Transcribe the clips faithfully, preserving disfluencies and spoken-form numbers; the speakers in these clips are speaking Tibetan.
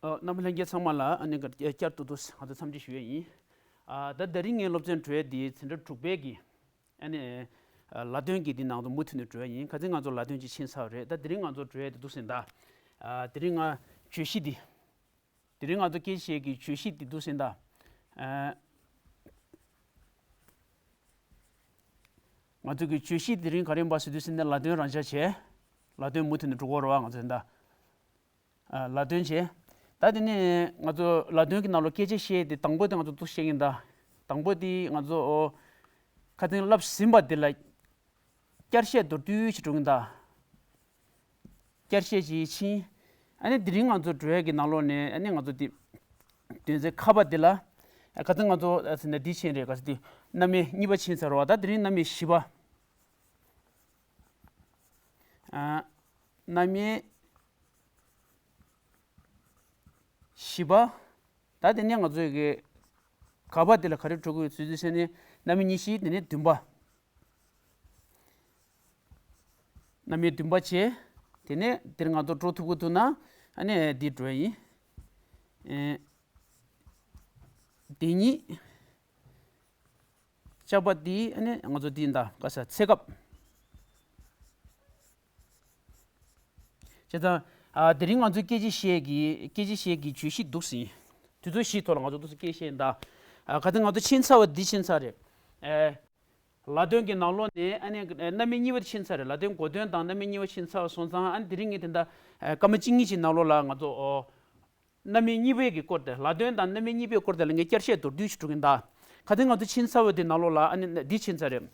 ཨ། རྣམ་པ་ལྷན་རྒྱས་ཚང་མ་ལ་ཨ་ནི་བསྐྱར་དུ་དུ་ང་ཚོ་འཚམས་འདྲི་ཞུ་ཡས་ཡིན། ཨ། ད་དེ་རིང་ངའི་སློབ་ཚན་གྲོལ་ཡས་འདི་འཛིན་གྲྭ་དྲུག་པའི་གི་ཨ་ནི་ལ་དོན་གྱི་འདི་ནང་དུ་མུ་མཐུད་ནས་གྲོལ་ཡས་ཡིན། ཁ་སང་ང་ཚོ་ལ་དོན་གཅིག་ཕྱིན་ཚར་བ་རེད། ད་དེ་རིང་ང་ཚོ་གྲོལ་ཡས་འདི་འདུག་ཟིན་ད། ཨ། དེ་རིང་ང་བརྗོད་གཞི་འདི། དེ་རིང་ང་ཚོ་སྐད་ཆ་བཤད་ཀྱི་བརྗོད་གཞི་འདི་འདུག་ཟིན་ད། ཨ། ང་ཚོ་གི་བརྗོད་གཞི་དེ་རིང་ག་རེ་ཡིན་པ་ཟེར་དུས་ཟིན་ན་ལ་དོན་རང་འཇགས་བྱས། ལ་དོན་མུ་མཐུད་ནས་འགྲོ་གི་རེད་བ་ང་ཚོ་ད། ཨ། ལ་དོན་བྱས། ད་དེ་ནས་ང་ཚོ་ལ་དོན་གྱི་ནང་ལོགས་སྐད་ཆ་བཤད་དེ་དང་པོ་དེ་ང་ཚོ་འདུག་བཤད་ཀྱིན་ད། དང་པོ་དེ་ང་ཚོ་ཨོ། ཁ་སང་བསླབས་ཟིན་པ་དེ་ལ་བསྐྱར་བཤད་མདོར་བསྡུས་ཤིག་འགྲོ་གིན་ད། བསྐྱར་བཤད་ཅིག་ཕྱིན། ཨ་ནི་དེ་རིང་ང་ཚོ་འགྲོ་ཡས་ཀྱི་ནང་ལོགས་ནས་ཨ་ནི་ང་ཚོ་དེ། དོན་ཚན་ཁ་པ་དེ་ལ། ཨ། ཁ་སང་ང་ཚོ་ཨ་ཟེར་ན་འདི་ཕྱིན་རེད་ག་ཟེར་དུས། རྣམ་དབྱེ་གཉིས་པ་ཕྱིན་ཚར་བ་ད་དེ་རིང་རྣམ་དབྱེ་བཞི་པ། ཨ། རྣམ་དབྱེ་བཞི་པ། ད་དེ་ནས་ང་ཚོའི་གི་ག་པ་དེ་ལ་ག་རེ་འགྲོ་གི་ཡོད་ཚུལ་དུས་ཟེར་ནས་རྣམ་དབྱེ་གཉིས་བཞི་དེ་ནས་བདུན་པ། རྣམ་དབྱེ་བདུན་པ་བྱས། དེ་ནས་འདིར་ང་ཚོ་འགྲོ་ཐུབ་ཀྱི་འདུག་ན་ཨ་ནི་འདི་འགྲོ་ཡིན། ཨེ། འདི་གཉིས། ལྕགས་པ་འདི་ཨ་ནི་ང་ཚོ་འདི་ཡིན་ད་ག་ས་ཚེ་སྐབས། བྱས་ཙང་། ཨ། དེ་རིང་ང་ཚོའི་སྐད་ཆ་བཤད་ཀྱི་སྐད་ཆ་བཤད་ཀྱི་བརྗོད་གཞི་འདུག་ཟིན། དུས་ཚོད་བཞིའི་ཐོག་ལ་ང་ཚོ་འདུག་སེ་སྐད་བཤད་ཡིན་ད། ཨ། ཁ་སང་ང་ཚོ་ཕྱིན་ཚར་བ་འདི་ཕྱིན་ཚར་རེད། ཨེ། ལ་དོན་གྱི་ནང་ལོགས་ནས་ཨ་ནི་རྣམ་དབྱེ་གཉིས་པ་ཕྱིན་ཚར་རེད། ལ་དོན་གོ་དོན་དང་རྣམ་དབྱེ་གཉིས་པ་ཕྱིན་ཚར་སོང་ཙང་ཨ་ནི་དེ་རིང་ངས་དེ་འདྲ་སྐར་མ་གཅིག་གཉིས་ཀྱི་ནང་ལོགས་ལ་ང་ཚོ་ཨོ། རྣམ་དབྱེ་གཉིས་པའི་གི་སྐོར་དེ་ལ་དོན་དང་རྣམ་དབྱེ་གཉིས་པའི་སྐོར་དེ་ལ་ངས་བསྐྱར་བཤད་མདོར་བསྡུས་ཤིག་འགྲོ་གིན་གདའ། ཁ་སང་ང་ཚོ་ཕྱིན་ཚར་བ་དེ་ནང་ལོགས་ལ་ཨ་ནི་འདི་ཕྱིན་ཚར་རེད།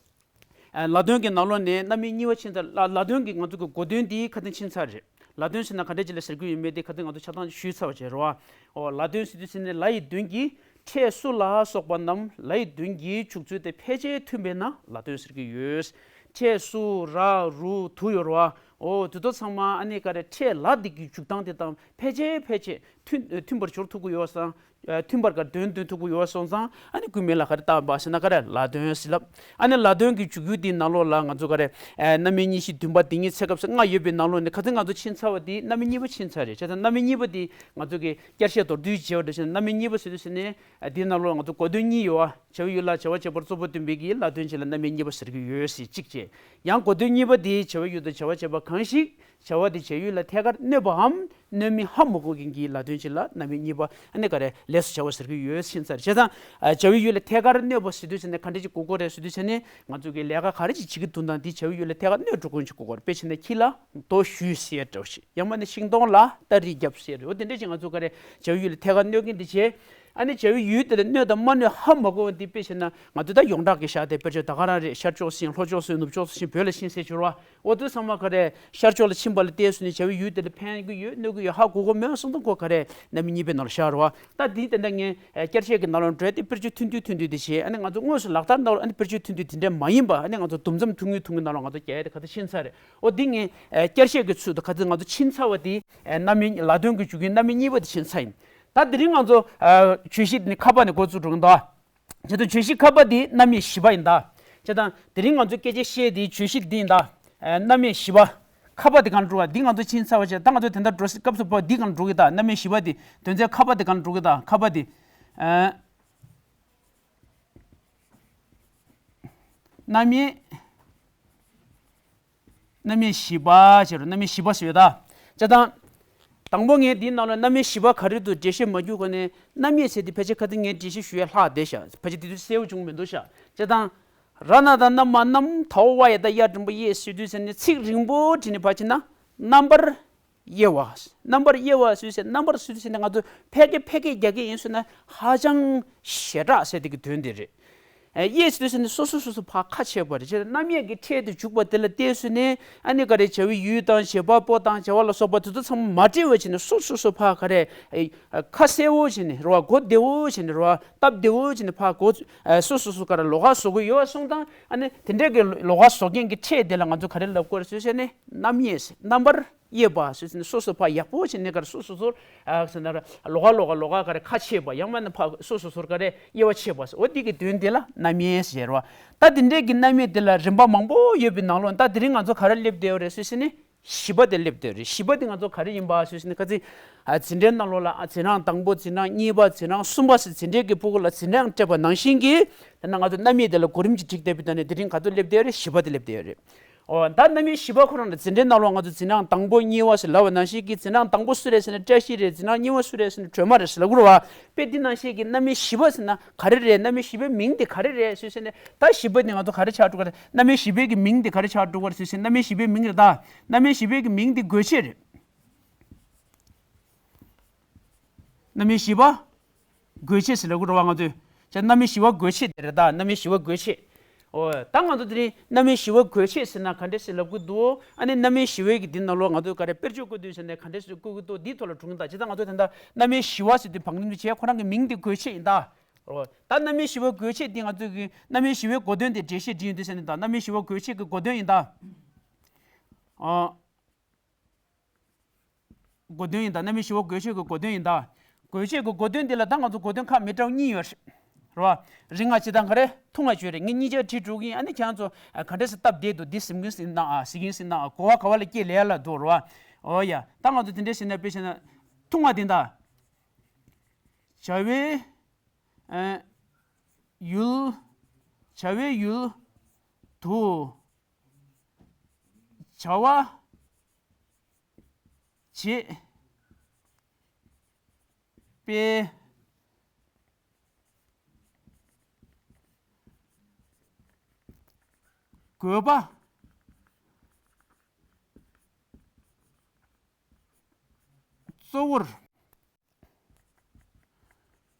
ལ་དོན་གྱི་ནང་ལོགས་ནས་རྣམ་དབྱེ་གཉིས་པ་ཕྱིན་ཚར་ལ་ལ་དོན་གྱི་ང་ཚོ་གི་གོ་དོན་འདི་ཁ་སང་ཕྱིན་ཚར་རེད། ལ་དོན་ཟེར་ན་ག་འདྲ་ཅིག་ལ་ཟེར་གི་ཡོད་མེད་དེ་ཁ་སང་ང་ཚོ་ཆ་ཚང་ཞུས་ཚར་བ་བྱས་རོགས། ཨོ། ལ་དོན་ཟེར་དུས་ཟེར་ནས་ལ་ཡི་དོན་གྱི་ཕྲད་སུ་ལ་སོགས་པ་རྣམས་ལ་ཡི་དོན་གྱི་འཇུག་ཚུལ་དེ་ཕལ་ཆེར་མཐུན་པས་ན་ལ་དོན་ཟེར་གྱི་ཡོད། ཕྲད་སུ་ར་རུ་དུ་ཡོད་རེད་བ། ཨོ། དེ་ཚོ་ཚང་མ་ཨ་ནི་ག་རེ་ཕྲད་ལ་དེ་གི་འཇུག་སྟངས་དེ་དང་ཕལ་ཆེར་ཕལ་ཆེར་མཐུན་མཐུན་པར་སྦྱོར་ཐུབ་ཀྱི་ཡོད་བསམ། མཐུན་པར་ག་དོན་འདོན་ཐུབ་ཀྱི་ཡོད་བསམ་ཙང་ཨ་ནི་སྐུལ་མེད་ལ་ག་རེ་བཏགས་པ་ཟེར་ན་ག་རེ་ལ་དོན་ཟེར་ལབ། ཨ་ནི་ལ་དོན་གྱི་འཇུག་ཡུལ་དེའི་ནང་ལོགས་ལ་ང་ཚོ་ག་རེ། རྣམ་དབྱེ་གཉིས་བཞི་བདུན་པ་དེ་ཉིད་ཚེ་སྐབས་སུ་ལྔ་ཡོད་པའི་ནང་ལོགས་ནས་ཁ་སང་ང་ཚོ་ཕྱིན་ཚར་བ་དེ་རྣམ་དབྱེ་གཉིས་པ་ཕྱིན་ཚར་རེད། བྱས་ཙང་རྣམ་དབྱེ་གཉིས་པ་དེ་ང་ཚོ་གི་བསྐྱར་བཤད་མདོར་བསྡུས་བྱས་པ་འདྲ་ཞིག་རྣམ་དབྱེ་གཉིས་པ་ཟེར་དུས་ཟེར་ནས་དེའི་ནང་ལོགས་ང་ཚོ་གོ་དོན་གཉིས་ཡོད་བ། བྱ་བའི་ཡུལ་ལ་བྱ་བ་བྱེད་པར་གཙོ་བོར་སྟོན་པའི་གི་ལ་དོན་བྱེད་ལ་རྣམ་དབྱེ་གཉིས་པ་ཟེར་གྱི་ཡོད་ཟེར་གཅིག་བྱས། ཡང་གོ་དོན་གཉིས་པ་དེ་བྱ་བའི་ཡུལ་དུ་བྱ་བ་བྱེད་པ་གང་ཞིག་བྱ་བ་དེ་བྱ་ཡུལ་ལ་ཐད་ཀར་གནོད་པའམ་གནོད་མི་ཧ་མ་གོ་མཁན་གྱི་ལ་དོན་བྱེད་ལ་རྣམ་དབྱེ་གཉིས་པ་ཨ་ནི་ག་རེ་ལས་སུ་བྱ་བ་ཟེར་གྱི་ཡོད་ཕྱིན་ཚར། བྱས་ཙང་བྱ་བའི་ཡུལ་ལ་ཐད་ཀར་གནོད་པ་ཟེར་དུས་ཟེར་ནས་ག་འདྲ་ཅིག་གོ་དགོས་རེད་ཟེར་དུས་ཟེར་ནས་ང་ཚོ་གི་ལས་ཀ་ག་རེ་ཅིག་བྱེད་ཀྱི་འདུག་ན་དེ་བྱ་བའི་ཡུལ་ལ་ཐད་ཀར་གནོད་འགྲོ་མཁན་ཅིག་དགོས་ཀྱི་རེད། དཔེ་བྱས་ན་ཁྱི་ལ་རྡོ་གཞུས་ཟེར་འདྲ་བོ་ཞིག་ཡང་མིན་ན་ཤིང་སྡོང་ལ་སྟ་རེ་བརྒྱབ་ཟེར་འདྲ་བོ་དེ་འདྲ་ཅིག་ང་ཚོ་ག་རེ་བྱ་བའི་ཡུལ་ལ་ཐད་ཀར་གནོད་མཁན་དེ་བྱས། ཨ་ནི་བྱ་བའི་ཡུལ་དེ་ལ་གནོད་དང་མ་གནོད་ཧ་མ་གོ་བ་འདི་དཔེ་བྱས་ན་ང་ཚོ་ད་ཡོངས་གྲགས་ཀྱི་བཞག་སྟེ་དཔེར་བརྗོད་ད་ག་རང་རེད། ཤར་ཕྱོགས་ཟིན་ལྷོ་ཕྱོགས་ཟིན་ནུབ་ཕྱོགས་ཟིན་བོད་ལ་ཕྱིན་ཟེར་གྱུར་བ། འོ་དེ་ཚང་མ་ག་རེ་ཤར་ཕྱོགས་ལ་ཕྱིན་པ་ལ་བལྟས་སོང་ནས་བྱ་བའི་ཡུལ་དེ་ལ་ཕན་གྱི་ཡོད་གནོད་ཀྱི་ཡོད་ཧ་གོ་གོ་མེད་སོང་དང་ཁོ་ག་རེ་རྣམ་དབྱེ་གཉིས་པའི་ནང་ལ་བཞག་རེད་བ། ད་འདི་དེ་འདྲ་ངས་བསྐྱར་བཤད་ཀྱི་ནང་ལ་འགྲོ་དེ་དཔེར་བརྗོད་ཐུང་ཐུང་ཐུང་ཐུང་དེ་བྱས་ཨ་ནི་ང་ཚོ་དངོས་སུ་ལག་བསྟར་གནང་རོགས། ཨ་ནི་དཔེར་བརྗོད་ཐུང་ཐུང་དེ་འདྲ་མ་ཡིན་པ་ཨ་ནི་ང་ཚོ་དུམ་མཚམས་ཐུང་ངུའི་ཐུང་ངུའི་ནང་ལ་ང་ཚོ་རྒྱག་ཡ་དེ་ག་ཚོད་ཕྱིན་ཚར་རེད། འོ་འདི་ངས་བསྐྱར་བཤད་ཀྱི་ཚུལ་དུ་ག་ཚོད་ང་ཚོ་ཕྱིན་ཚར་བ་དེ་རྣམ་དབྱེ་ལ་དོན་གྱི་འཇུག་ཡུལ་རྣམ་དབྱེ་གཉིས་པ་དེ་ཕྱིན་ཚར་ཡིན། ད་དེ་རིང་ང་ཚོ་བརྗོད་གཞི་དེ་ནི་ཁ་པ་ནས་འགོ་བཙུགས་འགྲོ་གི་འདུག་བྱས་ཙང་བརྗོད་གཞི་ཁ་པ་འདི་རྣམ་དབྱེ་བཞི་པ་ཡིན་ད། བྱས་ཙང་དེ་རིང་ང་ཚོ་སྐད་ཆ་བཤད་དེའི་བརྗོད་གཞི་འདི་ཡིན་ད། རྣམ་དབྱེ་བཞི་པ། ཁ་པ་འདི་གང་འགྲོ་བ་འདི་ང་ཚོ་ཕྱིན་ཚར་བ་བྱས་ད་ང་ཚོ་དེ་འདྲ་འགྲོ་སྲིད་སྐབས་སུ་བབ་འདི་གང་འགྲོ་གི་ད་རྣམ་དབྱེ་བཞི་པ་འདི་དོན་ཚན་ཁ་པ་འདི་གང་འགྲོ་གི་ད་ཁ་པ་འདི། རྣམ་དབྱེ། རྣམ་དབྱེ་བཞི་པ་ཟེར་རོ། རྣམ་དབྱེ་བཞི་པ་ཟེར་ཡོད་ད། བྱས་ཙང་། དང་པོ་ངས་འདིའི་ནང་ལ་རྣམ་དབྱེ་བཞི་པ་ག་རེ་འདུག་འགྲེལ་བཤད་མ་རྒྱུག་གོང་ནས་རྣམ་དབྱེ་ཟེར་དེ་ཕལ་ཆེར་ཁ་སང་ངས་འགྲེལ་བཤད་ཞུ་ཡས་ལྷག་བསྡད་ཤག་ཕལ་ཆེར་དེ་དུས་གསལ་པོ་བྱུང་མི་འདུག་ཤག་བྱས་ཙང་། ར་ན་ད་ན་མ་ནམ་ད་འོ་བ་ཡ་ད་ཡ་འགྲེང་བུ་ཡེ་ཟེར་དུས་ཟེར་ནས་ཚིག་རིང་པོ་བྲིས་ནས་ཕར་ཕྱིན་ན་རྣམ་པར། དབྱེ་བ། རྣམ་པར་དབྱེ་བ་ཟེར་ཟེར་རྣམ་པར་ཟེར་ཟེར་ནས་ང་ཚོ་ཕལ་སྐད་ཕལ་སྐད་རྒྱག་གི་ཡིན་ཟེར་ན་ཧ་ཅང་ཞེ་དྲག་ཟེར་དེ་གི་དོན་དེ་རེད། ཨེ། དབྱེ་ཟེར་ཟེར་ནས་སོ་སོ་སོ་སོ་ཕར་ཁ་ཕྱེ་བ་རེད། རྣམ་དབྱེ་གི་ཕྲད་དུ་འཇུག་པ་དེ་ལ་བལྟས་ཟེར་ནས་ཨ་ནི་ག་རེ་བྱ་བའི་ཡུལ་དང་བྱེད་པ་པོ་དང་བྱ་བ་ལ་སོགས་པ་དེ་ཚོ་ཚང་མ་མ་འདྲེས་པ་བྱས་ནས་སོ་སོ་སོ་ཕར་ག་རེ་ཨེ། ཁ་གསལ་བོ་བྱས་ནས་རེད་བ། གོ་བདེ་བོ་བྱས་ནས་རེད་བ། སྟབས་བདེ་བོ་བྱས་ནས་ཕར་གོ་ཨེ། སོ་སོ་སོ་ག་རེ་ལོགས་ཀ་བཟོ་གི་ཡོད་པ་སོང་ཙང་ཨ་ནི་དེ་འདྲའི་གི་ལོགས་ཀ་བཟོ་མཁན་གི་ཕྲད་དེ་ལ་ང་ཚོ་ག་རེ་ལབ་དགོས་རེད་ཟེར་ཟེར་ནས་རྣམ་དབྱེ་ཟེར། རྣམ་པར། དབྱེ་བ་ཟེར་ནས་སོ་སོ་ཕར་ཡག་པོ་བྱས་ནས་ག་རེ་སོ་སོ་སོར་ཨ་ཟེར་ན་ར་ལོགས་ཀ་ལོགས་ཀ་ལོགས་ཀ་ག་རེ་ཁ་ཕྱེ་བ་ཡང་མིན་ན་ཕར་སོ་སོ་སོར་ག་རེ་དབྱེ་བ་ཕྱེ་བ་ཟེར། འོ་འདི་གི་དོན་དེ་ལ་རྣམ་དབྱེ་ཟེར་བ། ད་དེ་འདྲའི་གི་རྣམ་དབྱེ་དེ་ལ་རིམ་པ་མང་པོ་ཡོད་པའི་ནང་ལོགས་ད་དེ་རིང་ང་ཚོ་ག་རེ་སླེབས་བསྡད་ཡོད་རེད་ཟེར་ཟེར་ནས་ བཞི་པ་དེ་སླེབས་བསྡད་ཡོད་རེད། བཞི་པ་དེ་ང་ཚོ་ག་རེ་ཡིན་པ་ཞུས་ཟིན་ན། ཁ་ཚིག་ཨ་འཛིན་གྲྭའི་ནང་ལོགས་ལ་ཨ་འཛིན་གྲྭ་དང་པོ། འཛིན་གྲྭ་གཉིས་པ། འཛིན་གྲྭ་གསུམ་པ་ཟེར་འཛིན་གྲྭའི་གི་ཕྲུ་གུ་ལ་འཛིན་གྲྭ་སྤྲད་པ་ནང་བཞིན་གྱི། དེ་ན་ང་ཚོ་རྣམ་དབྱེ་དེ་ལ་གོ་རིམ་གྱིས་བསྒྲིགས་བསྡད་པའི་ཐོག་ནས་དེ་རིང་ག་ཚོད་སླེབས་བསྡད་ཡོད་རེད། བཞི་པ་དེ་སླེབས་བསྡད་ཡོད་རེད། འོ་ད་རྣམ་དབྱེ་བཞི་པ་ཁོ་རང་ལ་འཛིན་གྲྭའི་ནང་ལོགས་ང་ཚོ་འཛིན་གྲྭ་དང་པོ་གཉིས་པ་ཟེར་ལབ་པ་ནང་བཞིན་གྱི། འཛིན་གྲྭ་དང་པོ་སུ་རེད་ཟེར་ན་བཀྲ་ཤིས་རེད། འཛིན་གྲྭ་གཉིས་པ་སུ་རེད་ཟེར་ན་སྒྲོལ་མ་རེད་ཟེར་ལབ་ཀྱི་རེད་བ། དཔེ་འདི་ནང་བཞིན་གྱི་རྣམ་དབྱེ་བཞི་པ་ཟེར་ན་ག་རེ་རེད། རྣམ་དབྱེ་བཞི་པའི་མིང་དེ་ག་རེ་རེད་ཞུས་ཟིན་ན། ད་བཞི་པ་ནི་ང་ཚོ་ག་རེ་ཆགས་འགྲོ་གི་རེད། རྣམ་དབྱེ་བཞི་པའི་གི་མིང་དེ་ག་རེ་ཆགས་འགྲོ་གི་རེད་ཞུས་ཟིན་ན། རྣམ་དབྱེ་བཞི་པའི་མིང་རེད་ད། རྣམ་དབྱེ་བཞི་པའི་གི་མིང་དེ་དགོས་ཆེད་རེད། རྣམ་དབྱེ་བཞི་པ་དགོས་ཆེད་ཟེར་ལབ་ཀྱི་རེད་བ། ང་ཚོས་ཅག་རྣམ་དབྱེ་བཞི་པ་དགོས་ཆེད་དེ་རེད་ད། རྣམ་དབྱེ་བཞི་པ་དགོས་ཆེད། འོ་ད་ང་ཚོ་དེ་རིང་རྣམ་དབྱེ་བཞི་པ་དགོས་ཆེད་ཟེར་ན་ག་འདྲ་ཞིག་ལབ་ཀྱི་འདུག་ཨ་ནི་རྣམ་དབྱེ་བཞི་པའི་གི་འདི་ནང་ལོགས་ང་ཚོས་ག་རེ་དཔེར་བརྗོད་བཀོད་དུས་ཟེར་ནས་ག་འདྲ་ཞིག་བཀོད་ཀྱི་འདུག་འདིའི་ཐོག་ལ་དྲུང་ད་ཇི་ལྟར་ང་ཚོ་དེ་འདྲ་རྣམ་དབྱེ་བཞི་པ་ཟེར་དུས་བང་རིམ་དུ་བྱས་ཁོ་རང་གི་མིང་དེ་དགོས་ཆེད་ཡིན་ད། འོ་ད་རྣམ་དབྱེ་བཞི་པ་དགོས་ཆེད་འདི་ང་ཚོས་གི་རྣམ་དབྱེ་བཞི་པའི་གོ་དོན་དེ་འགྲེལ་བཤད་བྲིས་ཡོང་དུས་ཟེར་ནས་ད་རྣམ་དབྱེ་བཞི་པ་དགོས་ཆེད་ཀྱི་གོ་དོན་ཡིན་ད། འོ། གོ་དོན་ཡིན་ད། རྣམ་དབྱེ་བཞི་པ་དགོས་ཆེད་ཀྱི་གོ་དོན་ཡིན་ད། དགོས་ཆེད་ཀྱི་གོ་དོན་འདི་ལ་ད་ང་ཚོ་གོ་དོན་ཁག་མི་འདྲ་བ་གཉིས་ཡོད་རེད། རེད་བ། རིང་ང་ཇི་ལྟར་ག་རེ་ཐུང་ང་བརྗོད་རེད། ངས་གཉིས་ཆ་བྲིས་འགྲོ་གི་ཡིན། ཨ་ནི་ཁྱེད་རང་ཚོ་ག་འདྲ་སེ་སྟབས་བདེ་འདུག་འདི་གཟིགས་གིན་ཟིན་ན་ཨ། གཟིགས་གིན་ཟིན་ན་ཨ། གོ་བ་ག་བ་ལ་སྐྱེལ་ལེ་ཡ་ལ་འདུག་རེད་བ། འོ་ཡ། ད་ང་ཚོ་དེ་འདྲ་ཟེར་ན་དཔེ་བྱས་ན་ཐུང་བ་འདི་ད། བྱ་བའི་ཨ། ཡུལ། བྱ་བའི་ཡུལ་དུ་བྱ་བ་བྱེད་པའི་དགོས་པ་གཙོ་བོར་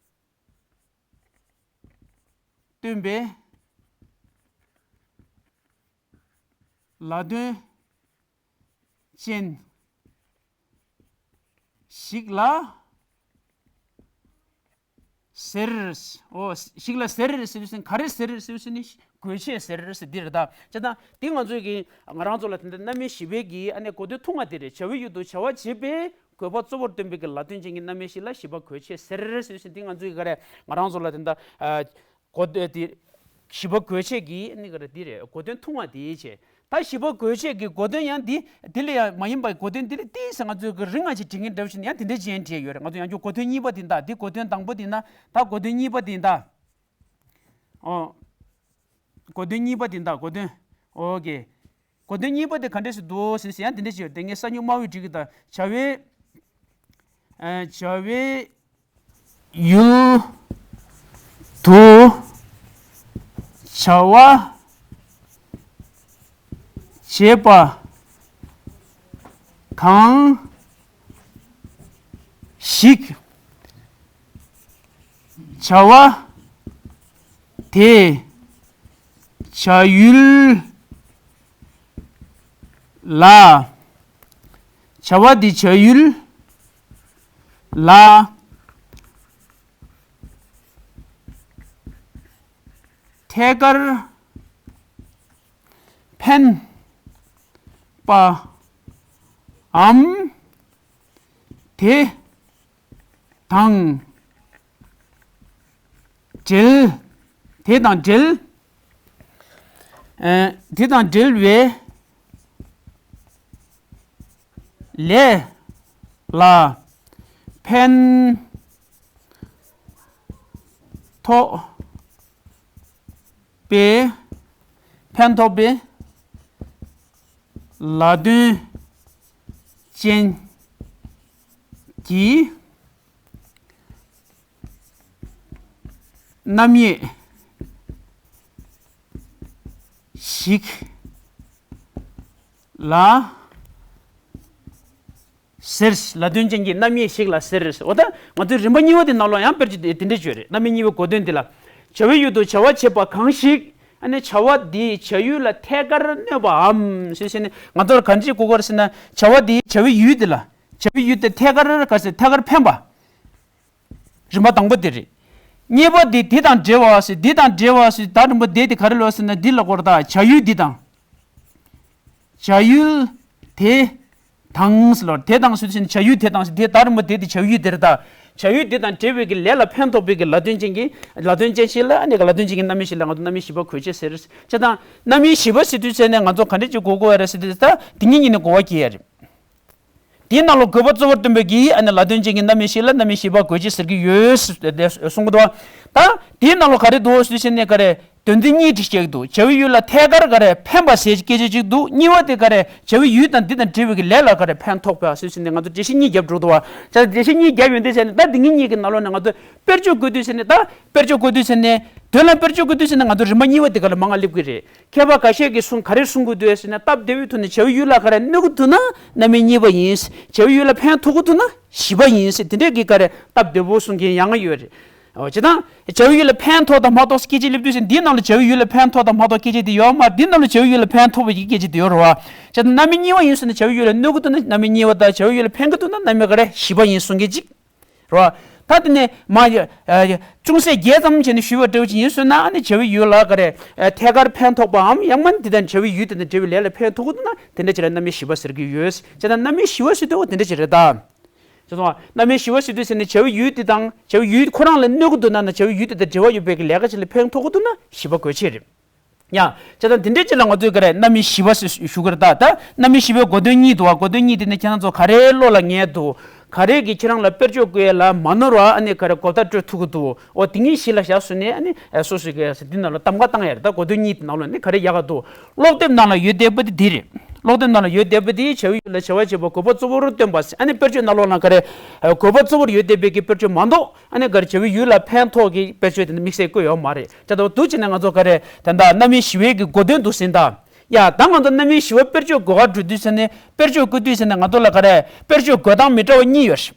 སྟོན་པའི་ལ་དོན་ཅན་ཞིག་ལ་ཟེར། འོ་ཞིག་ལ་ཟེར་ཟེར་དུས་ཙམ་ག་རེ་ཟེར་ཟེར་དུས་ཙམ་ནི་དགོས་ཆེད་ཟེར་ཟེར་འདི་རེད་ད། བྱས་ཙང་འདི་ང་ཚོའི་གི་ང་རང་ཚོ་ལ་དེ་འདྲ་རྣམ་དབྱེ་བཞི་པའི་གི་ཨ་ནི་གོ་དོན་ཐུང་བ་དེ་རེད། བྱ་བའི་ཡུལ་དུ་བྱ་བ་བྱེད་པའི་དགོས་པ་གཙོ་བོར་སྟོན་པའི་གི་ལ་དོན་ཅན་གྱི་རྣམ་དབྱེ་ཞིག་ལ་བཞི་པ་དགོས་ཆེད་ཟེར་ཟེར་ཟེར་འདི་ང་ཚོའི་གི་ག་རེ་ང་རང་ཚོ་ལ་དེ་འདྲ་ཨ། གོ་དོན་དེ། བཞི་པ་དགོས་ཆེད་ཀྱི་ནི་ག་རེ་འདི་རེད། གོ་དོན་ཐུང་བ་དེའི་ཆེད། ད་བཞི་པ་དགོས་ཆེད་ཀྱི་གོ་དོན་ཡང་འདི་འདི་ལ་ཡང་མ་ཡིན་པའི་གོ་དོན་འདི་ལ་ཏིས་ང་ཚོས་གི་རིང་ང་ཅིག་འབྲི་མཁན་འདྲ་བོ་ཞིག་ནི་ཡང་དེ་འདྲ་ཅན་བྲིས་ཡོད་རེད། ང་ཚོ་ཡང་བསྐྱར་གོ་དོན་གཉིས་པ་དེ་འདྲ། འདི་གོ་དོན་དང་པོ་དེ་ན་ད་གོ་དོན་གཉིས་པ་དེ་འདྲ། ཨོ། གོ་དོན་གཉིས་པ་དེ་འདྲ། གོ་དོན། ཨོ་ཀེ། གོ་དོན་གཉིས་པ་དེ་ག་འདྲ་ཞིག་འདུག་ཟེར་ཟེར་ཡང་དེ་འདྲ་ཞིག་ཡོད་དེ། ངས་ས་སྨྱུག་དམར་པོས་བྲིས་ཀྱི། ད་བྱ་བའི། ཨ། བྱ་བའི་ཡུལ་དུ་བྱ་བ་བྱེད་པ་གང་ཞིག་བྱ་བ་དེ་བྱ་ཡུལ་ལ། བྱ་བ་དེ་བྱ་ཡུལ་ལ་ཐད་ཀར་ཕན་པའམ་དེ་དང་འབྲེལ། དེ་དང་འབྲེལ། ཨ། དེ་དང་འབྲེལ་བའི་ལས་ལ་ཕན་ཐོགས་པའི། ཕན་ཐོགས་པའི་ལ་དོན་ཅན་གྱི་རྣམ་དབྱེ་ཞིག་ལ་ཟེར། ལ་དོན་ཅན་གྱི་རྣམ་དབྱེ་ཞིག་ལ་ཟེར། འོ་ད་ང་ཚོའི་རིམ་པ་གཉིས་པ་དེ་ནང་ལོགས་ཡང་དཔེར་བརྗོད་དེ་འདྲ་བརྗོད་རེད། རྣམ་དབྱེ་གཉིས་པའི་གོ་དོན་འདི་ལ། བྱ་བའི་ཡུལ་དུ་བྱ་བ་བྱེད་པ་གང་ཞིག་ཨ་ནི་བྱ་བ་འདིས་བྱ་ཡུལ་ལ་ཐད་ཀར་གནོད་པའམ་ཞེས་བྱས་ནས་ང་ཚོར་གང་ཅི་གོ་དགོས་ཟེར་ན། བྱ་བ་འདིས་བྱ་བའི་ཡུལ་འདི་ལ། བྱ་བའི་ཡུལ་དེ་ཐད་ཀར་ག་ཟེར། ཐད་ཀར་ཕན་པ། རིམ་པ་དང་པོ་དེ་རེད། གཉིས་པ་དེ་འདི་དང་འབྲེལ་བ་ཟེར། འདི་དང་འབྲེལ་བ་ཟེར། ད་རིམ་པ་དེ་དེ་ག་རེ་ལབ་ཟེར་ན། འདི་ལ་གོ་རེད་ད། བྱ་ཡུལ་འདི་དང་། བྱ་ཡུལ་དེ་དང་ཟེར་ལབ། དེ་དང་ཟེར་དུས་ཙམ་བྱ་ཡུལ་དེ་དང་ཟེར། དེ་ད་རིམ་པ་དེ་དེ་བྱ་ཡུལ་དེ་རེད་ད། བྱ་ཡུལ་འདི་དང་འབྲེལ་བའི་གི་ལས་ལ་ཕན་ཐོགས་པའི་གི་ལ་དོན་ཅན་གྱི་ལ་དོན་ཅན་ཞིག་ལ་ཨ་ནི་གི་ལ་དོན་ཅན་གྱི་རྣམ་དབྱེ་བཞི་ལ་ང་ཚོ་རྣམ་དབྱེ་བཞི་པ་དགོས་ཆེད་ཟེར། བྱས་ཙང་རྣམ་དབྱེ་བཞི་པ་ཟེར་དུས་ཙ་ནས་ང་ཚོ་ག་འདྲ་ཅིག་གོ་དགོས་རེད་ཟེར་དུས་ད་དེ་ཉིད་ཉིད་ནས་གོ་བ་སྐྱེ་ཡ་རེད། དེའི་ནང་ལ་དགོས་པ་གཙོ་བོར་སྟོན་པའི་གི་ཨ་ནི་ལ་དོན་ཅན་གྱི་རྣམ་དབྱེ་བཞི་ལ་རྣམ་དབྱེ་བཞི་པ་དགོས་ཆེད་ཟེར་གྱི་ཡོད་ཟེར་གསུང་གི་འདུག་ད་དེའི་ནང་ལ་ག་རེ་འདུག་ཟེར་དུས་ཙ་ནས་ག་རེ། དོན་ཚན་གཉིས་ཅིག་བཤད་ཀྱི་འདུག་བྱ་བའི་ཡུལ་ལ་ཐད་ཀར་ག་རེ་ཕན་པ་ཟེར་སྐད་ཆ་གཅིག་འདུག་གཉིས་པ་དེ་ག་རེ་བྱ་བའི་ཡུལ་དང་འདི་དང་འབྲེལ་བའི་གི་ལས་ལ་ག་རེ་ཕན་ཐོགས་པ་ཟེར་ཟེར་ནས་ང་ཚོ་འགྲེལ་བཤད་གཉིས་བརྒྱབ་འགྲོ་འདུག་བ། བྱས་ཙང་འགྲེལ་བཤད་གཉིས་བརྒྱབ་ཡོང་དུས་ཟེར་ནས་ད་འདི་གཉིས་གཉིས་ཀྱི་ནང་ལོགས་ནས་ང་ཚོ་དཔེར་བརྗོད་བཀོད་དུས་ཟེར་ནས་ད་དཔེར་བརྗོད་བཀོད་དུས་ཟེར་ནས་དོན་ལ་དཔེར་བརྗོད་བཀོད་དུས་ཟེར་ནས་ང་ཚོ་རིམ་པ་གཉིས་པ་དེ་ག་ལ་མང་ང་སླེབས་ཀྱི་རེད། མཁས་པ་འགའ་ཤས་ཀྱིས་གསུང་ག་རེ་གསུང་གི་འདུག་ཟེར་ན་སྟབས་བདེ་བའི་ཐོག་ནས་བྱ་བའི་ཡུལ་ལ་ག་རེ་གནོད་ཀྱི་འདུག་ན་རྣམ་དབྱེ་གཉིས་པ་ཡིན། བྱ་བའི་ཡུལ་ལ་ཕན་ཐོགས་ཀྱི་འདུག་ན་བཞི་པ་ཡིན་ཟེར་དེ་འདྲས་ཀྱི་ག་རེ་སྟབས་བདེ་པོ་གསུང་མཁན་ཡང་ཡོད་རེད། འོ་བྱས་ཙང་བྱ་བའི་ཡུལ་ལ་ཕན་ཐོགས་དང་མ་ཐོགས་སྐད་ཆ་སླེབས་དུས་ཟེར་འདིའི་ནང་ལ་བྱ་བའི་ཡུལ་ལ་ཕན་ཐོགས་དང་མ་ཐོགས་སྐད་ཆ་དེ་ཡོད་མ་རེད། འདིའི་ནང་ལ་བྱ་བའི་ཡུལ་ལ་ཕན་ཐོགས་པའི་སྐད་ཆ་དེ་ཡོད་རེད་བ། བྱས་ཙང་རྣམ་དབྱེ་གཉིས་པ་ཡིན་ཟེར་ན་བྱ་བའི་ཡུལ་ལ་གནོད་ཀྱི་འདུག་ན་རྣམ་དབྱེ་གཉིས་པ་དང་བྱ་བའི་ཡུལ་ལ་ཕན་གྱི་འདུག་ན་རྣམ་དབྱེ་ག་རེ་བཞི་པ་ཡིན་གསུང་མཁན་གཅིག་རེད་བ། ད་དེ་ནས་མ་ཡ་ཨ་ཅུང་ཟད་རྒྱས་ཙམ་བྱས་ནས་ཞུས་པ་འདྲ་བོ་ཅིག་ཡིན་ཟེར་ན་ཨ་ནི་བྱ་བའི་ཡུལ་ལ་ག་རེ་ཨ་ཐད་ཀར་ཕན་ཐོགས་པའམ་ཡང་མིན་དེ་དང་བྱ་བའི་ཡུལ་དེ་དང་འབྲེལ་བའི་ལས་ལ་ཕན་ཐོགས་ཀྱི་འདུག་ན་དེ་འདྲ་ཅིག་ལ་རྣམ་དབྱེ་བཞི་པ་ཟེར་གྱི་ཡོད། བྱས་ཙང་རྣམ་དབྱེ་བཞི་པ་ཟེར་དུས་འོ་དེ་འདྲ་ཅིག་རེད་ད། ཅེས་སོ། རྣམ་དབྱེ་བཞི་པ་ཟེར་དུས་ཟེར་ནས་བྱ་བའི་ཡུལ་དེ་དང་བྱ་བའི་ཡུལ་ཁོ་རང་ལ་གནོད་ཀྱི་འདུག་ན་ན་བྱ་བའི་ཡུལ་དེ་དང་འབྲེལ་བ་ཡོད་པའི་གི་ལས་ཀ་ཅིག་ལ་ཕན་ཐོགས་ཀྱི་འདུག་ན་བཞི་པ་དགོས་ཆེད་རེད། ཡ། བྱས་ཙང་དེ་འདྲའི་ཅིག་ལ་ང་ཚོས་ག་རེ་རྣམ་དབྱེ་བཞི་པ་ཞུ་གི་རེད་ད། ད་རྣམ་དབྱེ་བཞི་པའི་གོ་དོན་གཉིས་འདུག་བ། གོ་དོན་གཉིས་དེ་ནི་ཁྱེད་རང་ཚོ་ག་རེའི་བློ་ལ་ངེས་འདུག་ག་རེ་གི་ཁྱེད་རང་ལ་དཔེར་བརྗོད་བཀོད་ཡས་ལ་མ་ནོར་བ་ཨ་ནི་ག་རེ་གོ་བརྡ་སྤྲོད་ཐུབ་ཀྱི་འདུག་འོ་དེ་གཉིས་གཞི་ལ་བཞག་སོང་ནས་ཨ་ནི་སོ་སོའི་གི་འདི་ནང་ལ་གདམ་ག་བཏང་ཡས་རེད། ད་གོ་དོན་གཉིས་དེ་ནང་ལ་ནི་ག་རེ་ཡག་ག་འདུག་ཀློག་དེབ་ནང་ལ་ཡོད་བསྡད་པ་དེ་འདི་རེད། ཀློག་དེབ་ནང་ལ་ཡོད་བསྡད་པ་འདི་བྱ་བའི་ཡུལ་ལ་བྱ་བ་བྱེད་པ་དགོས་པ་གཙོ་བོར་སྟོན་པ་ཟེར། ཨ་ནི་དཔེར་བརྗོད་ནང་ལོགས་ལ་ག་རེ། དགོས་པ་གཙོ་བོར་ཡོད་བསྡད་པའི་གི་དཔེར་བརྗོད་མ་གཏོགས་ཨ་ནི་ག་རེ་བྱ་བའི་ཡུལ་ལ་ཕན་ཐོགས་ཀྱི་དཔེར་བརྗོད་དེ་འདི་དམིགས་བསལ་བཀོད་ཡོད་མ་རེད། བྱས་ཙང་འདུག་བྱས་ནས་ང་ཚོ་ག་རེ་ད་ལྟ་རྣམ་དབྱེ་བཞི་པའི་གི་གོ་དོན་འདུག་ཟིན་ད། ཡ་ད་ང་ཚོ་རྣམ་དབྱེ་བཞི་པ་དཔེར་བརྗོད་དགོས་ག་འགྲོ་དུས་ཟེར་ནས་དཔེར་བརྗོད་བཀོད་དུས་ཟེར་ནས་ང་ཚོ་ལ་ག་རེ་དཔེར་བརྗོད་དགོས་སྟངས་མི་འདྲ་བ་གཉིས་ཡོད་རེད།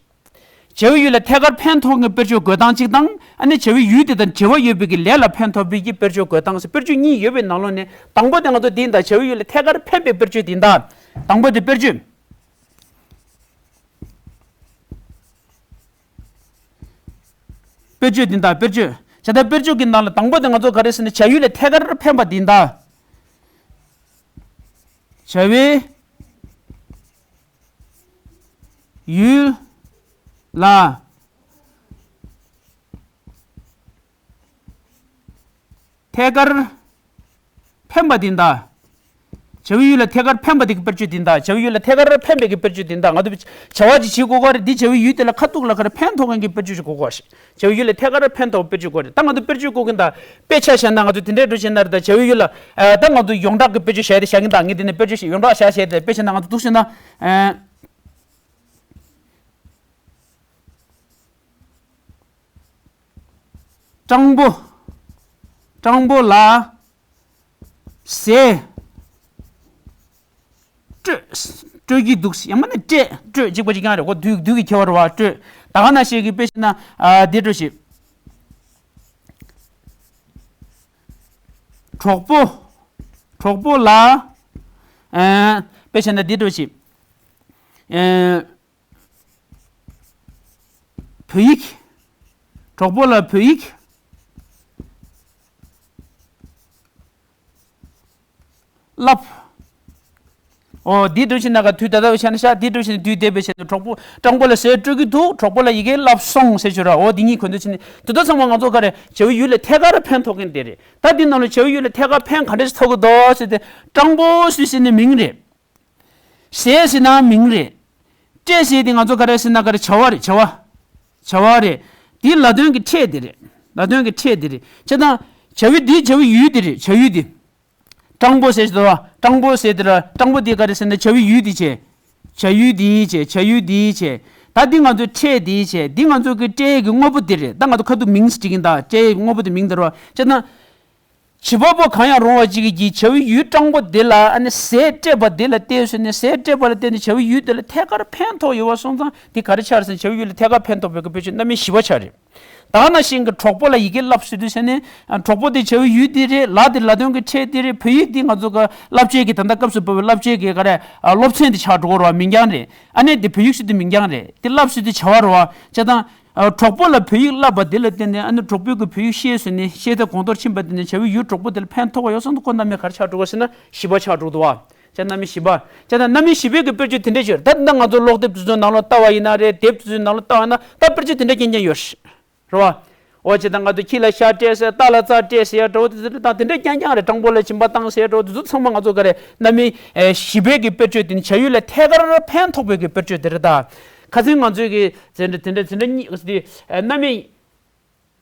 བྱ་བའི་ཡུལ་ལ་ཐད་ཀར་ཕན་ཐོགས་ཀྱི་དཔེར་བརྗོད་དགོས་སྟངས་གཅིག་དང་ཨ་ནི་བྱ་བའི་ཡུལ་དེ་དང་འབྲེལ་བ་ཡོད་པའི་གི་ལས་ལ་ཕན་ཐོགས་པའི་གི་དཔེར་བརྗོད་དགོས་སྟངས་ཟེར་དཔེར་བརྗོད་གཉིས་ཡོད་པའི་ནང་ལོགས་ནས་དང་པོ་དེ་ང་ཚོ་འདི་ཡིན་ད། བྱ་བའི་ཡུལ་ལ་ཐད་ཀར་ཕན་པའི་དཔེར་བརྗོད་འདི་ཡིན་ད། དང་པོ་དེ་དཔེར་བརྗོད། དཔེར་བརྗོད་འདི་ཡིན་ད་དཔེར་བརྗོད། བྱས་ཙང་དཔེར་བརྗོད་ཀྱི་ནང་ལ་དང་པོ་དེ་ང་ཚོ་ག་རེ་ཟེར་ན་བྱ་ཡུལ་ལ་ཐད་ཀར་ཕན་པ་འདི་ཡིན་ད། བྱ་བའི་ཡུལ་ལ་ཐད་ཀར་ཕན་པ་འདི་ཡིན་ད། བྱ་བའི་ཡུལ་ལ་ཐད་ཀར་ཕན་པ་འདི་གི་དཔེར་བརྗོད་འདི་ཡིན་ད། བྱ་བའི་ཡུལ་ལ་ཐད་ཀར་ཕན་པའི་གི་དཔེར་བརྗོད་འདི་ཡིན་ད། ང་ཚོ་བྱ་བ་ཅིག་བྱེད་དགོས་ཀྱི་རེད། འདི་བྱ་བའི་ཡུལ་དེ་ལ་ཁ་ཐུག་ལ་ག་རེ་ཕན་ཐོགས་མཁན་གྱི་དཔེར་བརྗོད་ཅིག་དགོས་ཀྱི་རེད། བྱ་བའི་ཡུལ་ལ་ཐད་ཀར་ཕན་ཐོགས་དཔེར་བརྗོད་དགོས་རེད། ད་ང་ཚོ་དཔེར་བརྗོད་བཀོད་ཀྱི་ཡིན་ད། དཔེ་ཆ་བཞག་ན་ང་ཚོ་དེ་འདྲའི་འགྲོ་བྱེད་ན་རེད། ད་བྱ་བའི་ཡུལ་ལ་ཨ་ད་ང་ཚོ་ཡོངས་གྲགས་ཀྱི་དཔེར་བརྗོད་བཞག་དེ་བཞག་གི་ཡིན་ད། ངས་འདི་ནས་དཔེར་བརྗོད་ཞིག་ཡོངས་གྲགས་བཞག་བཞག་དེ་དཔེ་ཆ་ནང་ང་ཚོ་འདུག་ཟེར་ན་ཨ། སྤྲང་པོ། སྤྲང་པོ་ལ་ཟས་སྤྲོད། སྤྲོད་ཀྱི་འདུག་ཡང་མིན་ན་སྤྲད། སྤྲོད་གཅིག་པ་གཅིག་རྐྱང་རེད། ཁོ་དུས་དུས་ཀྱི་ཁྱད་པར་བ་སྤྲོད། ད་ག་ནང་བཞིན་གྱི་དཔེ་བཞག་ན་ཨ་འདི་འདྲ་ཞིག་གྲོགས་པོ། གྲོགས་པོ་ལ་ཨ་དཔེ་བཞག་ན་འདི་འདྲ་ཞིག་ཨ། བོད་ཡིག་གྲོགས་པོ་ལ་བོད་ཡིག་བསླབ། འོ་འདི་འདྲ་བྱས་ན་ག་དུས་ད་ལྟ་བྱས་ན་ཤག་འདི་འདྲ་བྱས་ན་དུས་འདས་པའི་ཆེད་དུ་གྲོགས་པོ་སྤྲང་པོ་ལ་ཟས་སྤྲོད་ཀྱི་འདུག་གྲོགས་པོ་ལ་ཡི་གེ་བསླབ་སོང་ཟེར་ཞུ་ར། འོ་འདི་གཉིས་གོ་འདུག་བྱས་ནས་དེ་ཚོ་ཚང་མ་ང་ཚོ་ག་རེ་བྱ་བའི་ཡུལ་ལ་ཐད་ཀར་ཕན་ཐོགས་མཁན་དེ་རེད། ད་འདི་ནང་ལ་བྱ་བའི་ཡུལ་ལ་ཐད་ཀར་ཕན་ག་འདྲ་ཞིག་ཐོགས་ཀྱི་འདུག་ཟེར་ཏེ་སྤྲང་པོ་སུས་ཟེར་ནས་མིང་རེད། ཟས་ཟེར་ན་མིང་རེད། སྤྲད་ཟེར་དེ་ང་ཚོ་ག་རེ་ཟེར་ན་ག་རེ་བྱ་བ་རེད། བྱ་བ། བྱ་བ་རེད། དེ་ལ་དོན་གྱི་ཕྲད་དེ་རེད། ལ་དོན་གྱི་ཕྲད་དེ་རེད། བྱས་ཙང་བྱ་བའི་དེ་བྱ་བའི་ཡུལ་དེ་རེད། བྱ་ཡུལ་དེ། སྤྲང་པོ་ཟེར་ཞིག་འདུག་བ། སྤྲང་པོ་ཟེར་དེ་ར་སྤྲང་པོ་དེ་ག་རེ་ཟེར་ན་བྱ་བའི་ཡུལ་དེ་བྱས། བྱ་ཡུལ་དེ་བྱས། བྱ་ཡུལ་དེ་བྱས། ད་འདི་ང་ཚོའི་ཕྲད་དེ་བྱས། འདི་ང་ཚོ་གི་སྤྲད་ཀྱི་དངོས་པོ་དེ་རེད། ད་ང་ཚོ་ཁ་ཐུག་མིང་ཞིག་བྲིས་ཀྱིན་ད། སྤྲད་ཀྱི་དངོས་པོ་དེ་མིང་དེ་རེད་བ། བྱས་ཙང་བྱེད་པ་པོ་གང་ཡང་རུང་བ་གཅིག་གིས་བྱ་བའི་ཡུལ་སྤྲང་པོ་འདི་ལ་ཨ་ནི་ཟས་སྤྲད་པ་འདི་ལ་བལྟས་ཟེར་ནས་ཟས་སྤྲད་པ་ལ་བརྟེན་ནས་བྱ་བའི་ཡུལ་དེ་ལ་ཐད་ཀར་ཕན་ཐོགས་ཡོད་པ་སོང་ཙང་འདི་ག་རེ་ཆགས་ཟེར་ན་བྱ་བའི་ཡུལ་ལ་ཐད་ཀར་ཕན་ཐོགས་པའི་གི་དཔེར་བརྗོད་རྣམ་དབྱེ་བཞི་པ་ཆགས་རེད། ད་ག་ནང་བཞིན་གྱི་གྲོགས་པོ་ལ་ཡི་གེ་བསླབ་ཟེར་དུས་ཟེར་ནས་གྲོགས་པོ་དེ་བྱ་བའི་ཡུལ་དེ་རེད། ལ་དེ་ལ་དོན་གྱི་ཕྲད་དེ་རེད། བོད་ཡིག་འདི་ང་ཚོ་གི་བསླབ་བྱའི་གི་ད་ལྟ་སྐབས་སུ་བབས་པའི་བསླབ་བྱའི་གི་ག་རེ་སློབ་ཚན་དེ་ཆགས་འགྲོ་གི་རེད་བ། མིང་རྐྱང་རེད། ཨ་ནི་དེ་བོད་ཡིག་ཟེར་དུས་མིང་རྐྱང་རེད། དེ་བསླབ་ཟེར་དུས་བྱ་བ་རེད་བ། བྱས་ཙང་། ཨ། གྲོགས་པོ་ལ་བོད་ཡིག་བསླབ་པ་དེ་ལ་བརྟེན་ནས་ཨ་ནི་གྲོགས་པོའི་གི་བོད་ཡིག་ཤེས་ཟེར་ནས་ཤེས་ཚད་གོང་མཐོར་ཕྱིན་པ་དེ་ནས་བྱ་བའི་ཡུལ་གྲོགས་པོ་དེ་ལ་ཕན་ཐོགས་པ་ཡོད་སོང་དུ་ཁོ་རྣམ་པའི་ག་རེ་ཆགས་འགྲོ་གི་ཟེར་ན་བཞི་པ་ཆགས་འགྲོ་འདུག་བ། ཅེས་རྣམ་དབྱེ་བཞི་པ། ཅེས་དང་རྣམ་དབྱེ་བཞི་པའི་གི་དཔེར་བརྗོད་དེ་འདྲ་ཞིག་ཡོད་རེད། ད་ད་ང་ཚོ་ཀློག་དེབ་དེ་ཚོའི་ནང་ལ་ལྟ་བ་ཡིན་ན་རེད། དེབ་དེ་ཚོའི་ནང་ལ་ལྟ་བ་ན་ད་དཔེར་བརྗོད་དེ་འདྲ་རྐྱང་རྐྱང་ཡོད་རེད། རེད་བ། འོ་ཅེས་དང་ང་ཚོ་ཁྱི་ལ་ཤ་སྤྲད་ཟེར། རྟ་ལ་རྩྭ་སྤྲད་ཟེར་ཡ་འདྲ་བོ་དེ་ཚོ་དང་དེ་འདྲ་རྐྱང་རྐྱང་རེད། སྤྲང་པོ་ལ་སྦྱིན་པ་བཏང་ཟེར་ཡ་འདྲ་བོ་དེ་ཚོ་ཚང་མ་ང་ཚོ་ག་རེ་རྣམ་དབྱེ་བཞི་པའི་གི་དཔེར་བརྗོད་དེ་ནི་བྱ་ཡུལ་ལ་ཐད་ཀར་ཕན་ཐོགས་པའི་གི་དཔེར་བརྗོད་དེ་རེད། ད་ཁ་སང་ང་ཚོའི་གི་དེ་འདྲ་དེ་འདྲ་དེ་འདྲ་གཉིས་དེ་རྣམ་དབྱེ་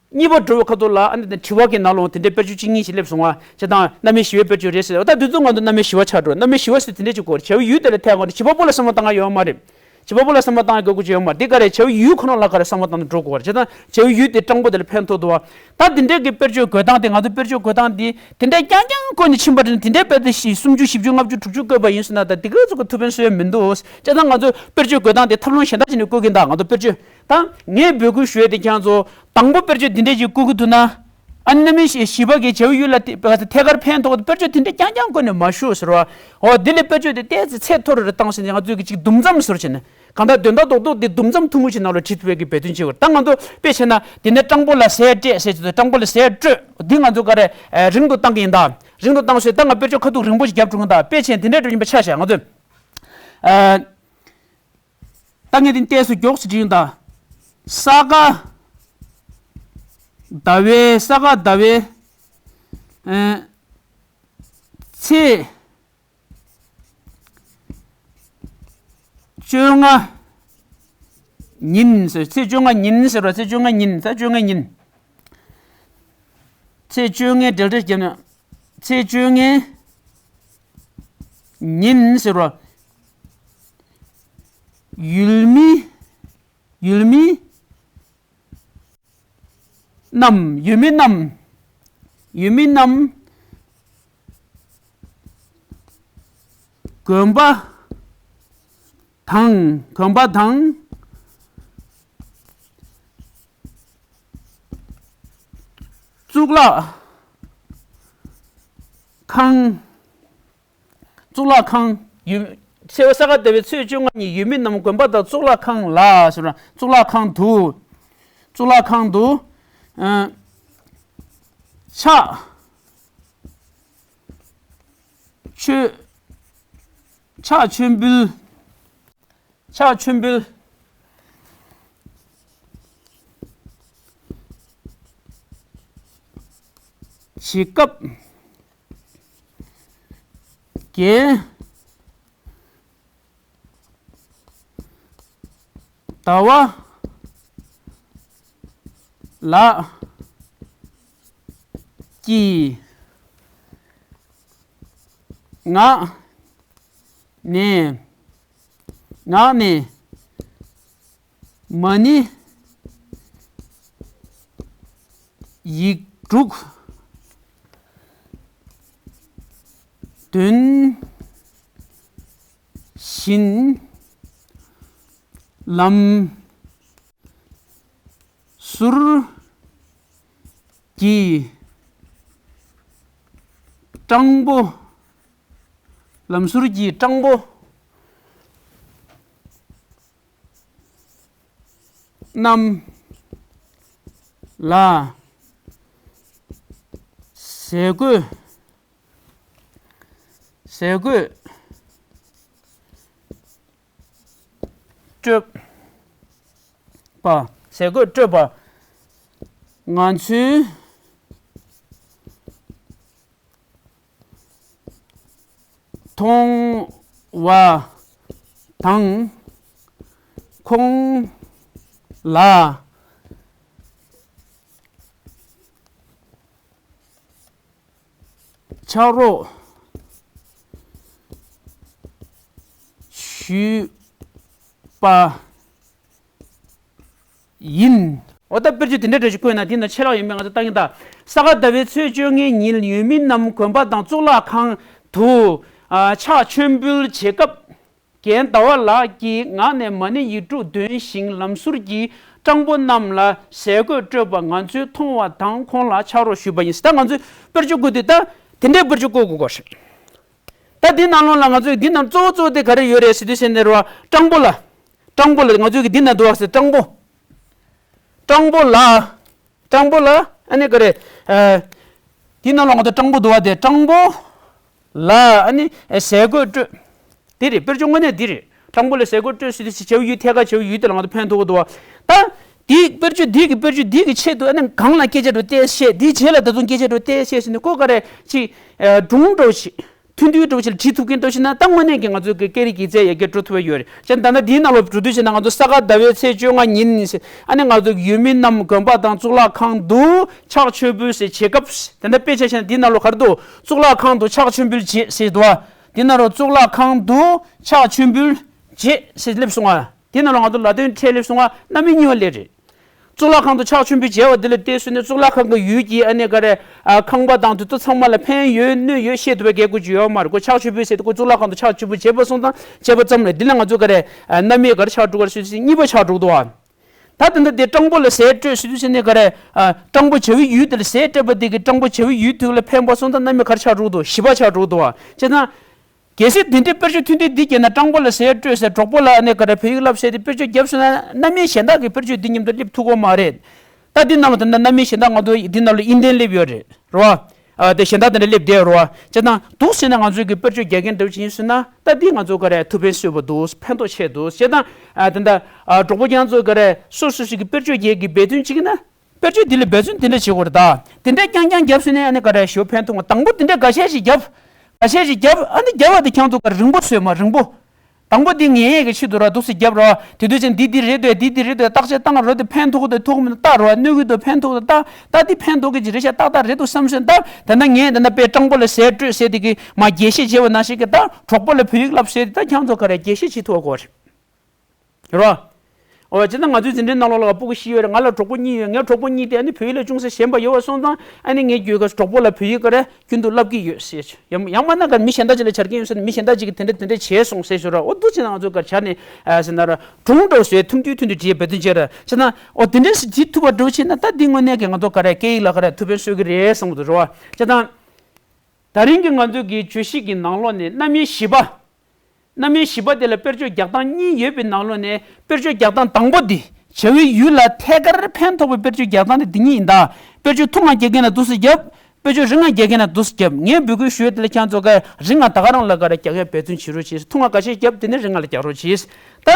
གཉིས་པ་འགྲོ་བའི་ཁ་ཐུག་ལ་ཨ་ནི་དྲི་བ་གི་ནང་ལོགས་དེ་འདྲའི་དཔེར་བརྗོད་གཅིག་གཉིས་ཤིག་སླེབས་སོང་བ། ཅེས་དང་རྣམ་དབྱེ་བཞི་པའི་དཔེར་བརྗོད་རེད་ཟེར། ད་དུས་ཚོད་ང་ཚོ་རྣམ་དབྱེ་བཞི་པ་ཆགས་འགྲོ། རྣམ་དབྱེ་བཞི་པ་ཟེར་དེ་འདྲས་ཅིག་གོ་རེད། བྱ་བའི་ཡུལ་དེ་ལ་ཐད་ཀར་བྱེད་པ་པོ་ལ་བསམ་བློ་བཏང་ཡ་ཡོད་མ་རེད། བྱེད་པ་པོ་ལ་བསམ་བློ་བཏང་ཡ་དགོས་མཁོ་ཅིག་ཡོད་མ་རེད། དེ་ག་རེད། བྱ་བའི་ཡུལ་ཁོ་ན་ལ་ག་རེ་བསམ་བློ་བཏང་ནས་འགྲོ་དགོས་པ་རེད། ཅེས་དང་བྱ་བའི་ཡུལ་དེ་སྤྲང་པོ་དེ་ལ་ཕན་ཐོགས་འདུག་བ། ད་དེ་འདྲས་ཀྱི་དཔེར་བརྗོད་འགོད་སྟངས་དེ་ང་ཚོ་དཔེར་བརྗོད་འགོད་སྟངས་དེ་དེ་འདྲས་རྐྱང་རྐྱང་བཀོད་ནས་ཕྱིན་པ་དེ་ནི་དེ་འདྲས་དཔེ་དེ་བཞི་སུམ་ཅུ་བཞི་བཅུ་ལྔ་བཅུ་དྲུག་ཅུ་བཀོད་པ་ཡིན་ཟེར་ན་ད་དེ་ག་ཚོད་ཀྱི་ཐུགས་ཕན་གསོས་མི་འདུག། ཅེས་དང་ང་ཚོ་དཔེར་བརྗོད་འགོད་སྟངས་དེ་ཐབས་ལམ་གཞན་དག་ཅིག་ནས་བཀོད་ཀྱིན་གདའ། ང་ཚོ་དཔེར་བརྗོད་ད་ངས་འབོད་སྐུལ་ཞུ་ཡས་དེ་ཁྱེད་ཚོ་དང་པོ་དཔེར་བརྗོད་འདི་འདྲས་ཅིག་བཀོད་ཀྱི་འདུག་ན། ཨ་ནི་རྣམ་དབྱེ་བཞི་པ་གི་བྱ་བའི་ཡུལ་ལ་ཐད་ཀར་ཕན་ཐོགས་དཔེར་བརྗོད་དེ་འདྲས་རྐྱང་རྐྱང་བཀོད་ནས་མ་ཞུ་ཟེར་བ། འོ་འདི་ལས་དཔེར་བརྗོད་དེ་ཏོག་ཙམ་ཚད་མཐོ་རུ་རུ་བཏང་ཟིན་ནས་ང་ཚོས་ཀྱི་ཅིག་དུམ་མཚམས་བཟོ་བྱས་ནས་གང་ལྟར་དོན་དག་རྡོག་རྡོག་འདི་དུམ་མཚམས་ཐུང་ངུ་ཞིག་ནང་ལ་བྲིས་ཐུབ་པའི་གི་འབད་བརྩོན་བྱེད་དགོས། ད་ང་ཚོ་དཔེ་བྱས་ན་འདི་ནས་སྤྲང་པོ་ལ་ཟས་སྤྲད་ཟེར་གྱི་འདུག། སྤྲང་པོ་ལ་ཟས་སྤྲོད། འདི་ང་ཚོ་ག་རེ་རིང་དུ་བཏང་གི་ཡིན་ད། རིང་དུ་བཏང་སོང་། ད་ང་དཔེར་བརྗོད་ཁ་ཐུག་རིང་པོ་ཞིག་རྒྱབ་འགྲོ་གི་ཡིན་ད། དཔེ་བྱས་འདི་འདྲས་འགྲོ་ཡིན་པ་ཆ་བཞག་ང་ཚོས། ད་ངས་འདི་ཏོག་ཙམ་མགྱོགས་སུ་བྲིས་ཡོང་ད། ས་ག་ཟླ་བའི་ས་ག་ཟླ་བའི་ཨ་ཚེས་བཅོ་ལྔ་ཉིན་ཟེར། ཚེས་བཅོ་ལྔ་ཉིན་ཟེར་བ། ཚེས་བཅོ་ལྔ་ཉིན། ཚེས་བཅོ་ལྔ་ཉིན། ཚེས་བཅོ་ལྔའི་འབྲེལ་སྒྲ་བརྒྱབ་ན། ཚེས་བཅོ་ལྔའི་ཉིན་ཟེར་བ། ཡུལ་མི། ཡུལ་མི་རྣམས། ཡུལ་མི་རྣམས། ཡུལ་མི་རྣམས། དགོན་པ་དང་། དགོན་པ་དང་། གཙུག་ལག་ཁང་། གཙུག་ལག་ཁང་། ཡུལ། ཚེས་པ་ས་ག་ཟླ་བའི་ཚེས་བཅོ་ལྔ་ཉིན་ཡུལ་མི་རྣམས་དགོན་པ་དང་གཙུག་ལག་ཁང་ལ་ཟེར་བ། གཙུག་ལག་ཁང་དུ། གཙུག་ལག་ཁང་དུ། ཨ། ཕྱག་མཆོད། ཕྱག་མཆོད་འབུལ། ཕྱག་མཆོད་འབུལ་བྱེད་སྐབས། རྒན་ཟླ་བ་ལགས་ཀྱི་ངག་ནས། ངག་ནས་མ་ཎི་ཡིག་དྲུག་འདོན་བཞིན་ལམ་ཟུར་གྱི་སྤྲང་པོ། ལམ་ཟུར་གྱི་སྤྲང་པོ་རྣམས་ལ་ཟས་གོས། ཟས་གོས་སྤྲོད་པ། ཟས་གོས་སྤྲོད་པ་ང་ཚོས་མཐོང་བ་དང་། ཁོང་ལ་ཕྱག་རོགས་ཞུས་པ་ཡིན། འོ་ད་དཔེར་བརྗོད་དེ་འདྲ་འདྲ་ཞིག་བཀོད་ན་དེ་ན་ཆད་ལྷག་ཡོད་མེད་ང་ཚོ་ལྟ་གིན་གདའ། ས་ག་ཟླ་བའི་ཚེས་བཅོ་ལྔའི་ཉིན་ཡུལ་མི་རྣམས་དགོན་པ་དང་གཙུག་ལག་ཁང་དུ། ཨ། ཕྱག་མཆོད་འབུལ་བྱེད་སྐབས། རྒན་ཟླ་བ་ལགས་ཀྱི་ངག་ནས་མ་ཎི་ཡིག་དྲུག་འདོན་ཞིང་ལམ་ཟུར་གྱི་སྤྲང་པོ་རྣམས་ལ་ཟས་གོས་སྤྲོད་པ་ང་ཚོས་མཐོང་བ་དང་ཁོང་ལ་ཕྱག་རོགས་ཞུས་པ་ཡིན། ད་ང་ཚོས་དཔེར་བརྗོད་བཀོད་དུས་ད་དེ་འདྲའི་དཔེར་བརྗོད་བཀོད་དགོས་ཀྱི་རེད། ད་འདི་ནང་ལོགས་ལ་ང་ཚོས་འདི་ནང་གཙོ་བོ་གཙོ་བོ་དེ་ག་རེ་ཡོད་རེད་ཟེར་དུས་ཟེར་ནས་རེད་བ། སྤྲང་པོ་ལ། སྤྲང་པོ་ལ་ང་ཚོས་ཀྱི་འདི་ན་འདུག་བ་ཟེར། སྤྲང་པོ། སྤྲང་པོ་ལ། སྤྲང་པོ་ལ་ཨ་ནི་ག་རེ། ཨ། འདི་ནང་ལོགས་ང་ཚོ་སྤྲང་པོ་འདུག་བ་དེ་སྤྲང་པོ་ ལ་ཨ་ནི་ཟས་གོས་སྤྲོད། འདི་རེད། དཔེར་བརྗོད་དངོས་གནས་འདི་རེད། སྤྲང་པོ་ལ་ཟས་གོས་སྤྲོད་ཟེར་དུས་བྱ་བའི་ཡུལ་ཐད་ཀར་བྱ་བའི་ཡུལ་དེ་ལ་ང་ཚོ་ཕན་ཐོགས་ཀྱི་འདུག་བ། ད་འདི་དཔེར་བརྗོད་འདི་གི་དཔེར་བརྗོད་འདི་གི་ཆེད་དུ་ཨ་ནི་གང་ལ་སྐད་ཆ་འགྲོ་བལྟས་ཤེས། འདིའི་རྗེས་ལ་ད་དུང་སྐད་ཆ་འགྲོ་བལྟས་ཤེས་ཟེར་ནས་ཀོ་ག་རེ་ཅིག་སྒྲུང་འདྲ་བོ་ཞིག་ཐུང་ཐུང་འདྲ་བོ་ཞིག་ལ་བྲིས་ཐུབ་མཁན་འདྲ་བོ་ཞིག་ན། ད་དངོས་གནས་ཀྱི་ང་ཚོའི་གི་སྐད་རིགས་ཀྱི་རྩལ་ཡར་རྒྱས་འགྲོ་ཐུབ་པ་ཡོད་རེད། བྱས་ཙང་ད་ལྟ་འདིའི་ནང་ལོགས་འགྲོ་དུས་བྱས་ན་ང་ཚོ་ས་ག་ཟླ་བའི་ཚེས་བཅོ་ལྔ་ཉིན་ཟེར། ཨ་ནི་ང་ཚོ་ཡུལ་མི་རྣམས་དགོན་པ་དང་གཙུག་ལག་ཁང་དུ་ཕྱག་མཆོད་འབུལ་ཟེར་བྱེད་སྐབས། དེ་འདྲ་དཔེ་ཆ་བཞག་ན་འདིའི་ནང་ལོགས་ག་རེ་འདུག་གཙུག་ལག་ཁང་དུ་ཕྱག་མཆོད་འབུལ་བྱེད་ཟེར་འདུག་བ། འདིའི་ནང་ལོགས་གཙུག་ལག་ཁང་དུ་ཕྱག་མཆོད་འབུལ་བྱེད་ཟེར་སླེབས་སོང་བ། དེ་ནང་ལ་ང་ཚོ་ལ་དོན་ཕྲད་སླེབས་སོང་བ། རྣམ་དབྱེ་གཉིས་པ་སླེབས་རེད། གཙུག་ལག་ཁང་དུ་ཕྱག་མཆོད་འབུལ་བྱས་པ་འདི་ལ་བལྟས་སོང་ན་གཙུག་ལག་ཁང་གི་ཡུལ་གྱི་ཨ་ནི་ག་རེ། ཨ། ཁང་པ་དང་དེ་ཚོ་ཚང་མ་ལ་ཕན་ཡོད་གནོད་ཡོད་ཤེས་ཐུབ་པའི་སྐད་ཆ་ཅིག་ཡོད་མ་རེད། ཁོ་ཕྱག་མཆོད་འབུལ་ཟེར་དུས་ཁོ་གཙུག་ལག་ཁང་དུ་ཕྱག་མཆོད་འབུལ་བྱས་པ་སོང་ཙང་བྱས་པ་ཙམ་རེད། འདི་ལ་ང་ཚོ་ག་རེ། ཨ། རྣམ་དབྱེ་ག་རེ་ཆགས་འགྲོ་གི་རེད་ཟེར་དུས་གཉིས་པ་ཆགས་འགྲོ་གི་འདུག་བ། ད་དེ་འདྲ་དེ་སྤྲང་པོ་ལ་ཟས་སྤྲོད་ཟེར་དུས་ཟེར་ནས་ག་རེ། ཨ། སྤྲང་པོ་བྱ་བའི་ཡུལ་དེ་ལ་ཟས་སྤྲད་པ་དེ་གིས་སྤྲང་པོ་བྱ་བའི་ཡུལ་དེ་ལ་ཕན་པ་སོང་ཙང་རྣམ་དབྱེ་ག་རེ་ཆགས་འགྲོ་གི་འདུག་བཞི་པ་ཆགས་འགྲོ་གི་འདུག་བ། བྱས་ཙང་། གལ་སྲིད་འདི་འདྲའི་དཔེར་བརྗོད་ཐུང་ཐུང་འདི་བརྒྱབ་ན། སྤྲང་པོ་ལ་ཟས་སྤྲོད་ཟེར། གྲོགས་པོ་ལ་ཨ་ནི་ག་རེ་བོད་ཡིག་བསླབ་ཟེར་ཏེ་དཔེར་བརྗོད་བརྒྱབ་སོང་ན་རྣམ་དབྱེ་གཞན་དག་གི་དཔེར་བརྗོད་འདི་མཉམ་དུ་སླེབས་ཐུབ་ཀྱི་མ་རེད། ད་འདི་ནང་ལ་དེ་འདྲ་རྣམ་དབྱེ་གཞན་དག་ང་ཚོ་འདི་ནང་ལ་དབྱེ་ལྡན་སླེབས་ཡོད་རེད། རེད་བ། ཨ། དེ་གཞན་དག་དེ་འདྲ་སླེབས་བསྡད་ཡོད་རེད་བ། བྱས་ཙང་འདུག་ཟེར་ན་ང་ཚོའི་གི་དཔེར་བརྗོད་རྒྱག་མཁན་འདྲ་བོ་ཅིག་ཡིན་ཟེར་ན། ད་འདི་ང་ཚོ་ག་རེ་ཐུགས་ཕན་གསོས་པ་འདུག་ཕན་ཐོགས་ཆེ་འདུག་བྱས་ཙང་། ཨ། དེ་འདྲ། ཨ། གྲོགས་པོ་རྒན་ཚོ་ག་རེ་སོ་སོ་ཞིག་གི་དཔེར་བརྗོད་རྒྱག་གི་འབད་བརྩོན་བྱེད་ཀྱི་ན། དཔེར་བརྗོད་འདི་ལ་འབད་བརྩོན་དེ་འདྲ་བྱེད་དགོས་རེད་ད། དེ་འདྲ་རྐྱང་རྐྱང་བརྒྱབ་སོང་ན་ཨ་ནི་ག་རེ་ཞེ་པོ་ཕན་ཐོགས་མ། དང་པོ་དེ་འདྲ་འགའ་ཤས་ཤིག་བརྒྱབ། འགའ་ཤས་ཤིག་བརྒྱབ། ཨ་ནི་བརྒྱབ་པ་དེ་ཁྱེད་ཚོ་ག་རེ་རིང་པོ་བཟོས་མ། རིང་པོ། དང་པོ་འདི་ངེས་ཡས་ཀྱི་ཆེད་དུ་ར་འདུག་སེ་བརྒྱབ་ར། དེ་དུས་ཙང་འདི་འདི་རེད་འདོད། འདི་འདི་རེད་འདོད། བརྟག་དཔྱད་བཏང་རོགས། དེ་ཕན་ཐོགས་འདོད་ཐོགས་མིན་བལྟ་རོགས། གནོད་ཀྱི་འདོད་ཕན་ཐོགས་འདོད་བལྟ། ད་འདི་ཕན་ཐོགས་ཀྱི་ཅིག་རེད་ཤག་ཏག་ཏག་རེད་འདུག་བསམ་སོང་ད། ད་ནི་ངས་ད་ནི་དཔེ་སྤྲང་པོ་ལ་ཟས་སྤྲོད་ཟེར་དེ་གི་མ་རྒྱས་བཤད་བྱས་པ་ནང་བཞིན་གྱི་ད་གྲོགས་པོ་ལ་བོད་ཡིག་བསླབ་ཟེར་དེ་ད་ཁྱེད་ཚོ་ག་རེ་རྒྱས་བཤད་བྱེད་ཐུབ་པ་དགོས་རེད། རོ། ཨོ། བྱས་ན་ང་ཚོའི་འཛིན་གྲྭའི་ནང་ལོགས་ལ་སྤུ་གུ་བཞི་ཡོད་རེད། ང་ལ་གྲོགས་པོ་གཉིས་ཡོད། ངའི་གྲོགས་པོ་གཉིས་དེ་ཨ་ནི་བོད་ཡིག་ལ་ཅུང་ཟད་ཞན་པ་ཡོད་པ་སོང་ཙང་ཨ་ནི་ངས་ཁྱེད་ཚོའི་གྲོགས་པོ་ལ་བོད་ཡིག་ག་རེ་རྒྱུན་དུ་བསླབ་ཀྱི་ཡོད་ཟེར། ཡང་ཡང་མིན་ན་ག་རེ་མི་གཞན་དག་ཅིག་ལ་སྦྱར་གྱི་ཡོད་ཟེར་ན་མི་གཞན་དག་ཅིག་གིས་དེ་འདྲ་དེ་འདྲ་བྱས་སོང་ཟེར་ཞུ་ར། ཨོ་འདུག་བྱས་ན་ང་ཚོ་ག་རེ་བྱས་ནས་ཨ་ཟེར་ན་ར་སྒྲུང་འདྲ་བོ་བཟོས་ཐུང་ཐུང་ཐུང་ཐུང་བྲིས་འབད་བརྩོན་བྱས་ར། བྱས་ན་ཨོ་དེ་འདྲ་ཞིག་བྲིས་ཐུབ་པ་འདྲ་བོ་བྱས་ན་ད་འདི་དངོས་གནས་ཀྱི་ང་ཚོ་ག་རེ་སྐད་ཡིག་ལ་ག་རེ་ཐུགས་ཕན་གསོས་ཀྱི་རེད་བསམ་གྱི་འདུག་ར་བ། བྱས་ཙང་། ད་རིང་གི་ང་ཚོའི་གི་བརྗོད་གཞི་གི་ནང་ལོགས་ནས་རྣམ་དབྱེ་བཞི་པ། རྣམ་དབྱེ་བཞི་པ་དེ་ལ་དཔེར་བརྗོད་རྒྱག་སྟངས་གཉིས་ཡོད་པའི་ནང་ལོགས་ནས་དཔེར་བརྗོད་རྒྱག་སྟངས་དང་པོ་འདི། བྱ་བའི་ཡུལ་ལ་ཐད་ཀར་ཕན་ཐོགས་པའི་དཔེར་བརྗོད་རྒྱག་སྟངས་དེ་འདི་གཉིས་ཡིན་ད། དཔེར་བརྗོད་ཐུང་ང་རྒྱག་མཁན་ན་འདུག་སེ་རྒྱབ། དཔེར་བརྗོད་རིང་ང་རྒྱག་མཁན་ན་འདུག་སེ་རྒྱབ། ངས་འབོད་སྐུལ་ཞུ་ཡས་དེ་ལ་ཁྱེད་ཚོ་ག་རིང་ང་ད་ག་རང་ལ་ག་རེ་རྒྱག་ཡས་འབད་བརྩོན་བྱེད་རོགས་གྱིས། ཐུང་ང་ཁ་ཤས་རྒྱབ། དེ་ནས་རིང་ང་ལ་རྒྱག་རོགས་གྱིས། ད།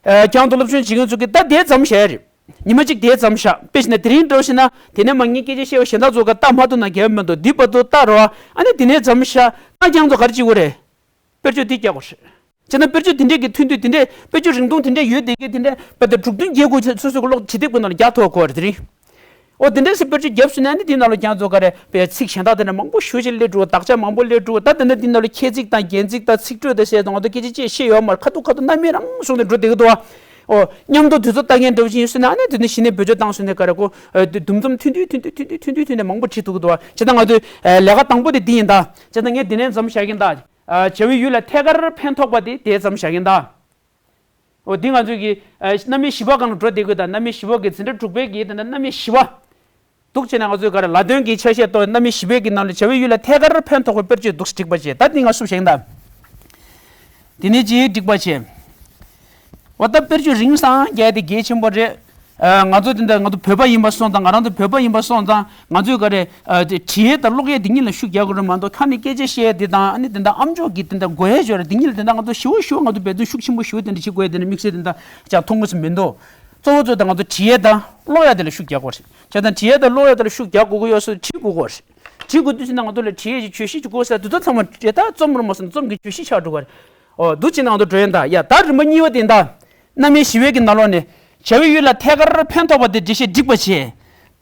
ཨ། ཁྱེད་ཚོ་སློབ་སྦྱོང་བྱེད་མཁན་ཚོ་གིས་ད་དེ་ཙམ་བྱས་རེད། ཉི་མ་གཅིག་དེ་ཙམ་བཞག་དཔེ་བྱས་ན་དེ་རིང་འདྲ་བོ་བྱས་ན་དེ་ནས་མ་ངས་སྐད་ཆ་བཤད་པ་གཞན་དག་ཚོ་ག་ལྟ་མ་ཐུབ་ན་འགལ་བ་མི་འདུག་འདི་བར་དུ་ལྟ་རོགས། ཨ་ནི་དེ་ནས་ཙམ་བཞག་ད་ཁྱེད་ཚོ་ག་རེ་བྱེད་དགོས་རེད། དཔེར་བརྗོད་འདི་རྒྱག་དགོས་རེད། བྱས་ན་དཔེར་བརྗོད་དེ་འདྲས་ཀྱི་ཐུང་ཐུང་དེ་འདྲས་དཔེར་བརྗོད་རིང་ཐུང་དེ་འདྲས་ཡོད་དེ་གས་དེ་འདྲས་དཔེ་དེ་དྲུག་བདུན་བརྒྱད་དགུ་ཚོ་སོ་སོ་གི་ཀློག་བྱེད་དེབ་ཀྱི་ནང་ལ་རྒྱག་ཐུབ་དགོས་རེད་དེ་རིང་། ཨོ་དེ་འདྲས་སེ་དཔེར་བརྗོད་བརྒྱབ་སོང་ན་ཨ་ནི་དེའི་ནང་ལ་ཁྱེད་ཚོ་ག་རེ་དཔེ་ཚིག་གཞན་དག་དེ་འདྲ་མང་པོ་ཞེ་པོ་ཅིག་སླེབས་འགྲོ། དག་ཆ་མང་པོ་སླེབས་འགྲོ། ད་དེ་འདྲ་དེའི་ནང་ལ་ཁྱད་ཚིག་དང་རྒྱན་ཚིག་དང་ཚིག་འགྲོས་དང་བཤད་དང་ང་ཚོ་སྐད་ཆ་ཅིག་བཤད་ཡོད་མ་རེད། ཁ་ཐུག་ཁ་ཐུག་རྣམ་དབྱེ་རང་བཟུང་ནས་འགྲོ་བསྡད་ཀྱི་འདུག་བ། ཨོ། མཉམ་དུ་དུས་ཚོད་ལྟ་མཁན་འདྲ་བོ་ཞིག་ཡིན་ཟེར་ན་ཨ་ནི་དེ་ནི་གཞི་ནས་བེད་སྤྱོད་བཏང་ཟེར་ནས་ག་རེ་གོ། ཨ། དེ་དུམ་ཙམ་ཐུང་ཐུང་ཐུང་ཐུང་ཐུང་ནས་མང་པོ་བྲིས་ཐུབ་ཀྱི་འདུག་བ། བྱས་ཙང་ང་ཚོའི་ཨ་ལས་ཀ་དང་པོ་དེ་འདི་ཡིན་ད། བྱས་ཙང་ངས་འདི་ནས་མཚམས་བཞག་གིན་ད། ཨ། བྱ་བའི་ཡུལ་ལ་ཐད་ཀར་ཕན་ཐོགས་པ་དེ་དེ་མཚམས་བཞག་གིན་ད། འོ་འདི་ང་ཚོའི་གི་ཨ་རྣམ་དབྱེ་བཞི་པ་སྒང་ལ་འགྲོ་བསྡད་དགོས་ད། རྣམ་དབྱེ་བཞི་པ་གི་འཛིན་གྲྭ་དྲུག་པའི་གི་ད་ལྟ་རྣམ་དབྱེ་བཞི་པ། འདུག་བྱས་ན་ང་ཚོས་ག་རེ་ལ་དོན་གྱི་ཆ་ཤས་ཐོག་རྣམ་དབྱེ་བཞི་པའི་གི་ནང་ལ་བྱ་བའི་ཡུལ་ལ་ཐད་ཀར་ཕན་ཐོགས་པའི་དཔེར་བརྗོད་འདུག་སྒྲིག་པ་བྱས། ད་འདི་ང་སུབ་བཞག་ཡིན་ད། དེ་ནས་ཅིག་སྒྲིག་པ་བྱས། འོ་ད་དཔེར་བརྗོད་རིང་སང་རྒྱག་དེ་གལ་ཆེན་པོ་རེད། ཨ། ང་ཚོ་དེ་འདྲ་ང་ཚོ་བོད་པ་ཡིན་པ་སོང་ཙང་། ང་རང་ཚོ་བོད་པ་ཡིན་པ་སོང་ཙང་ང་ཚོས་ག་རེ། ཨ། དེ་བྲིས་ཡས་དང་ཀློག་ཡས་དེ་གཉིས་ལ་ཤུགས་རྒྱག་དགོས་རེད་མ་གཏོགས་ཁ་ནས་སྐད་ཆ་བཤད་ཡས་དེ་དང་ཨ་ནི་དེ་འདྲ་ཨམ་ཅོག་གི་དེ་འདྲ་འགོ་ཡས་ཞོར་དེ་གཉིས་ལ་དེ་འདྲ་ང་ཚོ་ཞེ་པོ་ཞེ་པོ་ང་ཚོ་འབད་བརྩོན་ཤུགས་ཆེན་པོ་ཞེ་པོ་དེ་འདྲ་བྱེད་དགོས་ཡས་དེ་འདྲ་དམིགས་བསལ་དེ་འདྲ་ཅང་མཐོང་གི་མི་འདུག་གཙོ་བོ་གཙོ་དེ་ང་ཚོ་བྲིས་ཡས་དང་ཀློག་ཡས་དེ་ལ་ཤུགས་རྒྱག་དགོས་རེད། བྱས་ཙང་བྲིས་ཡས་དང་ཀློག་ཡས་དེ་ལ་ཤུགས་རྒྱག་དགོས་ཀྱི་ཡོད་ས་བྲིས་དགོས་ཀྱི་རེད། བྲིས་དགོས་དུས་ཙམ་ན་ང་ཚོ་ལ་བྲིས་ཡས་ཀྱི་བརྗོད་གཞི་ཅིག་དགོས་ས་དེ་ཚོ་ཚང་མ་བྲིས། ད་རྩོམ་རུ་མ་སོང་ན་རྩོམ་གྱི་བརྗོད་གཞི་ཆགས་འགྲོ་གི་རེད། ཨོ་འདུག་བྱས་ན་ང་ཚོ་འགྲོ་ཡས་ད། ཡ་ད་རིམ་པ་གཉིས་པ་དེ་ད། རྣམ་དབྱེ་བཞི་པའི་གི་ནང་ལོགས་ནས་བྱ་བའི་ཡུལ་ལ་ཐད་ཀར་ཕན་ཐོགས་པ་དེ་འགྲེལ་བཤད་སྒྲིག་པ་བྱས།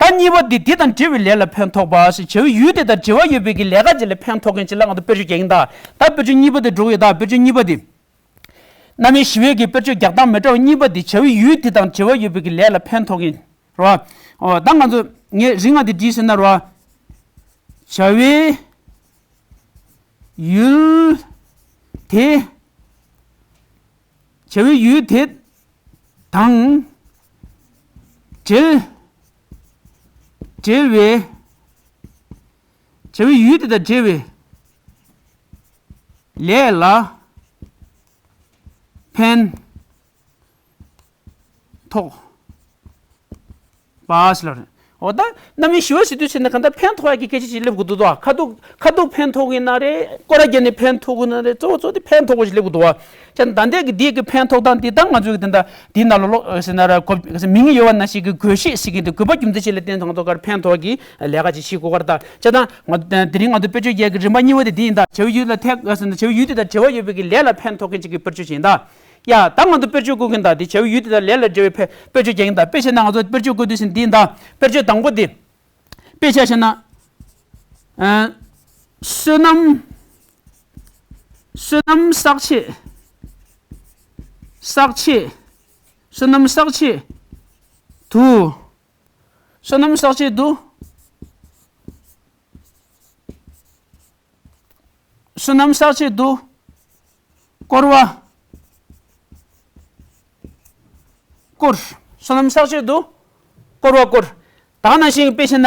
ད་གཉིས་པ་དེ་འདི་དང་འབྲེལ་བའི་ལས་ལ་ཕན་ཐོགས་པ་ཞེས་བྱ་བའི་ཡུལ་དེ་དང་འབྲེལ་བ་ཡོད་པའི་གི་ལས་ཀ་ཅིག་ལ་ཕན་ཐོགས་མཁན་ཅིག་ལ་ང་ཚོ་དཔེར་བརྗོད་རྒྱག་གིན་ད། ད་དཔེར་བརྗོད་གཉིས་པ་དེ་འགྲོ་གི་ཡོད་ད། དཔེར་བརྗོད་གཉིས་པ་དེ། རྣམ་དབྱེ་བཞི་པའི་གི་དཔེར་བརྗོད་རྒྱག་སྟངས་མི་འདྲ་བ་གཉིས་པ་དེ་བྱ་བའི་ཡུལ་དེ་དང་འབྲེལ་བ་ཡོད་པའི་གི་ལས་ལ་ཕན་ཐོགས་མཁན་རེད་བ། ཨོ་ད་ང་ཚོ་ངས་རིང་ང་དེ་བྲིས་ཟིན་ན་རེད་བ། བྱ་བའི་ཡུལ་དེ། བྱ་བའི་ཡུལ་དེ་དང་འབྲེལ། འབྲེལ་བའི། བྱ་བའི་ཡུལ་དེ་དང་འབྲེལ་བའི་ལས་ལ་ཕན་ཐོགས་པ་ཞེས་ལབ་རེད། འོ་ད་རྣམ་དབྱེ་བཞི་པ་ཟེར་དུས་ཟེར་ན་གང་ལྟར་ཕན་ཐོགས་ཡག་གི་སྐད་ཆ་ཞིག་སླེབས་དགོས་འདུག་དོ། ཁ་ཐུག་ཁ་ཐུག་ཕན་ཐོགས་ཀྱི་ན་རེད། སྐོར་ར་བརྒྱབ་ནས་ཕན་ཐོགས་ཀྱི་ན་རེད། གཙོ་བོ་གཙོ་དེ་ཕན་ཐོགས་པ་ཞིག་སླེབས་དགོས་འདུག་བ། ཅག་ད་ལྟའི་གི་འདི་གི་ཕན་ཐོགས་དང་འདི་ད་ང་ཚོའི་གི་དེ་འདྲ་འདི་ནང་ལོགས་ཟེར་ན་ར་གོ་མིང་ཡོད་པ་ནང་བཞིན་གི་དགོས་ཤེས་ཟེར་གི་འདུག་དགོས་པ་རྒྱུ་མཚན་ཞིག་ལ་བརྟེན་ཏེ་ང་ཚོ་གར་ཕན་ཐོགས་ཀྱི་ལས་ཀ་ཅིག་བྱེད་དགོས་གར་ད་ཅག་ད་ང་དེ་རིང་ང་ཚོ་དཔེར་བརྗོད་རྒྱག་གི་རིམ་པ་གཉིས་པ་དེ་འདི་ཡིན་ད། བྱ་བའི་ཡུལ་ལ་ཐད་ཟེར་ན་བྱ་བའི་ཡུལ་དེ་དང་འབྲེལ་བ་ཡོད་པའི་གི་ལས་ལ་ཕན་ཐོགས་མཁན་ཅིག་གི་དཔེར་བརྗོད་ཅིག་ཡིན་ད། ཡ་ད་ང་ཚོ་དཔེར་བརྗོད་བཀོད་མཁན་ད་དེ་བྱ་བའི་ཡུལ་དེ་དང་ལས་ལ་འབྲེལ་བའི་ཕན་དཔེར་བརྗོད་རྒྱག་མཁན་ད། དཔེ་བྱས་ན་ང་ཚོ་དཔེར་བརྗོད་བཀོད་དུས་ཟིན་འདི་ཡིན་ད། དཔེར་བརྗོད་དང་པོ་དེ། དཔེ་ཆ་བཞག་ན། ཨ། བསོད་ནམས། བསོད་ནམས་བསགས་ཆེད། བསགས་ཆེད། བསོད་ནམས་བསགས་ཆེད་དུ། བསོད་ནམས་བསགས་ཆེད་དུ། བསོད་ནམས་བསགས་ཆེད་དུ། བསྐོར་བ། བསྐོར། བསོད་ནམས་བསགས་ཆེད་དུ། བསྐོར་བ་བསྐོར། ད་ག་ནང་བཞིན་དཔེ་བྱས་ན།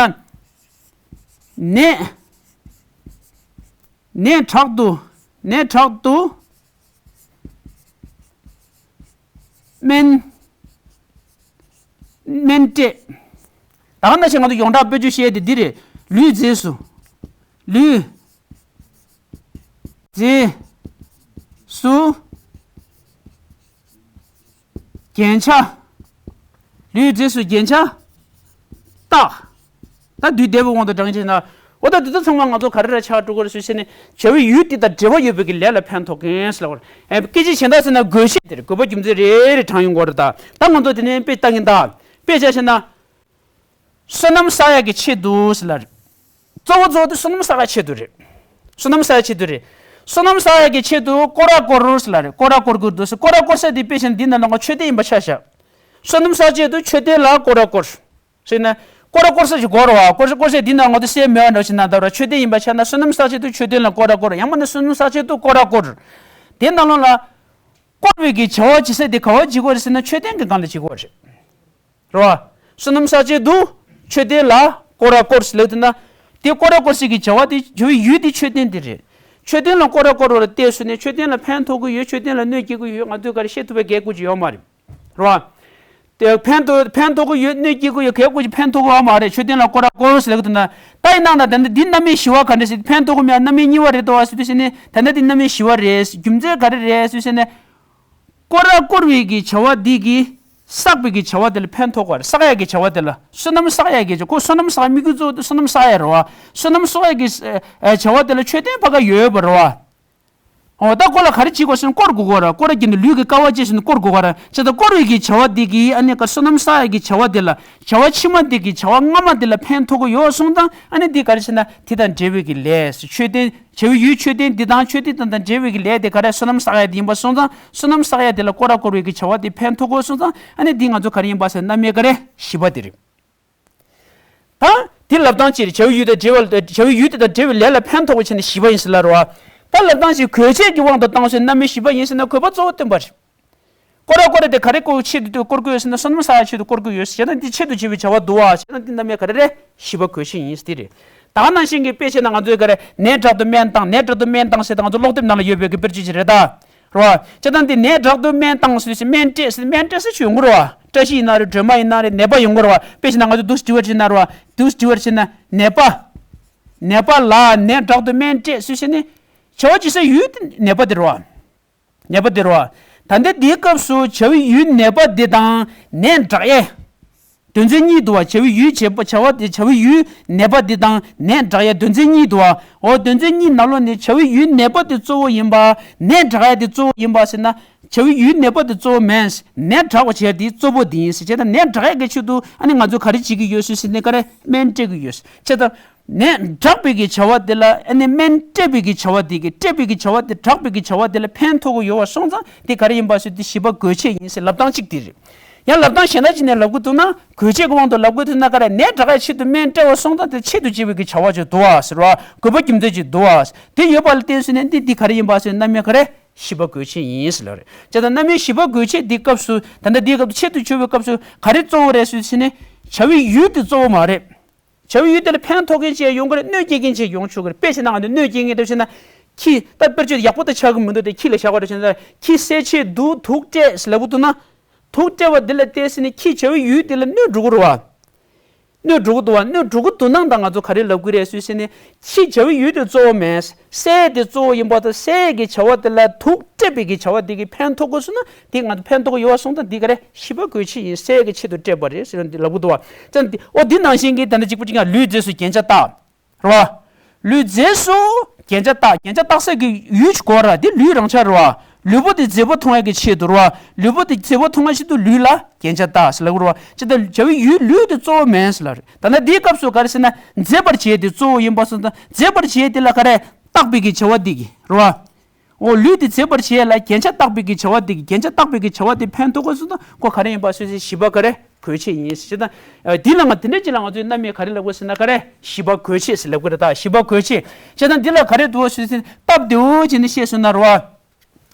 ནད། ནད་དྲག་ཏུ། ནད་དྲག་ཏུ། སྨན། སྨན་སྤྲད། ད་ག་ནང་བཞིན་ང་ཚོ་ཡོངས་གྲགས་དཔེ་བརྗོད་བཤད་དེ་འདི་རེད། ལུས་རྫས་སུ། ལུས། རྫས། སུ། རྒྱན་ཆ། ལུས་རྫས་སུ་རྒྱན་ཆ། བཏགས། ད་དུས་འདས་པའི་དབང་དུ་བགྲང་བྱས་ན། འོ་ད་དེ་ཚོ་ཚང་མ་ང་ཚོ་ག་རེ་ར་ཆགས་འགྲོ་གི་རེད་ཟེར་ནས་བྱ་བའི་ཡུལ་དེ་དང་འབྲེལ་བ་ཡོད་པའི་གི་ལས་ལ་ཕན་ཐོགས་མཁན་ཟེར་ལ་བར། ཨེ་སྐད་ཆ་གཞན་དག་ཟེར་ན་དགོས་ཤེས་དེ་རེད། དགོས་པ་རྒྱུ་མཚན་རེ་རེ་དྲངས་ཡོང་གི་རེད་ད། ད་ང་ཚོ་དེ་ནས་དཔེ་ལྟ་གིན་ད། དཔེ་ཆ་བཞག་ན། བསོད་ནམས་བསགས་ཡག་གི་ཆེད་དུ་ཟེར་ལ་རེད། གཙོ་བོ་གཙོ་བོ་དེ་བསོད་ནམས་བསགས་ཡག་ཆེད་དུ་རེད། བསོད་ནམས་བསགས་ཡག་ཆེད་དུ་རེད། བསོད་ནམས་བསགས་ཡག་གི་ཆེད་དུ་སྐོར་ར་བསྐོར་ཟེར་ལ་རེད། སྐོར་ར་བསྐོར་དགོས་འདུག་ཟེར། སྐོར་ར་བསྐོར་ས་དེ་དཔེ་བཞག་ན་འདི་ནང་ལ་ང་མཆོད་རྟེན་ཡིན་པ་ཆ་བཞག་བསོད་ནམས་བསགས་ཆེད་དུ་མཆོད་རྟེན་ལ་སྐོར་ར་བསྐོར། ཟེར་ན། སྐོར་ར་བསྐོར་ས་ཞིག་དགོས་རེད་བ། སྐོར་ས་སྐོར་སའི་འདི་ནང་ང་ཚོ་སེལ་མེད་པ་འདྲ་ཞིག་ན་ད་ར་མཆོད་རྟེན་ཡིན་པ་ཆ་ན་བསོད་ནམས་བསགས་ཆེད་དུ་མཆོད་རྟེན་ལ་སྐོར་ར་བསྐོར། ཡང་མིན་ན་བསོད་ནམས་བསགས་ཆེད་དུ་སྐོར་ར་བསྐོར། དེ་ནང་ལོགས་ལ། བསྐོར་བའི་གི་བྱ་བ་བྱེད་ས་དེ་ག་བ་བྱེད་དགོས་རེད་ཟེར་ན་མཆོད་རྟེན་གྱི་སྒང་ལ་བྱེད་དགོས་རེད། རེད་བ། བསོད་ནམས་བསགས་ཆེད་དུ་མཆོད་རྟེན་ལ་སྐོར་ར་བསྐོར་ཟེར་ལབ་དུས་ན། དེ་སྐོར་ར་བསྐོར་ས་གི་བྱ་བ་དེ་བྱ་བའི་ཡུལ་དེ་མཆོད་རྟེན་དེ་རེད། མཆོད་རྟེན་ལ་སྐོར་ར་བསྐོར་བ་ལ་བལྟས་སོང་ནས་མཆོད་རྟེན་ལ་ཕན་ཐོགས་ཀྱི་ཡོད། མཆོད་རྟེན་ལ་གནོད་སྐྱེལ་གྱི་ཡོད། ང་ཚོས་ག་རེ་བཤད་ཐུབ་པའི་གལ་དགོས་ཀྱི་ཡོད་མ་རེད། རེད་བ། དེ་ཕན་ཐོགས་ཕན་ཐོགས་ཀྱི་ཡོད། གནོད་སྐྱེལ་གྱི་ཡོད། གལ་དགོས་ཀྱི་ཕན་ཐོགས་ཀྱི་ཡོད་མ་རེད། མཆོད་རྟེན་ལ་སྐོར་ར་བསྐོར་ཟེར་ལབ་ཀྱི་འདུག་ན། ད་ཡིན་ནའང་ད་ལྟ་འདི་རྣམ་དབྱེ་བཞི་པ་ག་འདྲ་ཞིག་ཕན་ཐོགས་ཀྱི་མེད། རྣམ་དབྱེ་གཉིས་པ་རེད་དོ་ཟེར་དུས་ཟེར་ནས་ད་ལྟ་འདི་རྣམ་དབྱེ་བཞི་པ་རེད། རྒྱུ་མཚན་ག་རེ་རེད་ཟེར་ཟེར་ནས། སྐོར་ར་བསྐོར་བའི་གི་བྱ་བ་འདི་གི་བསགས་པའི་གི་བྱ་བ་དེ་ལ་ཕན་ཐོགས་པ་རེད། བསགས་ཡ་གི་བྱ་བ་དེ་ལ་བསོད་ནམས་བསགས་ཡ་གི་བྱ་ཁོ་བསོད་ནམས་བསགས་ཡ་དམིགས་ཡུལ་གཙོ་བོ་དེ་བསོད་ནམས་བསགས་ཡ་རེད་བ། བསོད་ནམས་བསགས་ཡ་གི་བྱ་བ་དེ་ལ་མཆོད་རྟེན་ཕ་ག་ཡོད་པ་རེད་བ། འོ་ད་ཁོ་ལ་ག་རེ་བྱེད་དགོས་ཟེར་ན་སྐོར་དགོས་གོ་ར། སྐོར་ར་གྱི་ནི་ལུས་ཀྱི་ཀ་བ་བཅས་ཟེར་ན་སྐོར་དགོས་གོ་ར། བྱས་ཙང་སྐོར་བའི་གི་བྱ་བ་འདི་གི་ཨ་ནི་ཀ་བསོད་ནམས་བསགས་ཡ་གི་བྱ་བ་དེ་ལ་བྱ་བ་ཕྱི་མ་འདི་གི་བྱ་བ་སྔ་མ་དེ་ལ་ཕན་ཐོགས་ཀྱི་ཡོད་སོང་ཙང་ཨ་ནི་འདི་ག་རེ་བྱས་ན་དེ་དང་འབྲེལ་བའི་གི་ལས་མཆོད་རྟེན་བྱ་བའི་ཡུལ་མཆོད་རྟེན་འདི་དང་མཆོད་རྟེན་དང་དང་འབྲེལ་བའི་གི་ལས་དེ་ག་རེ་བསོད་ནམས་བསགས་ཡ་དེ་ཡིན་པ་སོང་ཙང་བསོད་ནམས་བསགས་ཡ་དེ་ལ་སྐོར་ར་བསྐོར་བའི་གི་བྱ་བ་དེ་ཕན་ཐོགས་དགོས་སོང་ཙང་ཨ་ནི་འདི་ང་ཚོ་ག་རེ་ཡིན་པ་ཟེར་ན་རྣམ་དབྱེ་ག་རེ་བཞི་པ་དེ་རེད། ད་དེ་ལབ་སྟངས་ཅིག་རེད། བྱ་བའི་ཡུལ་དང་འབྲེལ་བ་བྱ་བའི་ཡུལ་དེ་དང་འབྲེལ་བའི་ལས་ལ་ཕན་ཐོགས་པ་བྱས་ནས་བཞི་པ་ཡིན་ཟེར་ལབ་རེད་བ། ད་ལབ་སྟངས་ཅིག་དགོས་ཆེད་ཀྱི་དབང་དུ་བཏང་སོང་ན་རྣམ་དབྱེ་བཞི་པ་ཡིན་ཟེར་ན་དགོས་པ་གཙོ་བོ་སྟོན་པ་རེད། སྐོར་ར་སྐོར་ར་དེ་ག་རེ་སྐོར་ཆེད་དུ་སྐོར་དགོས་ཟེར་ན་བསོད་ནམས་བསགས་ཡ་ཆེད་དུ་སྐོར་དགོས་ཡོད་ཟེར་ན་འདི་ཆེད་དུ་བྱེད་པའི་བྱ་བ་འདུག་བ་ཟེར་ན་འདི་རྣམ་དབྱེ་ག་རེ་རེད། བཞི་པ་དགོས་ཆེད་ཡིན་ཟེར་དེ་རེད། ད་ག་ནང་བཞིན་གྱི་དཔེ་བྱས་ན་ང་ཚོས་ག་རེ་ནད་དྲག་ཏུ་སྨན་བཏང་། ནད་དྲག་ཏུ་སྨན་བཏང་ཟེར་ད་ང་ཚོ་ཀློག་དེབ་ནང་ལ་ཡོད་པའི་གི་དཔེར་བརྗོད་ཅིག་རེད་ད། རེད་བ། བྱས་ཙང་འདི་ནད་དྲག་ཏུ་སྨན་བཏང་ཟེར་ཟེར་སྨན་སྤྲད་ཟེར་སྨན་སྤྲད་ཟེར་ཆོས་ཡོང་གི་རེད་བ། བཀྲ་ཤིས་ཡིན་ན་རེད། སྒྲོལ་མ་ཡིན་ན་རེད། ནད་པ་ཡོང་གི་རེད་བ། དཔེ་བྱས་ན་ང་ཚོ་འདུག་སེ་དྲི་བ་དྲིས་ན་རེད་བ། འདུག་སེ་དྲི་བ་དྲིས་ན་ནད་པ། ནད་པ་ལ་ནད་དྲག་ཏུ་སྨན་སྤྲད་ཟེར་ཟེར་ནས་བྱ་བ་བྱེད་ས་ཡུལ་དེ་ནད་པ་དེ་རེད་བ། ནད་པ་དེ་རེད་བ། ད་ལྟ་འདིའི་སྐབས་སུ་བྱ་བའི་ཡུལ་ནད་པ་འདི་དང་ནད་དྲག་ཡས། དོན་ཚན་གཉིས་འདུག་བ། བྱ་བའི་ཡུལ་བྱེད་པ་བྱ་བ་དེ་བྱ་བའི་ཡུལ་ནད་པ་འདི་དང་ནད་དྲག་ཡས་དོན་ཚན་གཉིས་འདུག་བ། འོ་དོན་ཚན་གཉིས་ནང་ལོགས་ནས་བྱ་བའི་ཡུལ་ནད་པ་དེ་གཙོ་བོ་ཡིན་པ། ནད་དྲག་ཡས་དེ་གཙོ་བོ་ཡིན་པ་ཟེར་ན། བྱ་བའི་ཡུལ་ནད་པ་དེ་གཙོ་བོ་མིན། ནད་དྲག་པ་བྱས་དེ་གཙོ་བོ་དེ་ཡིན་ཟེར། བྱས་ཙང་ནད་དྲག་ཡས་ཀྱི་ཆེད་དུ་ཨ་ནི་ང་ཚོས་ག་རེ་བྱེད་ཀྱི་ཡོད་ཟེར་ཟེར་ནས་ག་རེ་སྨན་སྤྲད་ཀྱི་ཡོད་ཟེར། བྱས་ཙང་། ནད་དྲག་པའི་གི་བྱ་བ་དེ་ལ་ཨ་ནི་སྨན་སྤྲད་པའི་གི་བྱ་བ་དེ་གི་སྤྲད་པའི་གི་བྱ་བ་དེ་དྲག་པའི་གི་བྱ་བ་དེ་ལ་ཕན་ཐོགས་ཀྱི་ཡོད་པ་སོང་ཙང་དེ་ག་རེ་ཡིན་པ་ཟེར་དུས་བཞི་པ་དགོས་ཆེད་ཡིན་ཟེར་ལབ་སྟངས་གཅིག་དེ་རེད། ཡང་ལབ་སྟངས་གཞན་དག་ཅིག་ནས་ལབ་དགོས་ཐུག་ན་དགོས་ཆེད་ཀྱི་དབང་དུ་ལབ་དགོས་ཐུག་ན་ག་རེ་ནད་དྲག་ཡས་ཆེད་དུ་སྨན་སྤྲད་པ་སོང་ཙང་དེ་ཆེད་དུ་བྱེད་པའི་གི་བྱ་བ་ཅིག་འདུག་བ་ཟེར་བ་དགོས་པ་རྒྱུ་མཚན་ཅིག་འདུག་བ། དེ་ཡོད་པ་ལ་བརྟེན་ཟེར་ནས་འདི་འདི་ག་རེ་ཡིན་པ་ཟེར་རྣམ་དབྱེ་ག་རེ་བཞི་པ་དགོས་ཆེད་ཡིན་ཟེར་ལབ་རེད། བྱས་ཙང་རྣམ་དབྱེ་བཞི་པ་དགོས་ཆེད་འདི་སྐབས་སུ་ད་ལྟ་འདིའི་སྐབས་སུ་ཆེད་དུ་བྱེད་པའི་སྐབས་སུ་ག་རེ་གཙོ་བོ་རེད་ཟེར་ཟེར་ནས་བྱ་བའི་ཡུལ་དེ་གཙོ་བོ་མ་རེད། བྱ་བའི་ཡུལ་དེ་ལ་ཕན་ཐོགས་མཁན་ཅིག་ཡོང་གི་རེད། གནོད་སྐྱེལ་མཁན་ཅིག་ཡོང་ཆོག་གི་རེད། དཔེ་བྱས་ན་ང་ཚོས་གནོད་སྐྱེལ་མཁན་འདྲ་བྱས་ན་ཁྱི་ད་དཔེར་བརྗོད་ཡག་པོ་ད་ཆགས་ཀྱི་མི་འདུག་དེ་ཁྱི་ལ་བཞག་པ་འདྲ་བྱས་ན་ཁྱི་བསད་ཆེད་དུ་དུག་སྤྲད་ཟེར་ལབ་དགོས་འདུག་ན། དུག་སྤྲད་པ་འདི་ལ་བལྟས་ཟེར་ནས་ཁྱི་བྱ་བའི་ཡུལ་དེ་ལ་གནོད་འགྲོ་གི་རེད་བ། གནོད་འགྲོ་གི་འདུག་བ། གནོད་འགྲོ་གི་འདུག་ན་ད་ང་ཚོ་ག་རེ་ལབ་གི་རེད་ཟེར་ཟེར་ནས། ཕྱིའི་བྱ་བའི་ཡུལ་དེ་གཙོ་བོ་མིན། སའི་དེ་གཙོ་བོ་ཡིན་པ་དང་། སའི་གི་བྱ་བ་དེ་ལ་དུག་སྤྲད་པའི་གི་བྱ་བ་དེ་གིས་ཕན་ཐོགས་དགོས་སོང་ན། དེ་ང་ཚོ་ཕན་ཐོགས་ཀྱི་ཡོད་པ་སོང་ཙང་། འདི་ག་རེ། བྱེད་པ་དགོས་ཆེད་ཡིན། སའི་གི་ཆེད་དུ་སྤྲད་པ་རེད་ཟེར་ནས་འདི་ལབ་གི་འདུག་བ། ཙང་འདི། འོ། འདི་ནང་བཞིན་གྱི་ད་ལྟ་གཅིག་པུ་གཅིག་ཡང་ལུས་རྫས་སུ་རྒྱན་ཆ་བཏགས། རེད་བ། ལུས་རྫས་སུ་རྒྱན་ཆ་བཏགས། རྒྱན་ཆ་བཏགས་སའི་གི་ཡུལ་གོ་ར། འདི་ལུས་རང་ཆ་རེད་བ། ལུས་པོ་དེ་མཛེས་པོ་མཐོང་ཡ་གི་ཆེད་དུ་རེད་བ། ལུས་པོ་དེ་མཛེས་པོ་མཐོང་ཡ་ཆེད་དུ་ལུས་ལ་རྒྱན་ཆ་བཏགས་ཟེར་ལབ་གི་རེད་བ། ཅི་ལྟར་བྱ་བའི་ཡུལ་ལུས་དེ་གཙོ་བོ་མིན་ཟེར་ལབ་རེད། ད་ནི་འདིའི་སྐབས་སུ་ག་རེ་ཟེར་ན། མཛེས་པར་བྱེད་དེ་གཙོ་བོ་ཡིན་པ་སོང་ཙང་། མཛེས་པར་བྱེད་དེ་ལ་ག་རེ། བཏགས་པའི་གི་བྱ་བ་འདི་གིས་རེད་བ། འོ། ལུས་དེ་མཛེས་པར་བྱེད་ལ་རྒྱན་ཆ་བཏགས་པའི་གི་བྱ་བ་འདི་གིས། རྒྱན་ཆ་བཏགས་པའི་གི་བྱ་བ་དེ་ཕན་ཐོགས་དགོས་སོང་ན། ཁོ་ག་རེ་ཡིན་པ་སོ་སོའི་བྱེད་པ་ག་རེ། དགོས་ཆེད་ཡིན་ཟེར། ད་འདི་ལ་ང་དེ་འདྲ་ཅིག་ལ་ང་ཚོའི་རྣམ་དབྱེ་ག་རེ་ལབ་དགོས་ཟེར་ན། ག་རེ། བྱེད་པ་དགོས་ཆེད་ཟེར་ལབ་དགོས་རེད། ད་བྱེད་པ་དགོས་ཆེད་བྱས་ཙང་འདི་ལ་ག་རེ་འདུག་ཟེར་ཟེར་ན། སྟབས་བདེ་བོ་བྱས་ནས་བཤད་སོང་ན་རེད་བ།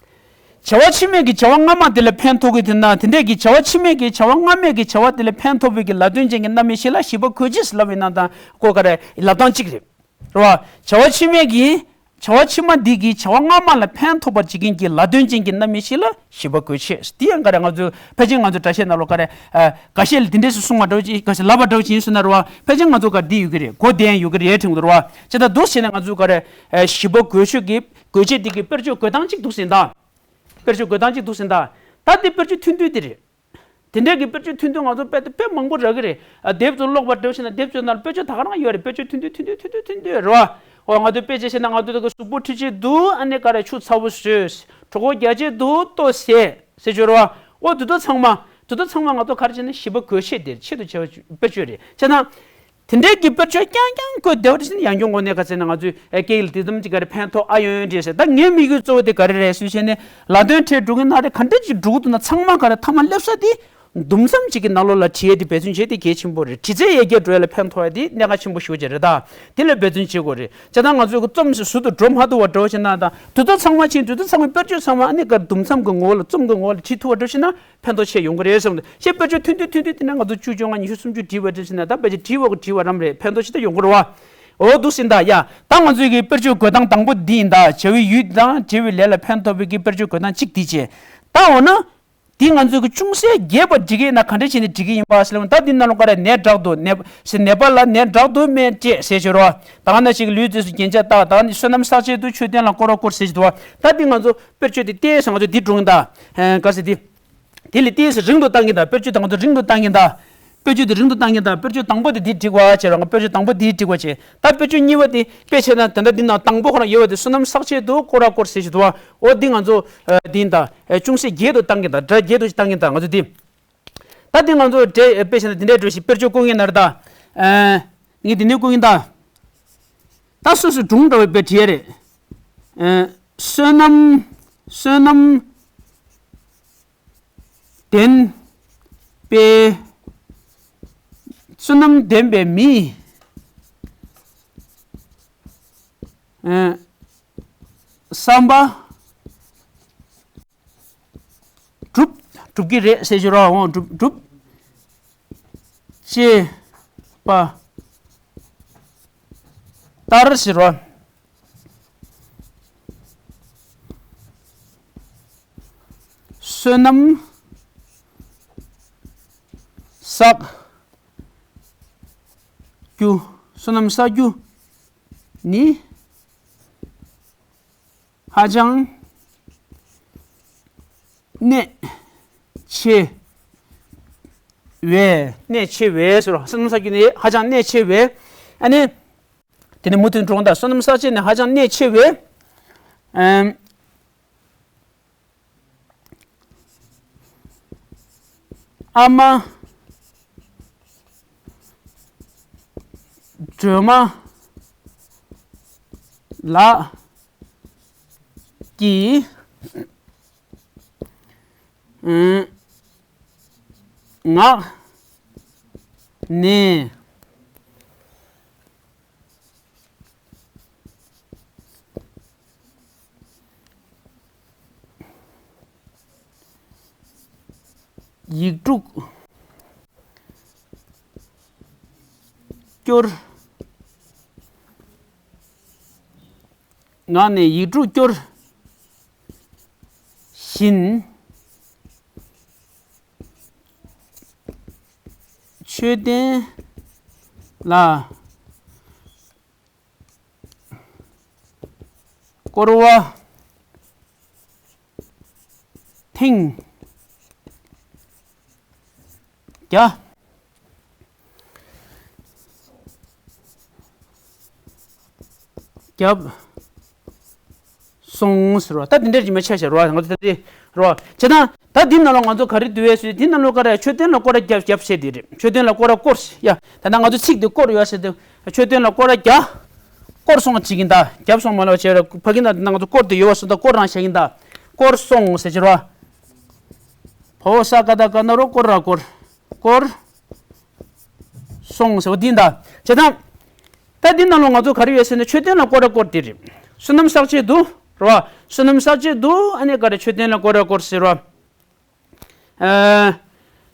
བྱ་བ་ཕྱི་མའི་གི་བྱ་བ་སྔ་མ་དེ་ལ་ཕན་ཐོགས་ཀྱི་དེ་ན། དེ་འདྲས་ཀྱི་བྱ་བ་ཕྱི་མའི་གི་བྱ་བ་སྔ་མའི་གི་བྱ་བ་དེ་ལ་ཕན་ཐོགས་པའི་གི་ལ་དོན་ཅན་གྱི་རྣམ་དབྱེ་ཞིག་ལ་བྱེད་པ་དགོས་ཆེད་ཟེར་ལབ་པ་ཡིན་ན། ད་ཁོ་ག་རེ། ལབ་སྟངས་གཅིག་རེད། རེད་བ། བྱ་བ་ཕྱི་མའི་གི། བྱ་བ་ཕྱི་མ་འདི་གིས་བྱ་བ་སྔ་མ་ལ་ཕན་ཐོགས་པར་བྱེད་མཁན་གྱི་ལ་དོན་ཅན་གྱི་རྣམ་དབྱེ་ཞིག་ལ་བྱེད་པ་དགོས་ཆེད། དེ་ཡང་ག་རེ། ང་ཚོ་ཕལ་ཆེར་ང་ཚོ་སྒྲ་བཤད་ནང་ལོགས་ག་རེ། ཨ། འགའ་ཤས་ལ་དེ་འདྲས་སུ་གསུངས་པ་འདྲ་བོ་ཅིག་འགའ་ཤས་ལབ་པ་འདྲ་བོ་ཅིག་ཡིན་སོང་ན་རེད་བ། ཕལ་ཆེར་ང་ཚོ་ག་རེ། འདི་ཡོད་ཀྱི་རེད། གོ་བདེ་ཡང་ཡོད་ཀྱི་རེད་དྲན་གྱི་འདུག་རེད་བ། བྱས་ཙང་འདུག་བྱས་ནས་ང་ཚོ་ག་རེ། ཨ། བྱེད་པ་དགོས་ཆེད་ཀྱི། དགོས་ཆེད་འདི་གི་དཔེར་བརྗོད་འགོད་སྟངས་གཅིག་འདུག་ཟིན་ད། དཔེར་བརྗོད་འགོད་སྟངས་གཅིག་འདུག་ཟིན་ད། ད་འདི་དཔེར་བརྗོད་ཐུང་ཐུང་འདི་རེད། དེ་འདྲའི་གི་དཔེར་བརྗོད་ཐུང་ཐུང་ང་ཚོ་དཔེ་དཔེ་མང་པོ་རག་གི་རེད། ཨ། དེབ་ཚོ་ཀློག་པ་འདྲ་བོ་བྱས་ན། དེབ་ཚོའི་ནང་ལ་དཔེར་བརྗོད་ད་ག་རང་ཡོད་རེད། དཔེར་བརྗོད་ཐུང་ཐུང་ཐུང་ཐུང་ཐུང་ཐུང་ཐུང་ཐུང་རེད་བ། འོ། ང་ཚོ་དཔེ་ཆ་བྱས་ན། ང་ཚོ་གཟུགས་པོ་འཁྲུད་བྱེད་དུ་ཨ་ནི་ག་རེ། ཆུ་ཚ་བོ་བཟོས། གྲོད་ཁོག་རྒྱགས་བྱེད་དུ་ལྟོ་བཟས་ཟེར་ཞོར་བ། འོ། དེ་དག་ཚང་མ། དེ་དག་ཚང་མ་ང་ཚོ་ག་རེ་བྱས་ན། བྱེད་པ་དགོས་ཆེད་དེར་ཆེད་དུ་བྱ་བ་དཔེར་བརྗོད་རེད། བྱས་ན། དེ་འདྲའི་གི་དཔེར་བརྗོད་རྐྱང་རྐྱང་བཀོད་བསྡད་པ་དེ་བྱས་ན། ཡང་སྐྱོན་དངོས་གནས་ག་ཚོད་ན། ང་ཚོས་སྐད་ཡིག་ལ་དེ་ཙམ་ཅིག་ག་རེ་ཕན་ཐོགས་ཨ་ཡོད་རེད་ཟེར། ད་ངའི་དམིགས་ཡུལ་གཙོ་བོ་དེ་ག་རེ་རེད་ཟེར་བྱས་ནས། ལ་དོན་འཕྲད་འགྲོ་གི་ན་རེད། ག་འདྲ་ཅིག་འགྲོ་གི་འདུག་ན། ཚང་མ་ག་རེ། མཐའ་མ་སླེབས་ས་དེ་འདུམ་མཚམས་ཅིག་གི་ནང་ལོགས་ལ་བྲིས་ཏེ་འབད་བརྩོན་བྱེད་དེ་གལ་ཆེན་པོ་རེད། བྲིས་ཚད་ཡར་རྒྱས་འགྲོ་ཡ་ལ་ཕན་ཐོགས་ཡ་དེ་གནད་འགག་ཆེན་པོ་ཞེ་པོ་ཅིག་རེད། ད་དེ་ལ་འབད་བརྩོན་བྱེད་དགོས་རེད། བྱས་ཙང་ང་ཚོས་རྩོམ་ཞིག་ཟུར་དུ་འགྲོ་མ་ཐུབ་པ་འདྲ་བོ་བྱས་ན། ད་དེ་དག་ཚང་མ་བྱས། དེ་དག་ཚང་མའི་དཔེར་བརྗོད་ཚང་མ་ཨ་ནི་ག་རེ། འདུམ་མཚམས་ཀྱི་ངོ་བོ་ལ། རྩོམ་གྱི་ངོ་བོ་ལ་བྲིས་ཐུབ་པ་འདྲ་བོ་བྱས་ན། ཕན་ཐོགས་ཆེ་ཡོང་གི་རེད་བསམ་གི་འདུག། ཞེས་དཔེར་བརྗོད་ཐུང་ཐུང་ཐུང་ཐུང་དེ་ནས་ང་ཚོ་བཅུ་བཅོ་ལྔ་ཉི་ཤུ་སུམ་ཅུ་བྲིས་པ་འདྲ་བྱས་ན། ད་ཕལ་ཆེར་བྲིས་པ་གི་བྲིས་པ་རང་རེད། ཕན་ཐོགས་ཆེ་ད་ཡོང་གི་རེད་བ། འོ། འདུག་ཟིན་ད། ཡ། ད་ང་ཚོའི་གི་དཔེར་བརྗོད་འགོད་སྟངས་དང་པོ་འདི་ཡིན་ད། བྱ་བའི་ཡུལ་དང་བྱ་བའི་ལས་ལ་ཕན་ཐོགས་པའི་གི་དཔེར་བརྗོད་འགོད་སྟངས་གཅིག་འདི་བྱས། ད་འོ་ན། འདི་ང་ཚོའི་གི་ཅུང་ཟད་རྒྱས་པར་འབྲི་གི་ཡིན་ན་ག་འདྲ་བྱས་ནས་འབྲི་གི་ཡིན་པ་ཟེར་ལབ་ན། ད་འདི་ནང་ལོགས་ག་རེ། ནས་དྲག་ཏུ། ནས་ཟེར། ནས་པ་ལ་ནས་དྲག་ཏུ་སྨད་སྤྲད་ཟེར་ཞོར་བ། ད་ག་ནང་བཞིན་གྱི་ལུས་རྫས་སུ་རྒྱན་ཆ་བཏགས། ད་ག་ནི་བསོད་ནམས་བསགས་བྱེད་དུ་མཆོད་རྟེན་ལ་བསྐོར་བ་བསྐོར་ཟེར་བཞིན་འདུག་བ། ད་འདི་ང་ཚོ་དཔེར་བརྗོད་འདི་བལྟས་ཙང་ང་ཚོ་འདི་འགྲོ་གི་ཡིན་ད། ཨ། ག་ཟེར། འདི། དེ་ལས་ཏོག་ཙམ་རིང་དུ་བཏང་གི་ཡིན་ད། དཔེར་བརྗོད་དང་པོ་དེ་རིང་དུ་བཏང་གི་ཡིན་ད། དཔེར་བརྗོད་དེ་རིང་དུ་བཏང་གི་ཡིན་ད། དཔེར་བརྗོད་དང་པོ་དེ་འདི་བྲིས་པ་བྱས་ར། དཔེར་བརྗོད་དང་པོ་འདི་བྲིས་པ་བྱས། ད་དཔེར་བརྗོད་གཉིས་པ་དེ་དཔེ་བྱས་ན། དེ་འདྲ་འདི་ནང་དང་པོ་ཁོ་རང་ཡོད་པ་དེ། བསོད་ནམས་བསགས་བྱེད་དུ་བསྐོར་བ་བསྐོར་ཟེར་བཞིན་འདུག་བ། འོ། འདི་ང་ཚོ། ཨ། འདི་ཡིན་ད། ཨ། ཅུང་ཟད་རྒྱས་དུ་བཏང་གི་ཡིན་ད། སྒྲ་རྒྱས་དུ་བཏང་གི་ཡིན་ད། ང་ཚོ་འདི། ད་འདི་ང་ཚོ་འདྲ། དཔེ་བྱས་ན་འདི་འདྲའི་འགྲོ་ཞིག་དཔེར་བརྗོད་བཀོད་མཁན་ནར་ད། ཨ། ངས་འདི་ནས་བཀོད་ཀྱིན་ད། ད་སོ་སོའི་སྒྲུང་འདྲ་བའི་དཔེ་བྲིས་ཡ་རེད། ཨ། བསོད་ནམས། བསོད་ནམས་ལྡན་པའི། བསོད་ནམས་ལྡན་པའི་མིས། ཨ། བསམ་པ་སྒྲུབ། སྒྲུབ་ཀྱི་རེད་ཟེར་ཞོར་བ། འོ། སྒྲུབ། སྒྲུབ་བྱེད་པ་ལྟར་ཟེར་བ། བསོད་ནམས་བསགས་རྒྱུ། བསོད་ནམས་བསགས་རྒྱུ་ནི་ཧ་ཅང་གནད་ཆེ་བས། གནད་ཆེ་བས་ཟེར་རོ། བསོད་ནམས་བསགས་རྒྱུ་ནི་ཧ་ཅང་གནད་ཆེ་བས། ཨ་ནི། དེ་ནི་མུ་མཐུད་འགྲོ་འོང་དང་། བསོད་ནམས་བསགས་བྱེད་ནི་ཧ་ཅང་གནད་ཆེ་བས། ཨམ། ཨ་མ་སྒྲོལ་མ་ལགས་ཀྱི། ཨམ། ངག་ནས། ཡིག་དྲུག་སྐྱོར། ངག་ནས་ཡིག་དྲུག་སྐྱོར་བཞིན། མཆོད་རྟེན་ ལ། བསྐོར་བ་ཐེངས་བརྒྱ་བརྒྱབ་སོང་ཟེར་བ། ད་འདི་འདྲ་རིན་མ་ཆ་བཞག་རོ། ང་ཚོ་ད་འདི་རོ། བྱས་ཙང་ད་འདི་ནང་ལ་ང་ཚོ་ག་རེ་འདུག་ཟེར། འདི་ནང་ལ་ཀ་ར་མཆོད་རྟེན་ལ་སྐོར་ར་བརྒྱབ་བརྒྱབ་བྱས་འདི་རེད། མཆོད་རྟེན་ལ་སྐོར་ར་བསྐོར་ཟེར་ཡ། ད་ནང་ང་ཚོ་ཚིག་འདི་བསྐོར་ཡོད་ཟེར་དུས། མཆོད་རྟེན་ལ་སྐོར་ར་བརྒྱབ། བསྐོར་སོང་བྱེད་ཀྱིན་གདའ། བརྒྱབ་སོང་མ་ལབ་བྱས་ར། ཕ་གི་ན་ང་ཚོ་བསྐོར་དུ་ཡོད་པ་སོང་ད། བསྐོར་རང་བྱེད་ཀྱིན་གདའ། བསྐོར་སོང་ཟེར་གྱི་རོ། བ་འོག་ས་ག་ད་ག་ན་རོ། བསྐོར་ར་བསྐོར། བསྐོར་སོང་ཟེར་བ་འདི་གདའ། བྱས་ཙང་ད་འདི་ནང་ལ་ང་ཚོ་ག་རེ་ཡོད་ཟེར་ན། མཆོད་རྟེན་ལ་སྐོར་ར་བསྐོར་དེ་རེད། བསོད་ནམས་བསགས་བྱེད་དུ་རོ། བསོད་ནམས་བསགས་བྱེད་དུ་ཨ་ནི་ག་རེ་མཆོད་རྟེན་ལ་སྐོར་ར་བསྐོར་ཟེར་རོ། ཨ།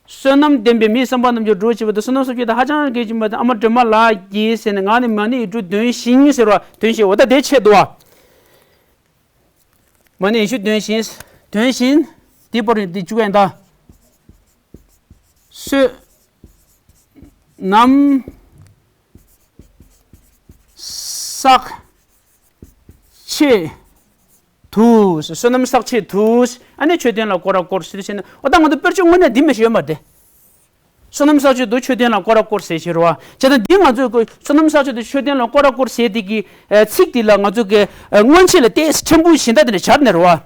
བསོད་ནམས་ལྡན་པའི་མིའི་བསམ་པ་རྣམས་ཀྱང་འགྲུབ་པར་བྱེད་པ་དང་། བསོད་ནམས་བསགས་བྱེད་དུ་ཧ་ཅང་གལ་ཆེན་པ་དང་། ཨ་མ་སྒྲོལ་མ་ལགས་ཀྱིས་ཟེར་ནས། ངག་ནས་མ་ཎི་ཡིག་དྲུག་འདོན་ཞིང་ཟེར་བ། འདོན་ཞིང་། འོ་ད་དེ་ཆད་འདུག་བ། མ་ཎི་ཡིག་དྲུག་འདོན་ཞིང་། འདོན་ཞིང་། འདི་པར་འདི་བཅུག་ཡང་ད། བསོད་ནམས་བསགས་བྱེད་དུ། བསོད་ནམས་བསགས་བྱེད་དུ། ཨ་ནི་མཆོད་རྟེན་ལ་སྐོར་ར་བསྐོར་ཟེར་བྱས་ན། འོ་ད་ང་ཚོ་དཔེར་བརྗོད་དངོས་གནས་འདི་མི་ཤེས་ཡོད་མ་རེད། བསོད་ནམས་བསགས་བྱེད་དུ་མཆོད་རྟེན་ལ་སྐོར་ར་བསྐོར་ཟེར་བྱས་རོ། བྱས་ཙང་འདི་ང་ཚོས་ཀྱི་བསོད་ནམས་བསགས་བྱེད་དུ་མཆོད་རྟེན་ལ་སྐོར་ར་བསྐོར་ཟེར་དེ་གི་ཚིག་འདི་ལ་ང་ཚོ་གི་སྔོན་ཆད་ལ་ཏོག་ཙམ་ཕྲན་བུ་གཞན་དག་དེ་འདྲ་སྦྱར་ནས་རོ།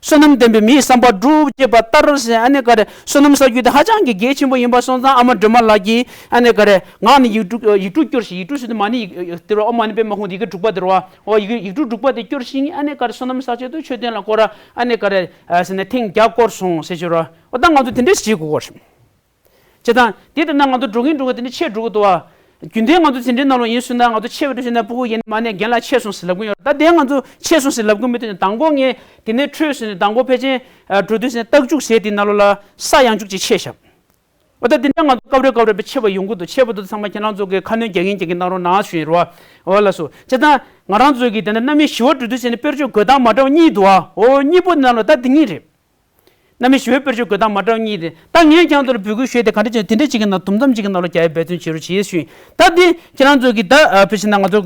བསོད་ནམས་ལྡན་པའི་མིའི་བསམ་པ་འགྲུབ་ཅེས་པ་ལྟར་ཟེར། ཨ་ནི་ག་རེ། བསོད་ནམས་བསགས་རྒྱུ་དེ་ཧ་ཅང་གི་གལ་ཆེན་པོ་ཡིན་པ་སོང་ཙང་། ཨ་མ་སྒྲོལ་མ་ལགས་ཀྱིས་ཨ་ནི་ག་རེ། ངག་ནས་ཡིག་དྲུག་ཡིག་དྲུག་སྐྱོར་ཞིང་། ཡིག་དྲུག་ཟེར་དུས་མ་ཎི་ཡིག་དེ་རོ། ཨོཾ་མ་ཎི་པདྨེ་ཧཱུྃ། ཡི་གེ་དྲུག་པ་དེ་རོ། འོ་ཡི་གེ་ཡིག་དྲུག་དྲུག་པ་དེ་སྐྱོར་ཞིང་། ཨ་ནི་ག་རེ། བསོད་ནམས་བསགས་བྱེད་དུ་མཆོད་རྟེན་ལ་སྐོར་ར་ཨ་ནི་ག་རེ་ཟེར་ནས་ཐེངས་བརྒྱ་བསྐོར་སོང་ཟེར་བྱས་རོ། འོ་ད་ང་ཚོ་དེ་འདྲས་བྱེད་དགོས་ཀྱི་རེད། བྱས་ཙང་དེ་ལྟར་ན་ང་ཚོ་འགྲོ་གིན་འགྲོ་གིན་དེ་ནས་ཆད་འགྲོ་གི་འདུག་བ། རྒྱུན་ལྡན་ང་ཚོ་འཛིན་གྲྭའི་ནང་ལོགས་ཡིན་ཟེར་ན། ང་ཚོ་ཆད་པ་འགྲོ་ཟེར་ན། ཕྲུ་གུ་ཡིན་ན་མ་ཎི་རྒན་ལགས་ཆད་སོང་ཟེར་ལབ་གི་ཡོད་རེད། ད་དེ་ང་ཚོ་ཆད་སོང་ཟེར་ལབ་གི་མི་འདུག་ནས། མདང་དགོང་ངས་དེ་ནས་འཕྲོས་ཟེར་ནས། མདང་དགོང་ཕལ་ཆེར་འགྲོ་དུས་ཟེར་ནས་རྟགས་འཇུག་ཟེར་དེ་ནང་ལོགས་ལ་ས་ཡང་འཇུག་ཅིག་ཆད་བཞག་འོ་ད་དེ་འདྲ་ང་ཚོ་སྐབས་རེ་སྐབས་རེ་ཆད་པ་ཡོང་གི་འདུག་ཆད་པ་འདུག་ཚང་མ་ཁྱེད་རང་ཚོ་གིས་ཁ་སྣོན་རྒྱག་གིན་རྒྱག་གིན་གནང་རོགས་གནང་ཞུ་ཡིན་རོ། འོ་ལགས་སོ། བྱས་ཙང་ང་རང་ཚོ་གིས་དེ་འདྲ་རྣམ་དབྱེ་བཞི་པ་འགྲོ་དུས་ཟེར་ནས་དཔེར་བརྗོད་འགོད་སྟངས་མ་འདྲ་བ་གཉིས་འདུག་ཨ། འོ་གཉིས་པོ་ནང་ལོགས་ད་དེ་གཉིས་རེད། རྣམ་དབྱེ་བཞི་པའི་དཔེར་བརྗོད་འགོད་སྟངས་མ་འདྲ་བ་གཉིས་རེད། ད་ངས་ཁྱེད་ཚོར་འབོད་སྐུལ་ཞུས་ཏེ་ག་འདྲ་བྱས་དེ་འདྲ་བྱེད་ཀྱི་ན། དུམ་མཚམས་གཅིག་གི་ནང་དུམ་མཚམས་གཅིག་གི་ནང་ལ་རྒྱག་ཡའི་འབད་བརྩོན་བྱེད་རོགས་བྱེད་ཞུས། ད་འདི་ཁྱེད་རང་ཚོ་གིས་ད་ཨ་ཕི་ཤི་ན་ང་ཚོ་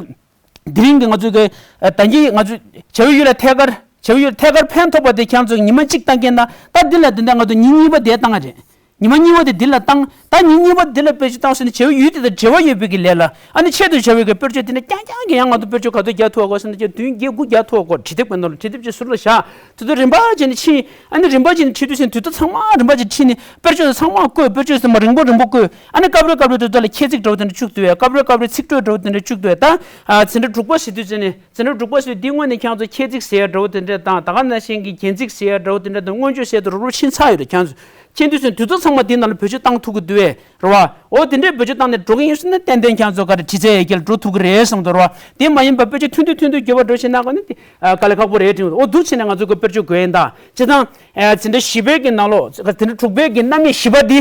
དེ་རིང་གི་ང་ཚོ་གི་ཨ་ད་གིན་ང་ཚོ་བྱ་བའི་ཡུལ་ལ་ཐད་ཀར། བྱ་བའི་ཡུལ་ཐད་ཀར་ཕན་ཐོགས་པ་དེ་ཁྱེད་རང་ཚོ་གིས་ཉི་མ་གཅིག་བཏང་མཁན་ན། ད་འདི་ལ་དེ་འདྲ་ང་ཚོ་ཉིན་གཉིས་པ་དེ་བཏང་རེད། ཉི་མ་གཉིས་པ་དེ་འདི་ལ་བཏང་། ད་ཉིན་གཉིས་པ་འདི་ལ་དཔེར་བརྗོད་བཏང་ཟེར་ན། བྱ་བའི་ཡུལ་དེ་དང་འབྲེལ་བ་ཡོད་པའི་གི་ལས་ལ། ཨ་ནི་ཆེད་དུ་བྱ་བའི་གི་དཔེར་བརྗོད་དེ་འདྲ་རྐྱང་རྐྱང་གི་ཡང་ང་ཚོ་དཔེར་བརྗོད་ག་ཚོད་རྒྱག་ཐུབ་པ་གོ་ཟེར་ན། ཁྱེད་བདུན་བརྒྱད་དགུ་རྒྱག་ཐུབ་པ་གོ། བྲིས་དེབ་ཀྱི་ནང་ལ་བྲིས་དེབ་ཅིག་ཟུར་ལ་བཞག་དེ་ཚོ་རིམ་པ་བྱས་ནས་ཕྱིན། ཨ་ནི་རིམ་པ་བྱས་ནས་བྲིས་དུས་ཟེར་ན། དུས་ཚོད་ཚང་མ་རིམ་པ་བྱས་ནས་ཕྱིན་ནས་དཔེར་བརྗོད་ཚང་མ་བཀོད། དཔེར་བརྗོད་ཚང་མ་རིང་པོ་རིང་པོ་བཀོད། ཨ་ནི་སྐབས་རེ་སྐབས་རེ་དེ་ཚོ་ལ་ཁྱད་ཚིག་འདྲ་བོ་དེ་འདྲ་བཅུག་འདུག་ཡ། སྐབས་རེ་སྐབས་རེ་ཚིག་འགྲོས་འདྲ་བོ་དེ་འདྲ་བཅུག་འདུག་ཡ། ད་ཨ་ཚིག་འགྲོས་དྲུག་པ་ཟེར་དུས་ཟེར་ནས། ཚིག་འགྲོས་དྲུག་པ་ཟེར་དུས་འདི་དངོས་གནས་ཁྱེད་ཚོ་ཁྱད་ཚིག་ཟེར་ཡ་འདྲ་བོ་དེ་འདྲ་དང་། ད་ག་ནང་བཞིན་གྱི་རྒྱན་ཚིག་ཟེར་ཡ་འདྲ་བོ་དེ་འདྲ་དང་། མངོན་བརྗོད་ཟེར་ཡ་དེ་རོབ་རོབ་ཕྱིན་ཚར་ཡོད་རེད། ཁྱེད་ཚོ་མཁྱེན་དུས་ཟེར་ན། དུས་ཚོད་ཚང་མ་འདི་ནང་ལ་བེད་སྤྱོད་བཏང་ཐུབ་ཀྱི་འདུག་བས་རེད་བ། འོ་དེ་འདྲའི་བེད་སྤྱོད་བཏང་ནས་འགྲོ་གི་ཡིན་ཟེར་ན། ཏན་ཏན་ཁྱེད་ཚོ་ག་རེ་བྲིས་རྩལ་ཡར་རྒྱས་ལ་འགྲོ་ཐུབ་ཀྱི་རེད་བསམ་འདུག་རེད་བ། དེ་མ་ཡིན་པ་དཔེར་བརྗོད་ཐུང་ཐུང་ཐུང་ཐུང་བརྗོད་པ་འདྲ་བོ་བྱས་ན་གོ་ནི་དེ་དཀའ་ལས་ཁག་པོ་རེད་དྲན། འོ་འདུག་བྱས་ནས་ང་ཚོ་གི་དཔེར་བརྗོད་དགོས་ཡིན་ད། བྱས་ཙང་ཨ་དེ་འདྲ་བཞི་པའི་གི་ནང་ལོགས། དེ་འདྲ་དྲུག་པའི་གི་རྣམ་དབྱེ་བཞི་པ་འདི།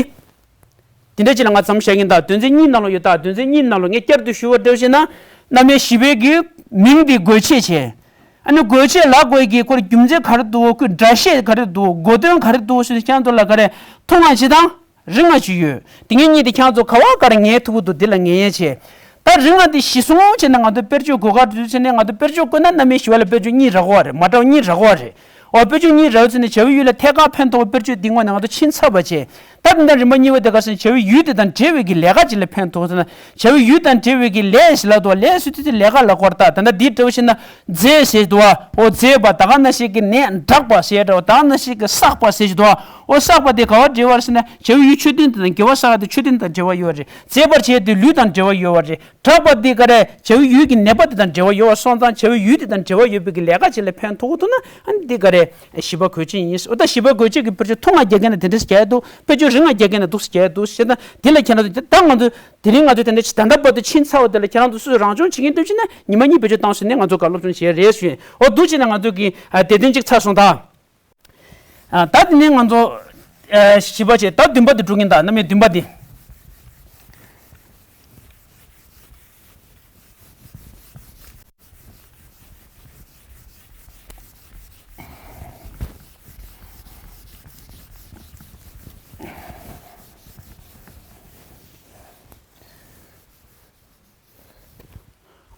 དེ་འདྲ་ཅིག་ལ་ང་མཚམས་བཞག་གིན་གདའ། དོན་ཚན་གཉིས་ནང་ལོགས་ཡོད་ད། དོན་ཚན་གཉིས་ནང་ལོགས་ངས་བསྐྱར་དུ་ཞུ་བ་འདྲ་བོ་བྱས་ན། རྣམ་དབྱེ་བཞི་པའི་གི་མིང་འདི་དགོས་ཆེད་བྱས། ཨ་ནི་དགོས་ཆེད་ལབ་དགོས་ཀྱི་ཁོ་རྒྱུ་མཚན་ག་རེ་འདུག་ཁོའི་སྒྲ་བཤད་ག་རེ་འདུག་གོ་དོན་ག་རེ་འདུག་ཟེར་ནས་ཁྱེད་ཚོ་ལ་ག་རེ་མཐོང་བ་ཅིག་དང་རིག་པ་ཅིག་ཡོད། དེ་ངེད་གཉིས་དེ་ཁྱེད་ཚོ་ག་བ་ག་རེ་ངེས་ཐུབ་ཀྱི་འདུག་འདི་ལ་ངེས་ཡས་བྱས། ད་རིག་པ་འདི་གཞི་བཟུང་བྱས་ནས་ང་ཚོ་དཔེར་བརྗོད་གོ་ག་འདུག་བྱས་ནས། ང་ཚོ་དཔེར་བརྗོད་བཀོད་ན་རྣམ་དབྱེ་བཞི་པ་ལ་དཔེར་བརྗོད་གཉིས་རག་གི་རེད། མ་འདྲ་བ་གཉིས་རག་གི་རེད། འོ་དཔེར་བརྗོད་གཉིས་རག་ཟེར་ནས་བྱ་བའི་ཡུལ་ལ་ཐད་ཀར་ཕན་ཐོགས་པའི་དཔེར་བརྗོད་འདི་དངོས་གནས་ང་ཚོ་ཕྱིན་ཚར་བ་བྱས། ད་དེ་འདྲ་རིམ་པ་གཉིས་པ་དེ་ག་ཟེར་ན། བྱ་བའི་ཡུལ་དེ་དང་འབྲེལ་བའི་གི་ལས་ཀ་ཅིག་ལ་ཕན་ཐོགས་ཟེར་ན། བྱ་བའི་ཡུལ་དང་འབྲེལ་བའི་གི་ལས་ཞིག་ལ་འདུག་བ། ལས་ཟེར་དུས་ལས་ཀ་ལ་གོ་ར། ད་ད་ལྟ་འདི་འདྲ་བོ་བྱས་ན། མཛད་ཟེར་འདུག་བ། འོ་མཛད་པ། ད་ག་ནང་བཞིན་གི་ནས་བསྒྲགས་པ་ཟེར་འདྲ་བོ། ད་ག་ནང་བཞིན་གི་བསགས་པ་ཟེར་འདུག་བ། འོ་བསགས་པ་དེ་ག་བ་འབྲེལ་བ་རེད་ཟེར་ན། བྱ་བའི་ཡུལ་མཆོད་རྟེན་དེ་དང་། དགེ་བ་བསགས་པ་དེ་མཆོད་རྟེན་དང་འབྲེལ་བ་ཡོད་རེད། མཛད་པར་བྱེད་དེ་ལུས་དང་འབྲེལ་བ་ཡོད་པ་རེད། བསྒྲགས་པ་འདི་ག་རེ། བྱ་བའི་ཡུལ་གྱི་ནད་པ་དེ་དང་འབྲེལ་བ་ཡོད་པ་སོང་ཙང་། བྱ་བའི་ཡུལ་དེ་དང་འབྲེལ་བ་ཡོད་པའི་གི་ལས་ཀ་ཅིག་ལ་ཕན་ཐོགས་ཐུབ་ན། ཨ་ནི་འདི་ག་རེ་བཞི་པ་དགོས་ཆེད་ཡིན། འོ་ད་བཞི་པ་དགོས་ཆེད་ཀྱི་དཔེར་བརྗོད་ཐུང་ང་རྒྱག་མཁན་ན་དེ་འདྲས་རྒྱག་འདུག་དཔེར་བརྗོད་རིང་ང་རྒྱག་མཁན་ན་འདུག་སེ་རྒྱག་འདུག་ཟེར་ན། འདི་ལ་ཁྱེད་རང་ཚོ་ད་ང་ཚོ་དེ་རིང་ང་ཚོ་དེ་འདྲ་ཅིག་ད་ལྟ་བར་དུ་ཕྱིན་ཚར་བ་དེ་ལ་ཁྱེད་རང་ཚོ་སུས་རང་སྦྱོང་བྱེད་མཁན་འདུག་ཅེ་ན། ཉི་མ་གཉིས་བེད་སྤྱོད་བཏང་ཟེར་ནས་ང་ཚོ་ག་སློབ་སྦྱོང་བྱེད་རེད་ཞུ་ཡིན། འོ་འདུག་ཅེ་ན་ང་ཚོ་གི་ཨ་དེ་དོན་གཅིག་ཚར་སོང་ད། ཨ་ད་དེ་ནས་ང་ཚོ་ཨ་བཞི་པ་བྱས། ད་བདུན་པ་དེ་འགྲོ་གིན་གདའ། རྣམ་དབྱེ་བདུན་པ་དེ།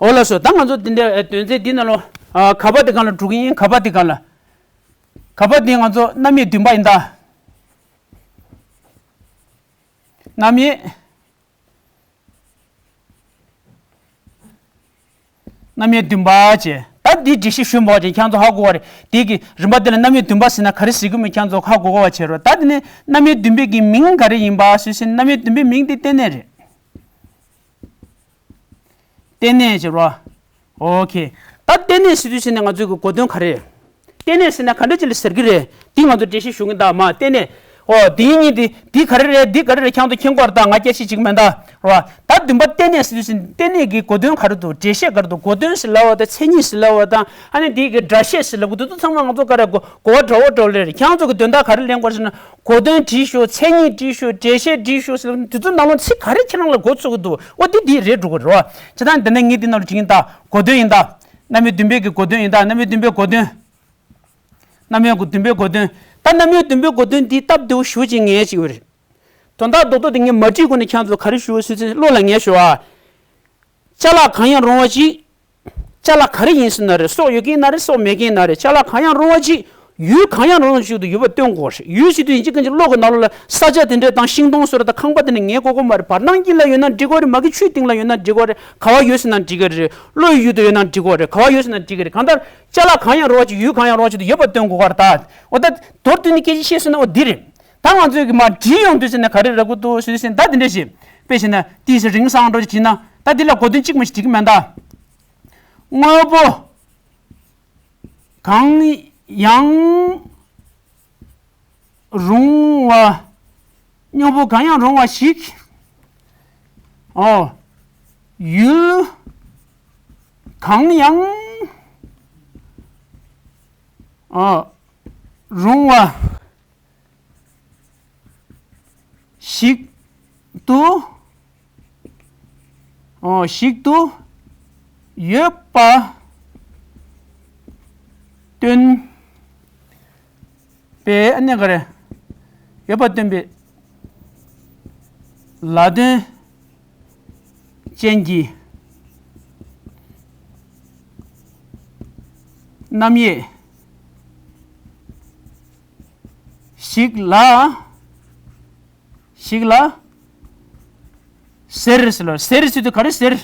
འོ་ལགས་སོ། ད་ང་ཚོ་འདི་འདྲའི་དོན་ཚན་འདི་ནང་ལོ། ཨ། ག་པ་དེ་ག་ལ་འགྲོ་གི་ཡིན། ག་པ་དེ་ག་ལ། ག་པ་འདི་ང་ཚོ་རྣམ་དབྱེ་བདུན་པ་ཡིན་ད། རྣམ་དབྱེ། རྣམ་དབྱེ་བདུན་པ་བྱས། ད་འདི་འགྲེལ་བཤད་ཞུ་མ་བྱས་ཁྱེད་ཚོ་ཧ་གོ་བ་རེད། དེ་གི་རིམ་པ་འདི་ལ་རྣམ་དབྱེ་བདུན་པ་ཟེར་ན་ག་རེ་ཟེར་གི་མིན་ཁྱེད་ཚོ་ཧ་གོ་གོ་བ་བྱས་རོགས། ད་དེ་ནས་རྣམ་དབྱེ་བདུན་པའི་གི་མིང་ག་རེ་ཡིན་པ་ཞུས་ཟིན། རྣམ་དབྱེ་བདུན་པའི་མིང་འདི་རྟེན་གནས་རེད། རྟེན་གནས་བྱེད་རོགས། ཨོ་ཁེ། ད་རྟེན་གནས་ཟེར་དུས་ཟེར་ནས་ང་ཚོའི་གི་གོ་དོན་ག་རེ། རྟེན་གནས་ཟེར་ན་ག་འདྲ་ཅིག་ལ་ཟེར་གི་རེད། འདི་ང་ཚོ་འགྲེལ་བཤད་ཞུ་གི་འདུག་མ། རྟེན་གནས། ཨོ་འདི་གཉིས་འདི་འདི་ག་རེ་རེད། འདི་ག་རེ་རེད། ཁྱེད་ཚོ་མཁྱེན་གྱི་ཡོད་རེད། ད་ང་སྐད་ཆ་བྱེད་ཀྱི་མེད་ད། རོ། ད་བདུན་པ་རྟེན་གནས་ཟེར་དུས་ཟེར་ནས་རྟེན་གནས་ཀྱི་གོ་དོན་ག་རེ་འདུག་འགྲེལ་བཤད་ག་རེ་འདུག་གོ་དོན་ཟེར་ལབ་པ་དང་མཚན་ཉིད་ཟེར་ལབ་པ་དང་ཨ་ནི་འདི་གི་སྒྲ་བཤད་ཟེར་ལབ་གི་འདུག་འདི་ཚང་མ་ང་ཚོ་ག་རེ་གོ་གོ་བ་འདྲ་བོ་འདྲ་བོ་ལེན་རེད། ཁྱེད་ཚོ་གི་དོན་དག་ག་རེ་ལེན་དགོས་ཟེར་ན། གོ་དོན་བྲིས་ཤོག་མཚན་ཉིད་བྲིས་ཤོག་འགྲེལ་བཤད་བྲིས་ཤོག་ཟེར་ལབ་དུས་ཚོད་ནང་ལོགས་ཚིག་ག་རེ་ཁྱེད་རང་ལ་གོ་ཚུགས་ཀྱི་འདུག་འོ་དེ་དེ་རེད་འགྲོ་གི་རེད་བ། བྱས་ཙང་འདི་ནས་ངས་འདི་ནང་ལ་བྲིས་ཡིན་ད། གོ་དོན་ཡིན་ད། རྣམ་དབྱེ་བདུན་པའི་གི་གོ་དོན་ཡིན་ད། རྣམ་དབྱེ་བདུན་པའི་གོ་དོན། རྣམ་དབྱེ་བདུན་པའི་གོ་དོན། ད་རྣམ་དབྱེ་བདུན་པའི་གོ་དོན་འདི་སྟབས་བདེ་བོ་ཞེ་པོ་ཅིག་ངེས་ཅིག་ཡོད་རེད། དོན་དག་རྡོག་རྡོག་དེ་ངས་མ་བྲིས་གོང་ནས་ཁྱེད་ཚོ་ག་རེ་ཞུ་ཟེར་ཚེ་བློ་ལ་ངེས་ཤོག་ཨ། ཅ་ལག་གང་ཡང་རུང་བ་ཅིག་ཅ་ལག་ག་རེ་ཡིན་ཟེར་ན་རེད། སྲོག་ཡོད་མཁན་ན་རེད། སྲོག་མེད་མཁན་ན་རེད། ཅ་ལག་གང་ཡང་རུང་བ་ཅིག་ཡུལ་གང་ཡང་རུང་བ་ཅིག་ཏུ་ཡོད་པ་སྟོན་དགོས་རེད། ཡུལ་ཟེར་དུས་ཡིན་གཅིག་མིན་གཅིག་བློ་གི་ནང་ལོགས་ལ་ས་ཆ་དེ་འདྲ་དང་ཤིང་སྡོང་སོགས་རེད། ད་ཁང་པ་དེ་ནི་ངས་གོ་གི་མ་རེད། བར་སྣང་དཀྱིལ་ལ་ཡོད་ན་འགྲིག་གི་རེད། མ་གི་ཆུའི་སྟེང་ལ་ཡོད་ན་འགྲིག་གི་རེད། ག་བ་ཡོད་ཟེར་ན་འགྲིག་གི་རེད། བློ་ཡི་ཡུལ་དུ་ཡོད་ན་འགྲིག་གི་རེད། ག་བ་ཡོད་ཟེར་ན་འགྲིག་གི་རེད། གང་ལྟར་ཅ་ལག་གང་ཡང་རུང་བ་ཅིག་ཡུལ་གང་ཡང་རུང་བ་ཅིག་ཏུ་ཡོད་པ་སྟོན་དགོས་ག་རེད། ད་འོ་ད་མདོར་བསྡུས་ནས་སྐད་ཆ་བཤད་ཟེར་ན་འོ་འདི་རེད། ད་ང་ཚོས་ཀྱི་མར་བྲིས་ཡོང་དུས་ཟེར་ན་ག་རེ་རག་གི་འདུག་ཟེར་དུས་ཟེར་ན་ད་འདི་འདྲ་ཞིག་དཔེ་བྱས་ན་ཏིས་རིང་སང་འགྲོ་ཅིག་བྲིས་ན་ད་འདི་ལ་གོ་དོན་གཅིག་མ་ཞིག་འགྲིག་གི་མེད་ད། དངོས་པོ་གང་ཡང་རུང་བ། དངོས་པོ་གང་ཡང་རུང་བ་ཞིག་ཨོ། ཡུལ་གང་ཡང་ཨོ་རུང་བ་ཞིག་ཏུ། ཨོ། ཞིག་ཏུ་ཡོད་པ་སྟོན་པའི་ཨ་ནི་ག་རེ། ཡོད་པ་སྟོན་པའི་ལ་དོན་ཅན་གྱི་རྣམ་དབྱེ་ཞིག་ལ། ཞིག་ལ་ཟེར་ཟེར་ལ། ཟེར་ཟེར་དུས་ག་རེ་ཟེར།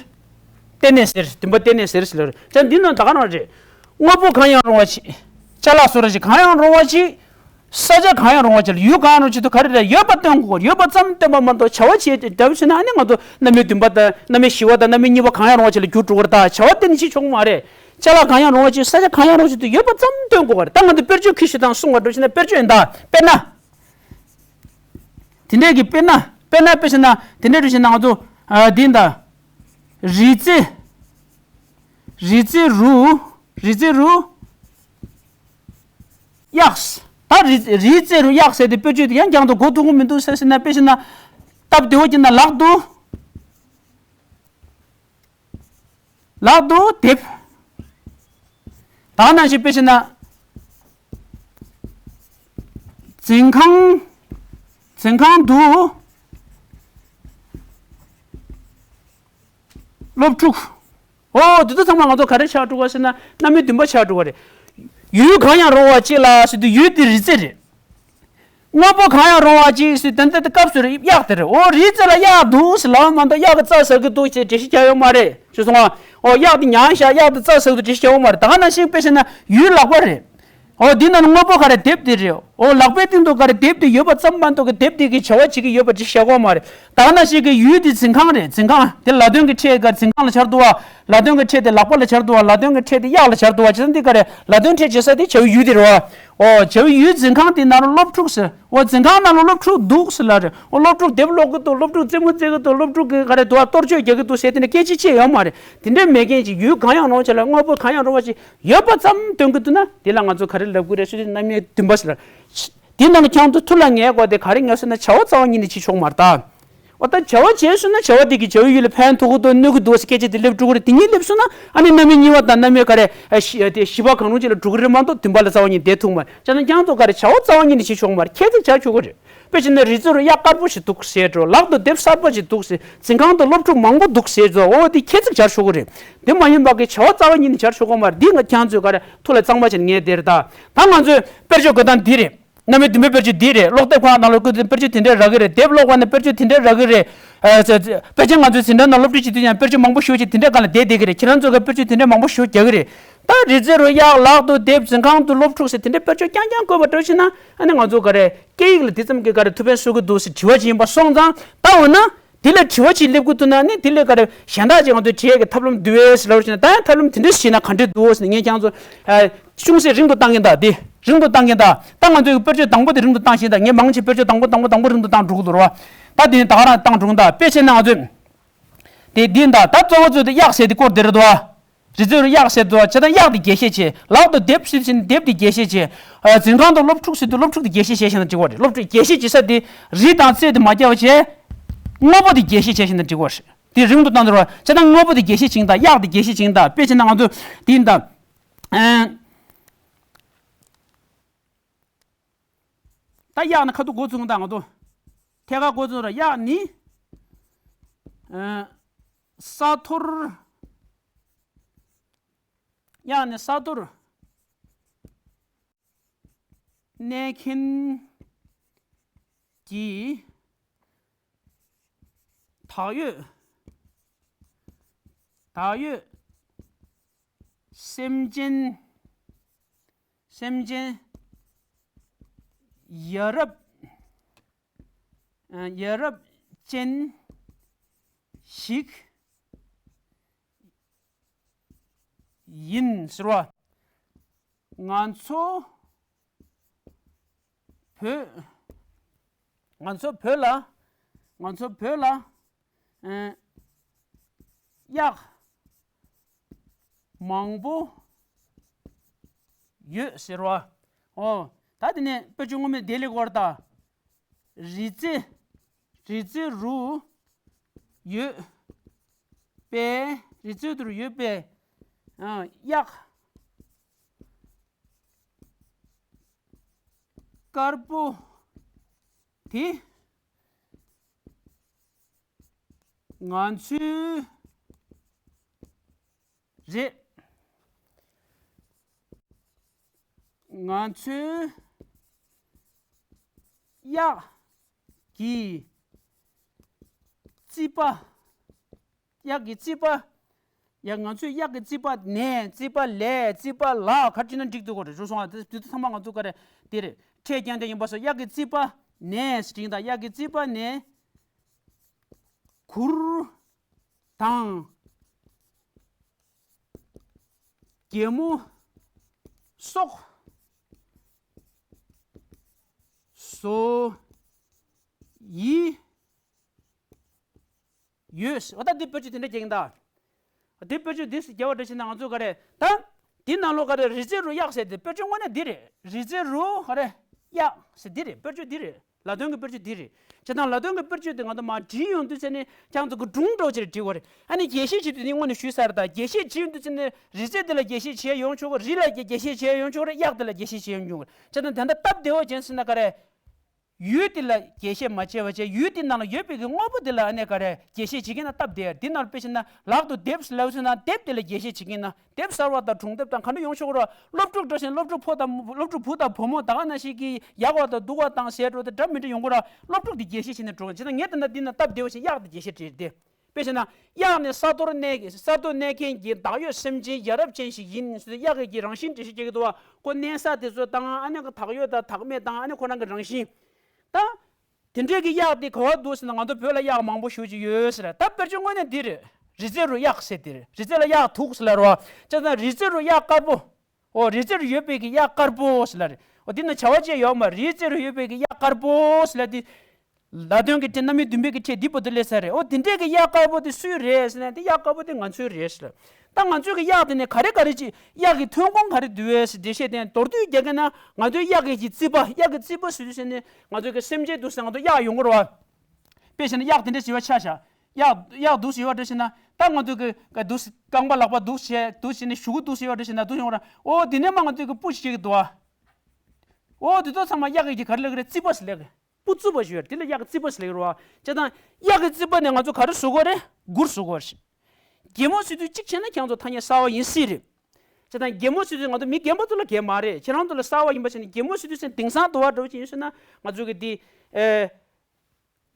རྟེན་གནས་ཟེར། བདུན་པ་རྟེན་གནས་ཟེར་ཟེར་ལ། ཅང་འདི་ནང་ད་ག་རང་རེད། དངོས་པོ་གང་ཡང་རུང་བ་ཅིག་ཅ་ལག་སོགས་ར་ཅིག་གང་ཡང་རུང་བ་ཅིག་ས་ཆ་གང་ཡང་རུང་བ་ཅིག་ལ་ཡུལ་གང་ཡང་རུང་ཅིག་ཏུ་ག་རེ་རེད། ཡོད་པ་སྟོན་དགོས། ཡོད་པ་ཙམ་སྟོན་པ་མ་གཏོགས་བྱ་བ་བྱེད་དེ་འདྲ་བོ་བྱས་ན་ཨ་ནི་ང་ཚོ་རྣམ་དབྱེ་བདུན་པ་དང་རྣམ་དབྱེ་བཞི་པ་དང་རྣམ་དབྱེ་གཉིས་པ་གང་ཡང་རུང་བ་ཅིག་ལ་འགྱུར་འགྲོ་གི་རེད། ད་བྱ་བ་གཏན་ནས་བྱེད་ཆོག་གི་མ་རེད། ཅ་ལག་གང་ཡང་རུང་བ་ཅིག་ས་ཆ་གང་ཡང་རུང་ཅིག་ཏུ་ཡོད་པ་ཙམ་སྟོན་དགོས་པ་རེད། ད་ང་ཚོ་དཔེར་བརྗོད་ཁྱི་ཤི་དང་གསུང་བ་འགྲོ་བྱས་ན་དཔེར་བརྗོད་ཡིན་ད། དཔེར་ན། དེ་འདྲས་ཀྱི་དཔེར་ན་དཔེར་ན་དཔེ་བྱས་ན་དེ་འདྲས་འགྲོ་བྱས་ན་ང་ཚོ་ཨ་འདི་ཡིན་ད། རི་རྩེ། རི་རྩེ་རུ། རི་རྩེ་རུ། གཡག་ད་རི་རི་རྩེ་རུ་གཡག་ཟེར་ཏེ་དཔེར་བརྗོད་དེ་ཡང་རྒྱང་དུ་གོ་ཐུབ་ཀྱི་མི་འདུག་ཟེར་ཟེར་ན་དཔེ་བྱས་ན། སྟབས་བདེ་བོ་བྱས་ན་ལག་ཏུ། ལག་ཏུ་དེབ། ད་ནང་བཞིན་དཔེ་བྱས་ན། འཛིན་ཁང་། འཛིན་ཁང་དུ། སློབ་ཕྲུག་ཨོ་དེ་ཚོ་ཚང་མ་ང་ཚོ་ག་རེ་ཆགས་འགྲོ་ག་ཟེར་ན་རྣམ་དབྱེ་བདུན་པ་ཆགས་འགྲོ་ག་རེད། ཡུལ་གང་ཡང་རུང་བ་གཅིག་ལ་ཟེར་དུས་ཡུལ་དེ་རི་རྩེ་རེད། དངོས་པོ་གང་ཡང་རུང་བ་གཅིག་ཟེར་དོན་དེ་སྐབས་སུ་རེད་གཡག་དེ་རེད། ཨོ་རི་རྩེ་ལ་གཡག་འདུག་ཟེར་ལབ་མ་གཏོགས་གཡག་གི་རྩྭ་ཟ་གི་འདུག་ཅེས་འགྲེལ་བཤད་རྒྱག་ཡོད་མ་རེད་ཞུ་སོང་ང་། ཨོ་གཡག་དེ་ཉལ་ཤག་གཡག་དེ་རྩྭ་ཟ་གི་འདུག་འགྲེལ་བཤད་རྒྱག་ཡོད་མ་རེད། ད་ག་ནང་བཞིན་དཔེ་བྱས་ན་ཡུལ་ལག་པ་རེད། ཨོ་འདི་ནང་དངོས་པོ་ག་རེ་དེབ་དེ་རེད། ཨོ་ལག་པའི་སྟེང་དུ་ག་རེ་དེབ་དེ་ཡོད་པ་ཙམ་མ་གཏོགས་ཀྱི་དེབ་དེ་གི་བྱ་བ་བྱེད་ཀྱི་ཡོད་པ་ཅིག་བཤད་ཀྱི་ཡོད་མ་རེད། ད་ག་ནང་བཞིན་གྱི་ཡུལ་དེ་འཛིན་ཁང་རེད། འཛིན་ཁང་དེ་ལ་དོན་གྱི་ཕྲད་ག་འཛིན་ཁང་ལ་སྦྱར་འདུག་བ། ལ་དོན་གྱི་ཕྲད་དེ་ལག་པ་ལ་སྦྱར་འདུག་བ། ལ་དོན་གྱི་ཕྲད་དེ་གཡག་ལ་སྦྱར་འདུག་བ། བྱས་ཙང་འདི་ག་རེ་ལ་དོན་ཕྲད་བྱེད་ས་དེ་བྱ་བའི་ཡུལ་དེ་རེད་བ། ཨོ་བྱ་བའི་ཡུལ་འཛིན་ཁང་དེ་ནང་ལ་སློབ་ཕྲུག་ཟེར། ཨོ་འཛིན་ཁང་ནང་ལ་སློབ་ཕྲུག་འདུག་ཟེར་ལ་རེད། ཨོ་སློབ་ཕྲུག་དེབ་ཀློག་གི་འདུག་སློབ་ཕྲུག་རྩེད་མོ་རྩེ་གི་འདུག་སློབ་ཕྲུག་གི་ག་རེ་འདུག་བ་གཏོར་ཆོས་རྒྱག་གི་འདུག་ཟེར་དེ་འདྲ་སྐད་ཆ་བཤད་ཡོད་མ་རེད། དེ་འདྲ་མེད་མཁན་ཅིག་ཡུལ་གང་ཡང་རུང་བ་ཅིག་ལ་དངོས་པོ་གང་ཡང་རུང་བ་ཅིག་ཡོད་པ་ཙམ་སྟོན་གི་འདུག་ན་དེ་ལ་ང་ཚོ་ག་རེ་ལབ་དགོས་རེད་ཟེར་དུས་རྣམ་དབྱེ་བདུན་པ་ཟེར། དེ་ནང་ཁྱང་དུ་ཐུར་ལ་ངེས་དགོས་དེ་ག་རེ་ངེས་ཟེར་ན་བྱ་བ་རྩ་བ་ཉིད་ནས་བྱེད་ཆོག་མ་རེད་ད། འོ་ད་བྱ་བ་བྱས་སོང་ན་བྱ་བ་དེ་གིས་བྱ་བའི་ཡུལ་ལ་ཕན་ཐོགས་ཀྱི་འདུག་གནོད་ཀྱི་འདུག་ཟེར་སྐད་ཆ་དེ་སླེབས་འགྲོ་གི་རེད། དེ་གཉིས་སླེབས་སོང་ན་ཨ་ནི་རྣམ་དབྱེ་གཉིས་པ་དང་རྣམ་དབྱེ་ག་རེ་ཨ་བཞི་དེ་བཞི་པ་གང་རུང་ཅིག་ལ་འགྲོ་གི་རེད་མ་གཏོགས་བདུན་པ་ལ་རྩ་བ་ཉིད་བསྡད་ཐུབ་མ་རེད། བྱས་ན་ཁྱང་དུ་ག་རེ་བྱ་བ་རྩ་བ་ཉིད་ནས་བྱེད་ཆོག་མ་རེད། ཁྱད་དེ་བྱ་ཆོག་གི་རེད། དཔེ་བྱས་ན་རི་རྩེ་རུ་གཡག་དཀར་པོ་ཞིག་འདུག་ཟེར་འགྲོ། ལག་ཏུ་དེབ་གསར་པ་ཞིག་འདུག་ཟེར། འཛིན་ཁང་དུ་སློབ་ཕྲུག་མང་པོ་འདུག་ཟེར་འགྲོ། འོ་དེ་ཁྱད་ཚིག་སྦྱར་ཆོག་གི་རེད། དེ་མ་ཡིན་པ་གི་བྱ་བ་རྩ་བ་ཉིད་ནས་སྦྱར་ཆོག་གི་མ་རེད། འདི་ང་ཁྱེད་ཚོས་ག་རེ་ཐུགས་ལ་གཙང་མ་བྱས་ནས་ངས་དེར་ད། ད་ང་ཚོས་དཔེར་བརྗོད་དགོས་སྟངས་འདི་རེད། རྣམ་དབྱེ་བདུན་པའི་དཔེར་བརྗོད་འདི་རེད། ཀློག་དེབ་ཁང་ནང་ལ་བཀོད་དེ་དཔེར་བརྗོད་དེ་འདྲས་རག་གི་རེད། དེབ་ཀློག་པ་ནས་དཔེར་བརྗོད་དེ་འདྲས་རག་གི་རེད། ཨ་ཙི་ཙི། དཔེ་ཆ་ང་ཚོའི་འཛིན་གྲྭ་ནང་སློབ་ཁྲིད་བྱེད་དུས་ཡང་དཔེར་བརྗོད་མང་པོ་ཞེ་པོ་ཅིག་དེ་འདྲས་སྒང་ལ་བསྡད་བསྡད་ཀྱི་རེད། ཁྱེད་རང་ཚོ་གིས་དཔེར་བརྗོད་དེ་འདྲས་མང་པོ་ཞེ་པོ་རྒྱག་གི་རེད། ད་རི་རྩེ་རུ་གཡག། ལག་ཏུ་དེབ། འཛིན་ཁང་དུ་སློབ་ཕྲུག་ཟེར་དེ་འདྲས་དཔེར་བརྗོད་རྐྱང་རྐྱང་བཀོད་པ་འདྲ་བྱས་ན། ཨ་ནི་ང་ཚོ་ག་རེ་སྐད་ཡིག་ལ་དེ་ཙམ་གྱི་ག་རེ་ཐུགས་ཕན་གསོས་ཀྱི་འདུག་ཟེར་དྲི་བ་ཅིག་ཡིན་པ་སོང་ཙང་། ད་འོ་ན་དེ་ལ་དྲི་བ་ཅིག་སླེབས་ཀྱི་འདུག་ན་ནི་དེ་ལ་ག་རེ་གཞན་དག་ཅིག་ང་ཚོས་དྲི་ཡས་ཀྱི་ཐབས་ལམ་འདི་ཡོད་ཟེར་ལབ་བྱས་ན། ད་ཡང་ཐབས་ལམ་དེ་འདྲས་བྱས་ན་ག་འདྲས་འདུག་ཟེར་ནས་ངས་ཁྱེད་ཚོ་ཨ་ཅུང་ཟད་རིང་དུ་བཏང་གིན་གདའ། དེ་རིང་དུ་བཏང་གིན་གདའ། ད་ང་ཚོས་དཔེར་བརྗོད་དང་པོ་དེ་རིང་དུ་བཏང་བཞིན་གདའ། ངས་མང་ཆེ་དཔེར་བརྗོད་དང་པོ་དང་པོ་དང་པོ་རིང་དུ་བཏང་འགྲོ་གི་འདུག་ར་བ། ད་དེ་ནས་ད་ག་རང་བཏང་འགྲོ་གིན་གདའ། དཔེ་བྱས་ན་ང་ཚོས་དེ་འདི་གདའ། ད་གཙོ་བོ་གཙོ་དེ་གཡག་ཟེར་དེ་སྐོར་དེ་རེད་དོ། རི་རྩེ་རུ་གཡག་ཟེར་དོ། བྱས་ཙང་གཡག་དེ་རྒྱས་བཤད་བྱེད། ལག་ཏུ་དེབ་ཟེར་བཞིན་དེབ་དེ་རྒྱས་བཤད་བྱེད། ཨ་འཛིན་ཁང་དུ་སློབ་ཕྲུག་ཟེར་དུས་སློབ་ཕྲུག་དེ་རྒྱས་བཤད་བྱས་བཞིན་དུ་འགྲིག་པ་རེད། སློབ་ཕྲུག་རྒྱས་བཤད་བྱེད་ས་དེ་རི་དང་རྩེ་དེ་མ་རྒྱག་པ་བྱས། དངོས་པོ་དེ་རྒྱས་བཤད་བྱས་བཞིན་དུ་འགྲིག་པ་རེད། དེ་རིང་དུ་བཏང་འདུག་ར་བ། བྱས་ཙང་དངོས་པོ་དེ་རྒྱས་བཤད་བྱེད་ཀྱིན་གདའ། གཡག་དེ་རྒྱས་བཤད་བྱེད་ཀྱིན་གདའ། དཔེ་བྱས་ན་ང་ཚོ་དེ་ཡིན་གདའ། ཨ་ད་གཡག་ནི་ཁ་ཐུག་འགོ་བཙུགས་དང་། ང་ཚོ་ཐད་ཀར་འགོ་བཙུགས་ར། གཡག་ནི་ཨ་ས་མཐོར། གཡག་ནི་ས་མཐོར་གནས་མཁན་གྱི་བག་ཡོད། བག་ཡོད་སེམས་ཅན། སེམས་ཅན་ཡ་རབས། ཡ་རབས་ཅན་ཞིག་ཡིན་ཟེར་བ། ང་ཚོ་བོད། ང་ཚོ་བོད་ལ། ང་ཚོ་བོད་ལ་ཨ་གཡག་མང་པོ་ཡོད་ཟེར་བ། ཨོ། ད་དེ་ནས་དཔེ་ཆ་སྔོན་མའི་དེ་ལས་སྐོར་དང་། རི་རྩེ། རི་རྩེ་རུ་ཡོད་པའི། རི་རྩེ་དུ་ཡོད་པའི་ཨ་གཡག་དཀར་པོ་དེ་ང་ཚོའི་རེད། ང་ཚོའི་གཡག་གི་རྩིད་པ། གཡག་གི་རྩིད་པ། ཡ། ང་ཚོའི་གཡག་གི་རྩིད་པ་ནས། རྩིད་པ་ལས། རྩིད་པ་ལ། ག་རེ་བྲིས་ན་འགྲིག་འདུག་གོ། རེད། རུ་སོང་བ་དེ་དེ་ཚང་མ་ང་ཚོ་ག་རེ་དེ་རེད། ཕྲད་རྐྱང་རྐྱང་ཡིན་པ་སོགས། གཡག་གི་རྩིད་པ་ནས་ཟེར་དང་། གཡག་གི་རྩིད་པ་ནས་གུར་དང་རྒྱལ་མོ་སོགས་བཟོ་ཡི་ཡོད། འོ་ད་འདི་དཔེར་བརྗོད་དེ་འདྲ་རྒྱག་གིན་གདའ། འདི་དཔེར་བརྗོད་འདི་སུ་རྒྱག་པ་འདྲ་བྱས་ན། ང་ཚོ་ག་རེ་ད་འདི་ནང་ལོགས་ག་རེ་རི་རྩེ་རུ་གཡག་ཟེར་དེ་དཔེར་བརྗོད་དངོས་གནས་འདི་རེད། རི་རྩེ་རུ་ག་རེ་གཡག་ཟེར་འདི་རེད། དཔེར་བརྗོད་འདི་རེད། ལ་དོན་གྱི་དཔེར་བརྗོད་འདི་རེད། བྱས་ཙང་ལ་དོན་གྱི་དཔེར་བརྗོད་དེ་ང་ཚོ་མར་བྲིས་ཡོང་དུས་ཚེ་ནི་ཁྱེད་ཚོ་གི་སྒྲུང་འདྲ་བོ་ཅིག་ལ་བྲིས་དགོས་རེད། ཨ་ནི་རྒྱས་བཤད་བྱེད་དུས་ནི་སྔོན་ནས་ཞུས་ཚར། ད་རྒྱས་བཤད་བྱེད་ཡོང་དུས་ཚེ་ནི་རི་རྩེ་འདི་ལ་རྒྱས་བཤད་བྱེད་ཡོང་ཆོག་གི། རི་ལ་རྒྱས་བཤད་བྱེད་ཡོང་ཆོག་གི་རེད། གཡག་འདི་ལ་རྒྱས་བཤད་བྱེད་ཡོང་ཆོག་གི་རེད། བྱས་ཙང་དེ་འདྲ་སྟབས་བདེ་བོ་ཅན་ཟེར་ན་ག་རེ། ཡུལ་དེ་ལ་རྒྱས་བཤད་མ་བྱས་པ་བྱས། ཡུལ་དེ་ནང་ལ་ཡོད་པའི་གི་དངོས་པོ་དེ་ལ་ཨ་ནི་ག་རེ་རྒྱས་བཤད་བྱེད་ཀྱིན་ན་སྟབས་བདེ། དེ་ནང་དཔེ་བྱས་ན་ལག་ཏུ་དེབ་ལབ་ཟེར་ན་དེབ་དེ་ལ་རྒྱས་བཤད་བྱེད་ཀྱིན་ན། དེབ་གསར་བ་དང་སྒྲུང་དེབ་དང་ག་འདྲ་ཡོང་ཆོག་གི་རེད། སློབ་ཕྲུག་འདྲ་བཞིན་སློབ་ཕྲུག་ཕོ་དང་སློབ་ཕྲུག་བུ་དང་བུ་མོ་ད་ག་ནང་བཞིན་གྱི་ཡག་པ་དང་སྡུག་པ་དང་ཟེར་འགྲོ་དེ་འདྲ་མི་འདྲ་ཡོང་གི་རེད། སློབ་ཕྲུག་དེ་རྒྱས་བཤད་བྱས་ནས་འགྲོ་གི། བྱས་ན་ངས་ད་ལྟ་འདི་ན་སྟབས་བདེ་བ་ཞིག་གཡག་དེ་རྒྱས་བཤད་བྲིས་ཏེ། དཔེ་བྱས་ན། གཡག་ནི་ས་མཐོར་གནས། ས་མཐོར་གནས་མཁན་གྱི་བདག་ཡོད་སེམས་ཅན་ཡ་རབས་ཅན་ཞིག་ཡིན་ཟེར་ཏེ། གཡག་གི་རང་བཞིན་འགྲེལ་བཤད་བྱེད་ཀྱི་འདུག་བ། ཁོ་གནས་ས་དེ་ཚོ་དང་། ཨ་ནི་ཁོ་བདག་ཡོད་དང་བདག་མེད་དང་། ཨ་ནི་ཁོ་རང་གི་རང་བཞིན་དང་། དེ་འདྲའི་གི་གཡག་དེ་ག་པར་འདུག་ཟེར་ན། ང་ཚོ་བོད་ལ་གཡག་མང་པོ་ཞེ་པོ་ཅིག་ཡོད་ཟེར། ད་དཔེར་བརྗོད་དངོས་གནས་འདི་རེད། རི་རྩེ་རུ་གཡག་ཟེར་དེ་རེད། རི་རྩེ་ལ་གཡག་འདུག་ཟེར་ལབ་རེད་བ། བྱས་ཙང་རི་རྩེ་རུ་གཡག་དཀར་པོ། ཨོ། རི་རྩེ་རུ་ཡོད་པའི་གི་གཡག་དཀར་པོ་ཟེར་ལབ་རེད། ཨོ། འདི་ན་བྱ་བ་ཅི་ཡང་ཡོད་མ་རེད། རི་རྩེ་རུ་ཡོད་པའི་གི་གཡག་དཀར་པོ་ཟེར་ལབ་དེ། ལ་དོན་གྱི་ཕྲད། རྣམ་དབྱེ་བདུན་པའི་གི་ཕྲད་འདི་བར་དུ་སླེབས་ཚར་རེད། ཨོ། དེ་འདྲས་ཀྱི་གཡག་དཀར་པོ་དེ་སུའི་རེད་ཟེར་ན། དེ་གཡག་དཀར་པོ་དེ་ང་ཚོའི་རེད་ཟེར། ད་ང་ཚོའི་གི་གཡག་དེ་ནས་ག་རེ་ག་རེ་ཅིག་གཡག་གི་ཐོན་ཁུངས་ག་རེ་འདུག་ཟེར་འགྲེལ་བཤད་དེ་མདོར་བསྡུས་རྒྱག་གི་ན། ང་ཚོའི་གཡག་གི་གི་རྩིད་པ། གཡག་གི་རྩིད་པ་ཟེར་དུས་ཟེར་ནས་ང་ཚོའི་གི་སེམས་ཅན་འདུག་ཟེར། ང་ཚོ་གཡག་ཡོང་གི་རེད་བ། དཔེ་བྱས་ན་གཡག་དེ་འདྲས་བྱེད་པ་ཆ་བཞག་གཡག་གཡག་འདུག་ཟེར་བ་འདྲ་བྱས་ན། ད་ང་ཚོའི་གི་ག་འདུག་རྐང་པ་ལག་པ་འདུག་བྱས་འདུག་བྱས་ནས་གཞུ་གུ་འདུག་ཟེར་བ་འདྲ་བྱས་ན་འདུག་ཡོང་ར། ཨོ། དེ་ནས་མ་ང་ཚོའི་གི་སྤུ་ཞིག་བྱེད་ཀྱི་འདུག་བ། ཨོ། དེ་ཚོ་ཚང་མ་གཡག་གི་གི་ག་རེ་ལབ་ཀྱི་རེད། རྩིད་པ་ཟེར་ལབ་ཀྱི། པུ་ཙུ་པ་ཞུ་ཡ་རེད། དེ་ལ་གཡག་གི་རྩིད་པ་ཟེར་ལེ་རེད་བ། བྱས་ཙང་གཡག་གི་རྩིད་པ་ནས་ང་ཚོ་ག་རེ་བཟོ་དགོས་རེད། སྒུར་བཟོ་དགོས་རེད། གད་མོ་བཟོ་དུས་གཅིག་བྱས་ན་ཁྱེད་ཚོ་ཐ་སྙད་གསར་བ་ཡིན་སྲིད་རེད། བྱས་ཙང་གད་མོ་བཟོ་དུས་ང་ཚོ་མི་རྒན་པ་ཚོ་ལ་གད་མ་རེད། ཁྱེད་རང་ཚོ་ལ་གསར་བ་ཡིན་པ་བྱས་ནས་གད་མོ་བཟོ་དུས་ཟེར་དེང་སང་དུ་བ་འདྲ་བོ་ཅིག་ཡིན་སོང་ན་ང་ཚོ་གི་དེ་ཨེ།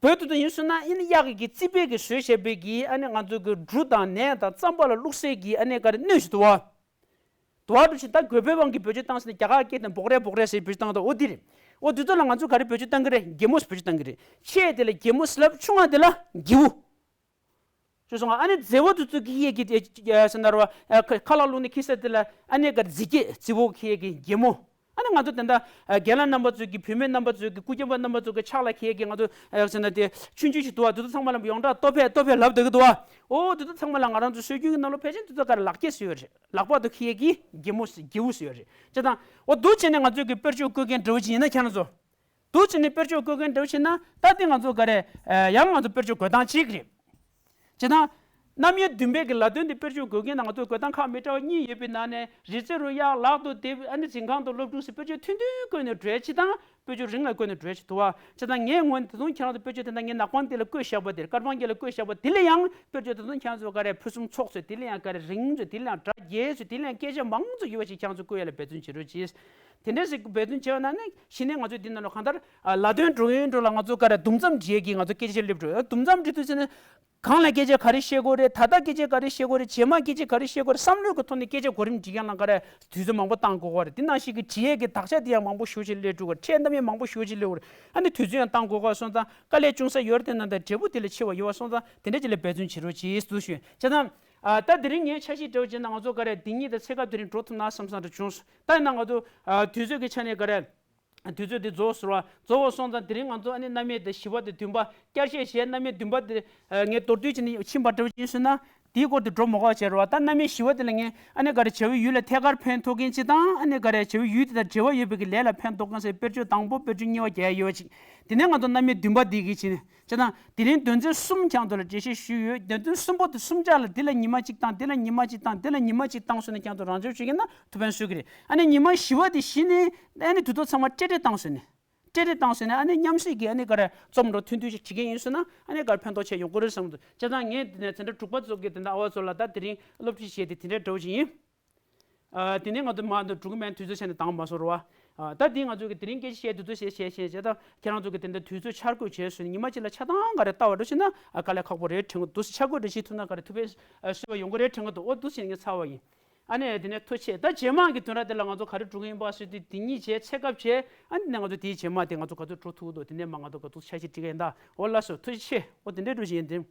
བོད་དུ་དུ་ཡིན་སོང་ན་ཨ་ནི་གཡག་གི་རྩིད་པའི་གི་བཟོས་བྱས་པའི་གི་ཨ་ནི་ང་ཚོ་གི་འབྲུ་དང་ནས་དང་རྩམ་པ་ལ་བླུགས་སའི་གི་ཨ་ནི་ག་རེ་སྣོད་ཞིག་འདུག་བ། དུ་བ་འབྲུ་ཞིག་ད་གོས་པའི་དབང་གིས་བེད་སྤྱོད་བཏང་ཟེར་ནས་རྒྱ་གར་སྐད་དང་འབོག་རེ་འབོག་རེ་ཟེར་བེད་སྤྱོད་བཏང་གི་འདུག་འོ་འདི་རེད། འོ་འདི་ཚོ་ལ་ང་ཚོ་ག་རེ་བེད་སྤྱོད་བཏང་གི་རེད། གད་མོ་ཟེར་བེད་སྤྱོད་བཏང་གི་རེད། ཆེ་དེ་ལ་གད་མོ་ཟེར་ལབ། ཆུང་བ་དེ་ལ་གེའུ། ཞུ་སོང་ང་། ཨ་ནི་མཛེ་བོ་དུ་ཚོད་ཀྱི་ཡས་ཀྱི་ཟེར་ན་ར་བ་ཁ་ལག་བླུགས་ནས་ཁྱི་ས་དེ་ལ་ཨ་ནི་ག་རེ་རྫི་སྐྱེས་རྫི་བོ་ཁྱི་ཡས་ཀྱི་གད་མོ། ཨ་ནི་ང་ཚོ་དེ་འདྲ་རྒན་ལགས་རྣམ་པ་ཚོས་ཀྱི་བུད་མེད་རྣམ་པ་ཚོས་ཀྱི་སྐུ་རྒྱན་པ་རྣམ་པ་ཚོས་ཀྱི་ཕྱག་ལ་ཁྱི་ཡས་ཀྱི་ང་ཚོ་ཟེར་ན་དེ་ཆུང་ཆུང་ཞིག་འདུག་བ། དེ་ཚོ་ཚང་མ་ལ་ཡོངས་གྲགས་ལྟོ་ཕད་ལྟོ་ཕད་ལབ་བསྡད་ཀྱི་འདུག་བ། འོ་དེ་ཚོ་ཚང་མ་ལ་ང་རང་ཚོ་སྲོལ་རྒྱུན་གྱི་ནང་ལོགས་ཕལ་ཆེར་དེ་ཚོ་ག་རེ་ལག་སྐྱེས་སུ་ཡོད་རེད། ལག་པ་དུ་ཁྱི་ཡས་ཀྱི་གད་མོ་གེའུ་སུ་ཡོད་རེད། བྱས་ཙང་འོ་འདུག་བྱས་ནས་ང་ཚོས་ཀྱི་དཔེར་བརྗོད་བཀོད་མཁན་འདྲ་བོ་ཅིག་ཡིན་ན་ཁྱེད་རང་ཚོ། འདུག་བྱས་ནས་དཔེར་བརྗོད་བཀོད་མཁན་འདྲ་བོ་བྱས་ན་ད་དེ་ང་ཚོ་ག་རེ་ཡང་ང་ཚོ་དཔེར་བརྗོད་འགོད་སྟངས་གཅིག་རེད། བྱས་ཙང་རྣམ་དབྱེ་བདུན་པའི་གི་ལ་དོན་དེ་དཔེར་བརྗོད་འགོད་མཁན་ན་ང་ཚོ་འགོད་སྟངས་ཁག་མི་འདྲ་བ་གཉིས་ཡོད་པའི་ནང་ནས་རི་རྩེ་རུ་གཡག་ལག་ཏུ་དེབ་ཨ་ནི་འཛིན་ཁང་དུ་སློབ་ཕྲུག་ཟེར་དཔེར་བརྗོད་ཐུང་ཐུང་བཀོད་ནས་འགྲོ་ཡ་གཅིག་དང་། དཔེར་བརྗོད་རིང་ལ་བཀོད་ནས་འགྲོ་ཡ་གཅིག་འདུག་བ། བྱས་ཙང་ངས་ངོས་ནས་ད་དུང་ཁྱེད་རང་ཚོ་དཔེར་བརྗོད་དེ་འདྲ་ངས་ནག་པང་དེ་ལ་བཀོད་བཞག་པ་དེར་དཀར་པང་དེ་ལ་བཀོད་བཞག་པ་དེ་ལ་ཡང་དཔེར་བརྗོད་ད་དུང་ཁྱེད་རང་ཚོ་ག་རེ་ཕུན་སུམ་ཚོགས་ཚོད་དེ་ལ་ཡང་ག་རེ་རིང་ཚོད་དེ་ལ་ཡང་སྒྲ་རྒྱས་ཚོད་དེ་ལ་ཡང་སྐད་ཆ་མང་ཚོད་ཡོད་པ་ཞིག་ཁྱེད་རང་ཚོ་བཀོད་ཡ་ལ་འབད་བརྩོན་བྱེད་རོགས་གྱིས། དེ་འདྲ་ཞིག་འབད་བརྩོན་བྱས་པ་ན་ནི་གཞི་ནས་ང་ཚོས་འདི་ནང་ལ་གང་ལྟར་ལ་དོན་འགྲོ་ཡོན་འགྲོ་ལ་ང་ཚོ་ག་རེ་དུམ་མཚམས་འབྲི་ཡས་ཀྱི་ང་ཚོ་སྐད་ཆ་སླེབས་འགྲོ། དུམ་མཚམས་འབྲི་དུས་ཚེ་ནི་གང་ལ་སྐད་ཆ་ག་རེ་བཤད་དགོས་རེད། ད་ལྟ་སྐད་ཆ་ག་རེ་བཤད་དགོས་རེད། རྗེས་མ་སྐད་ཆ་ག་རེ་བཤད་དགོས་རེད། བསམ་བློའི་གི་ཐོག་ནས་སྐད་ཆ་གོ་རིམ་འབྲི་མཁན་ལ་ག་རེ་དུས་ཚོད་མང་པོ་བཏང་དགོས་ག་རེད། དེ་ནང་བཞིན་གྱི་འབྲི་ཡས་ཀྱི་དག་ཆ་དེ་ཡང་མང་པོ་ཞེ་པོ་ཅིག་སླེབས་འགྲོ་ག་རེད། ཕྲད་གཏམ་ཡང་མང་པོ་ཞེ་པོ་ཅིག་སླེབས་ག་རེད། ཨ་ནི་དུས་ཚོད་ཡང་བཏང་དགོས་ག་སོང་ཙང་དཀའ་ལས་ཅུང་ཟད་ཡོད་རེད། དེ་ནང་ད་འབྲས་བུ་དེ་ལས་ཆེ་བ་ཡོད་པ་སོང་ཙང་དེ་འདྲ་ཅིག་ལ་འབད་བརྩོན་བྱེད་རོགས་གྱིས་འདུག་ཞུ། བྱས་ཙང་ཨ་ད་དེ་རིང་ངས་འཆར་གཞི་འདྲ་བོ་བྱས་ན་ང་ཚོ་ག་རེ་འདི་གཉིས་དང་ཚེ་སྐབས་དེ་རིང་འགྲོ་ཐུབ་ན་བསམ་བསམ་འདྲ་བྱུང་སོང་། ད་ཡིན་ན་ང་ཚོ་ཨ་དུས་ཚོད་ཀྱི་ཆ་ནས་ག་རེ་དུས་ཚོད་འདི་རྫོགས་སོང་བ། རྫོགས་པ་སོང་ཙང་དེ་རིང་ང་ཚོ་ཨ་ནི་རྣམ་དབྱེ་དེ་བཞི་པ་དེ་བདུན་པ་བསྐྱར་བཤད་བྱས། རྣམ་དབྱེ་བདུན་པ་དེ་ཨ་ངས་མདོར་བསྡུས་བྱས་ནས་ཕྱིན་པ་འདྲ་བོ་ཅིག་ཡིན་སོང་ན་དེའི་སྐོར་དུ་འགྲོ་མ་དགོས་པ་བྱས་རེད་བ། ད་རྣམ་དབྱེ་བཞི་པ་དེ་ལ་ངས་ཨ་ནི་ག་རེ་བྱ་བའི་ཡུལ་ལ་ཐད་ཀར་ཕན་ཐོགས་མཁན་གཅིག་དང་། ཨ་ནི་ག་རེ་བྱ་བའི་ཡུལ་དེ་དང་འབྲེལ་བ་ཡོད་པའི་གི་ལས་ལ་ཕན་ཐོགས་མཁན་ཟེར་དཔེར་བརྗོད་དང་པོ་དཔེར་བརྗོད་གཉིས་པ་རྒྱག་ཡ་ཡོད་པ་ཅིག་དེ་ནས་ང་ཚོ་རྣམ་དབྱེ་བདུན་པ་འདི་གི་ཕྱིན། བྱས་ཙང་དེ་རིང་དོན་ཚན་གསུམ་ཁྱེད་ཚོ་ལ་འགྲེལ་བཤད་ཞུས་ཡོད། དོན་ཚན་གསུམ་པོ་དེ་གསུམ་ཆ་ལ་འདི་ལ་ཉི་མ་གཅིག་བཏང་། འདི་ལ་ཉི་མ་གཅིག་བཏང་། འདི་ལ་ཉི་མ་གཅིག་བཏང་སོང་ན་ཁྱེད་ཚོ་རང་འཇོག་བྱེད་ཀྱི་ན་ཐུགས་ཕན་གསོས་ཀྱི་རེད། ཨ་ནི་ཉི་མ་བཞི་པ་དེ་གཞི་ནས་ཨ་ནི་དུས་ཐོག་ཚང་མ་སྤྲེལ་སྤྲེལ་བཏང་སོང་ནས། སྤྲེལ་སྤྲེལ་བཏང་སོང་ནས་ཨ་ནི་མཉམ་བསྲེས་ཀྱི་ཨ་ནི་ག་རེ་རྩོམ་འདྲ་ཐུང་ཐུང་ཞིག་བྲིས་མཁན་ཡིན་སོང་ན་ཨ་ནི་ག་རེ་ཕན་ཐོགས་ཆེ་ཡོང་གི་རེད་བསམ་འདུག་བྱས་ཙང་ངས་འདི་ནས་དེ་འདྲ་དྲུག་པ་ཚོ་གི་དེ་འདྲ་ཨ་བ་ཚོ་ལ་ད་དེ་རིང་སློབ་ཁྲིད་བྱས་ཏེ་དེ་འདྲ་འདྲ་བོ་ཞིག་ཡིན། ཨ་དེ་ནས་ང་ཚོ་མ་འདི་འགྲོ་གི་མེད། དུས་ཚོད་བྱས་ནས་འདང་མ་སོང་རོ་བ། ཨ་ད་དེ་ང་ཚོ་གི་དེ་རིང་སྐད་ཆ་བཤད་དུས་ཚོད་བཤད་བཤད་བཤད་བྱས། ད་ཁྱེད་རང་ཚོ་གི་དེ་འདྲ་དུས་ཚོད་འཆར་འགོད་བྱས་སོང་ནས་ཉི་མ་གཅིག་ལ་ཆ་ཚང་ག་རེ་ལྟ་བ་འགྲོ་ཕྱིན་ན་ཨ་དཀའ་ལས་ཁག་པོ་རེད་དྲན་གི་འདུག་འཆར་འགོད་འདྲ་བྱེད་ཐུབ་ན་ག་རེ་ཐུགས་ཕན་གསོས་པ་ཡོང་གི་རེད་དྲན་གི་འདུག་འོ་འདུག་བྱས་ངས་ཚར་བ་ཡིན། ཨ་ནས་དེ་ནས་ཐུགས་རྗེ་ཆེ། ད་རྗེས་མ་གི་བདུན་ཕྲག་དེ་ལ་ང་ཚོ་ག་རེ་འགྲོ་གི་ཡིན་པ་སོ་དེ་དེ་གཉིས་བྱས། ཚེ་སྐབས་བྱས། ཨ་ནས་ང་ཚོ་དེའི་རྗེས་མ་དེ་ང་ཚོ་ག་ཚོད་འགྲོ་ཐུབ་འདུག་དེ་ནས་མ་ང་ཚོ་ག་ཚོད་འཆར་གཞི་སྒྲིག་གི་ཡིན་ད། འོ་ལགས་སོ། ཐུགས་རྗེ་ཆེ། འོ་དེ་འདྲའི་འགྲོ་བཞིན་ཡིན་དེ།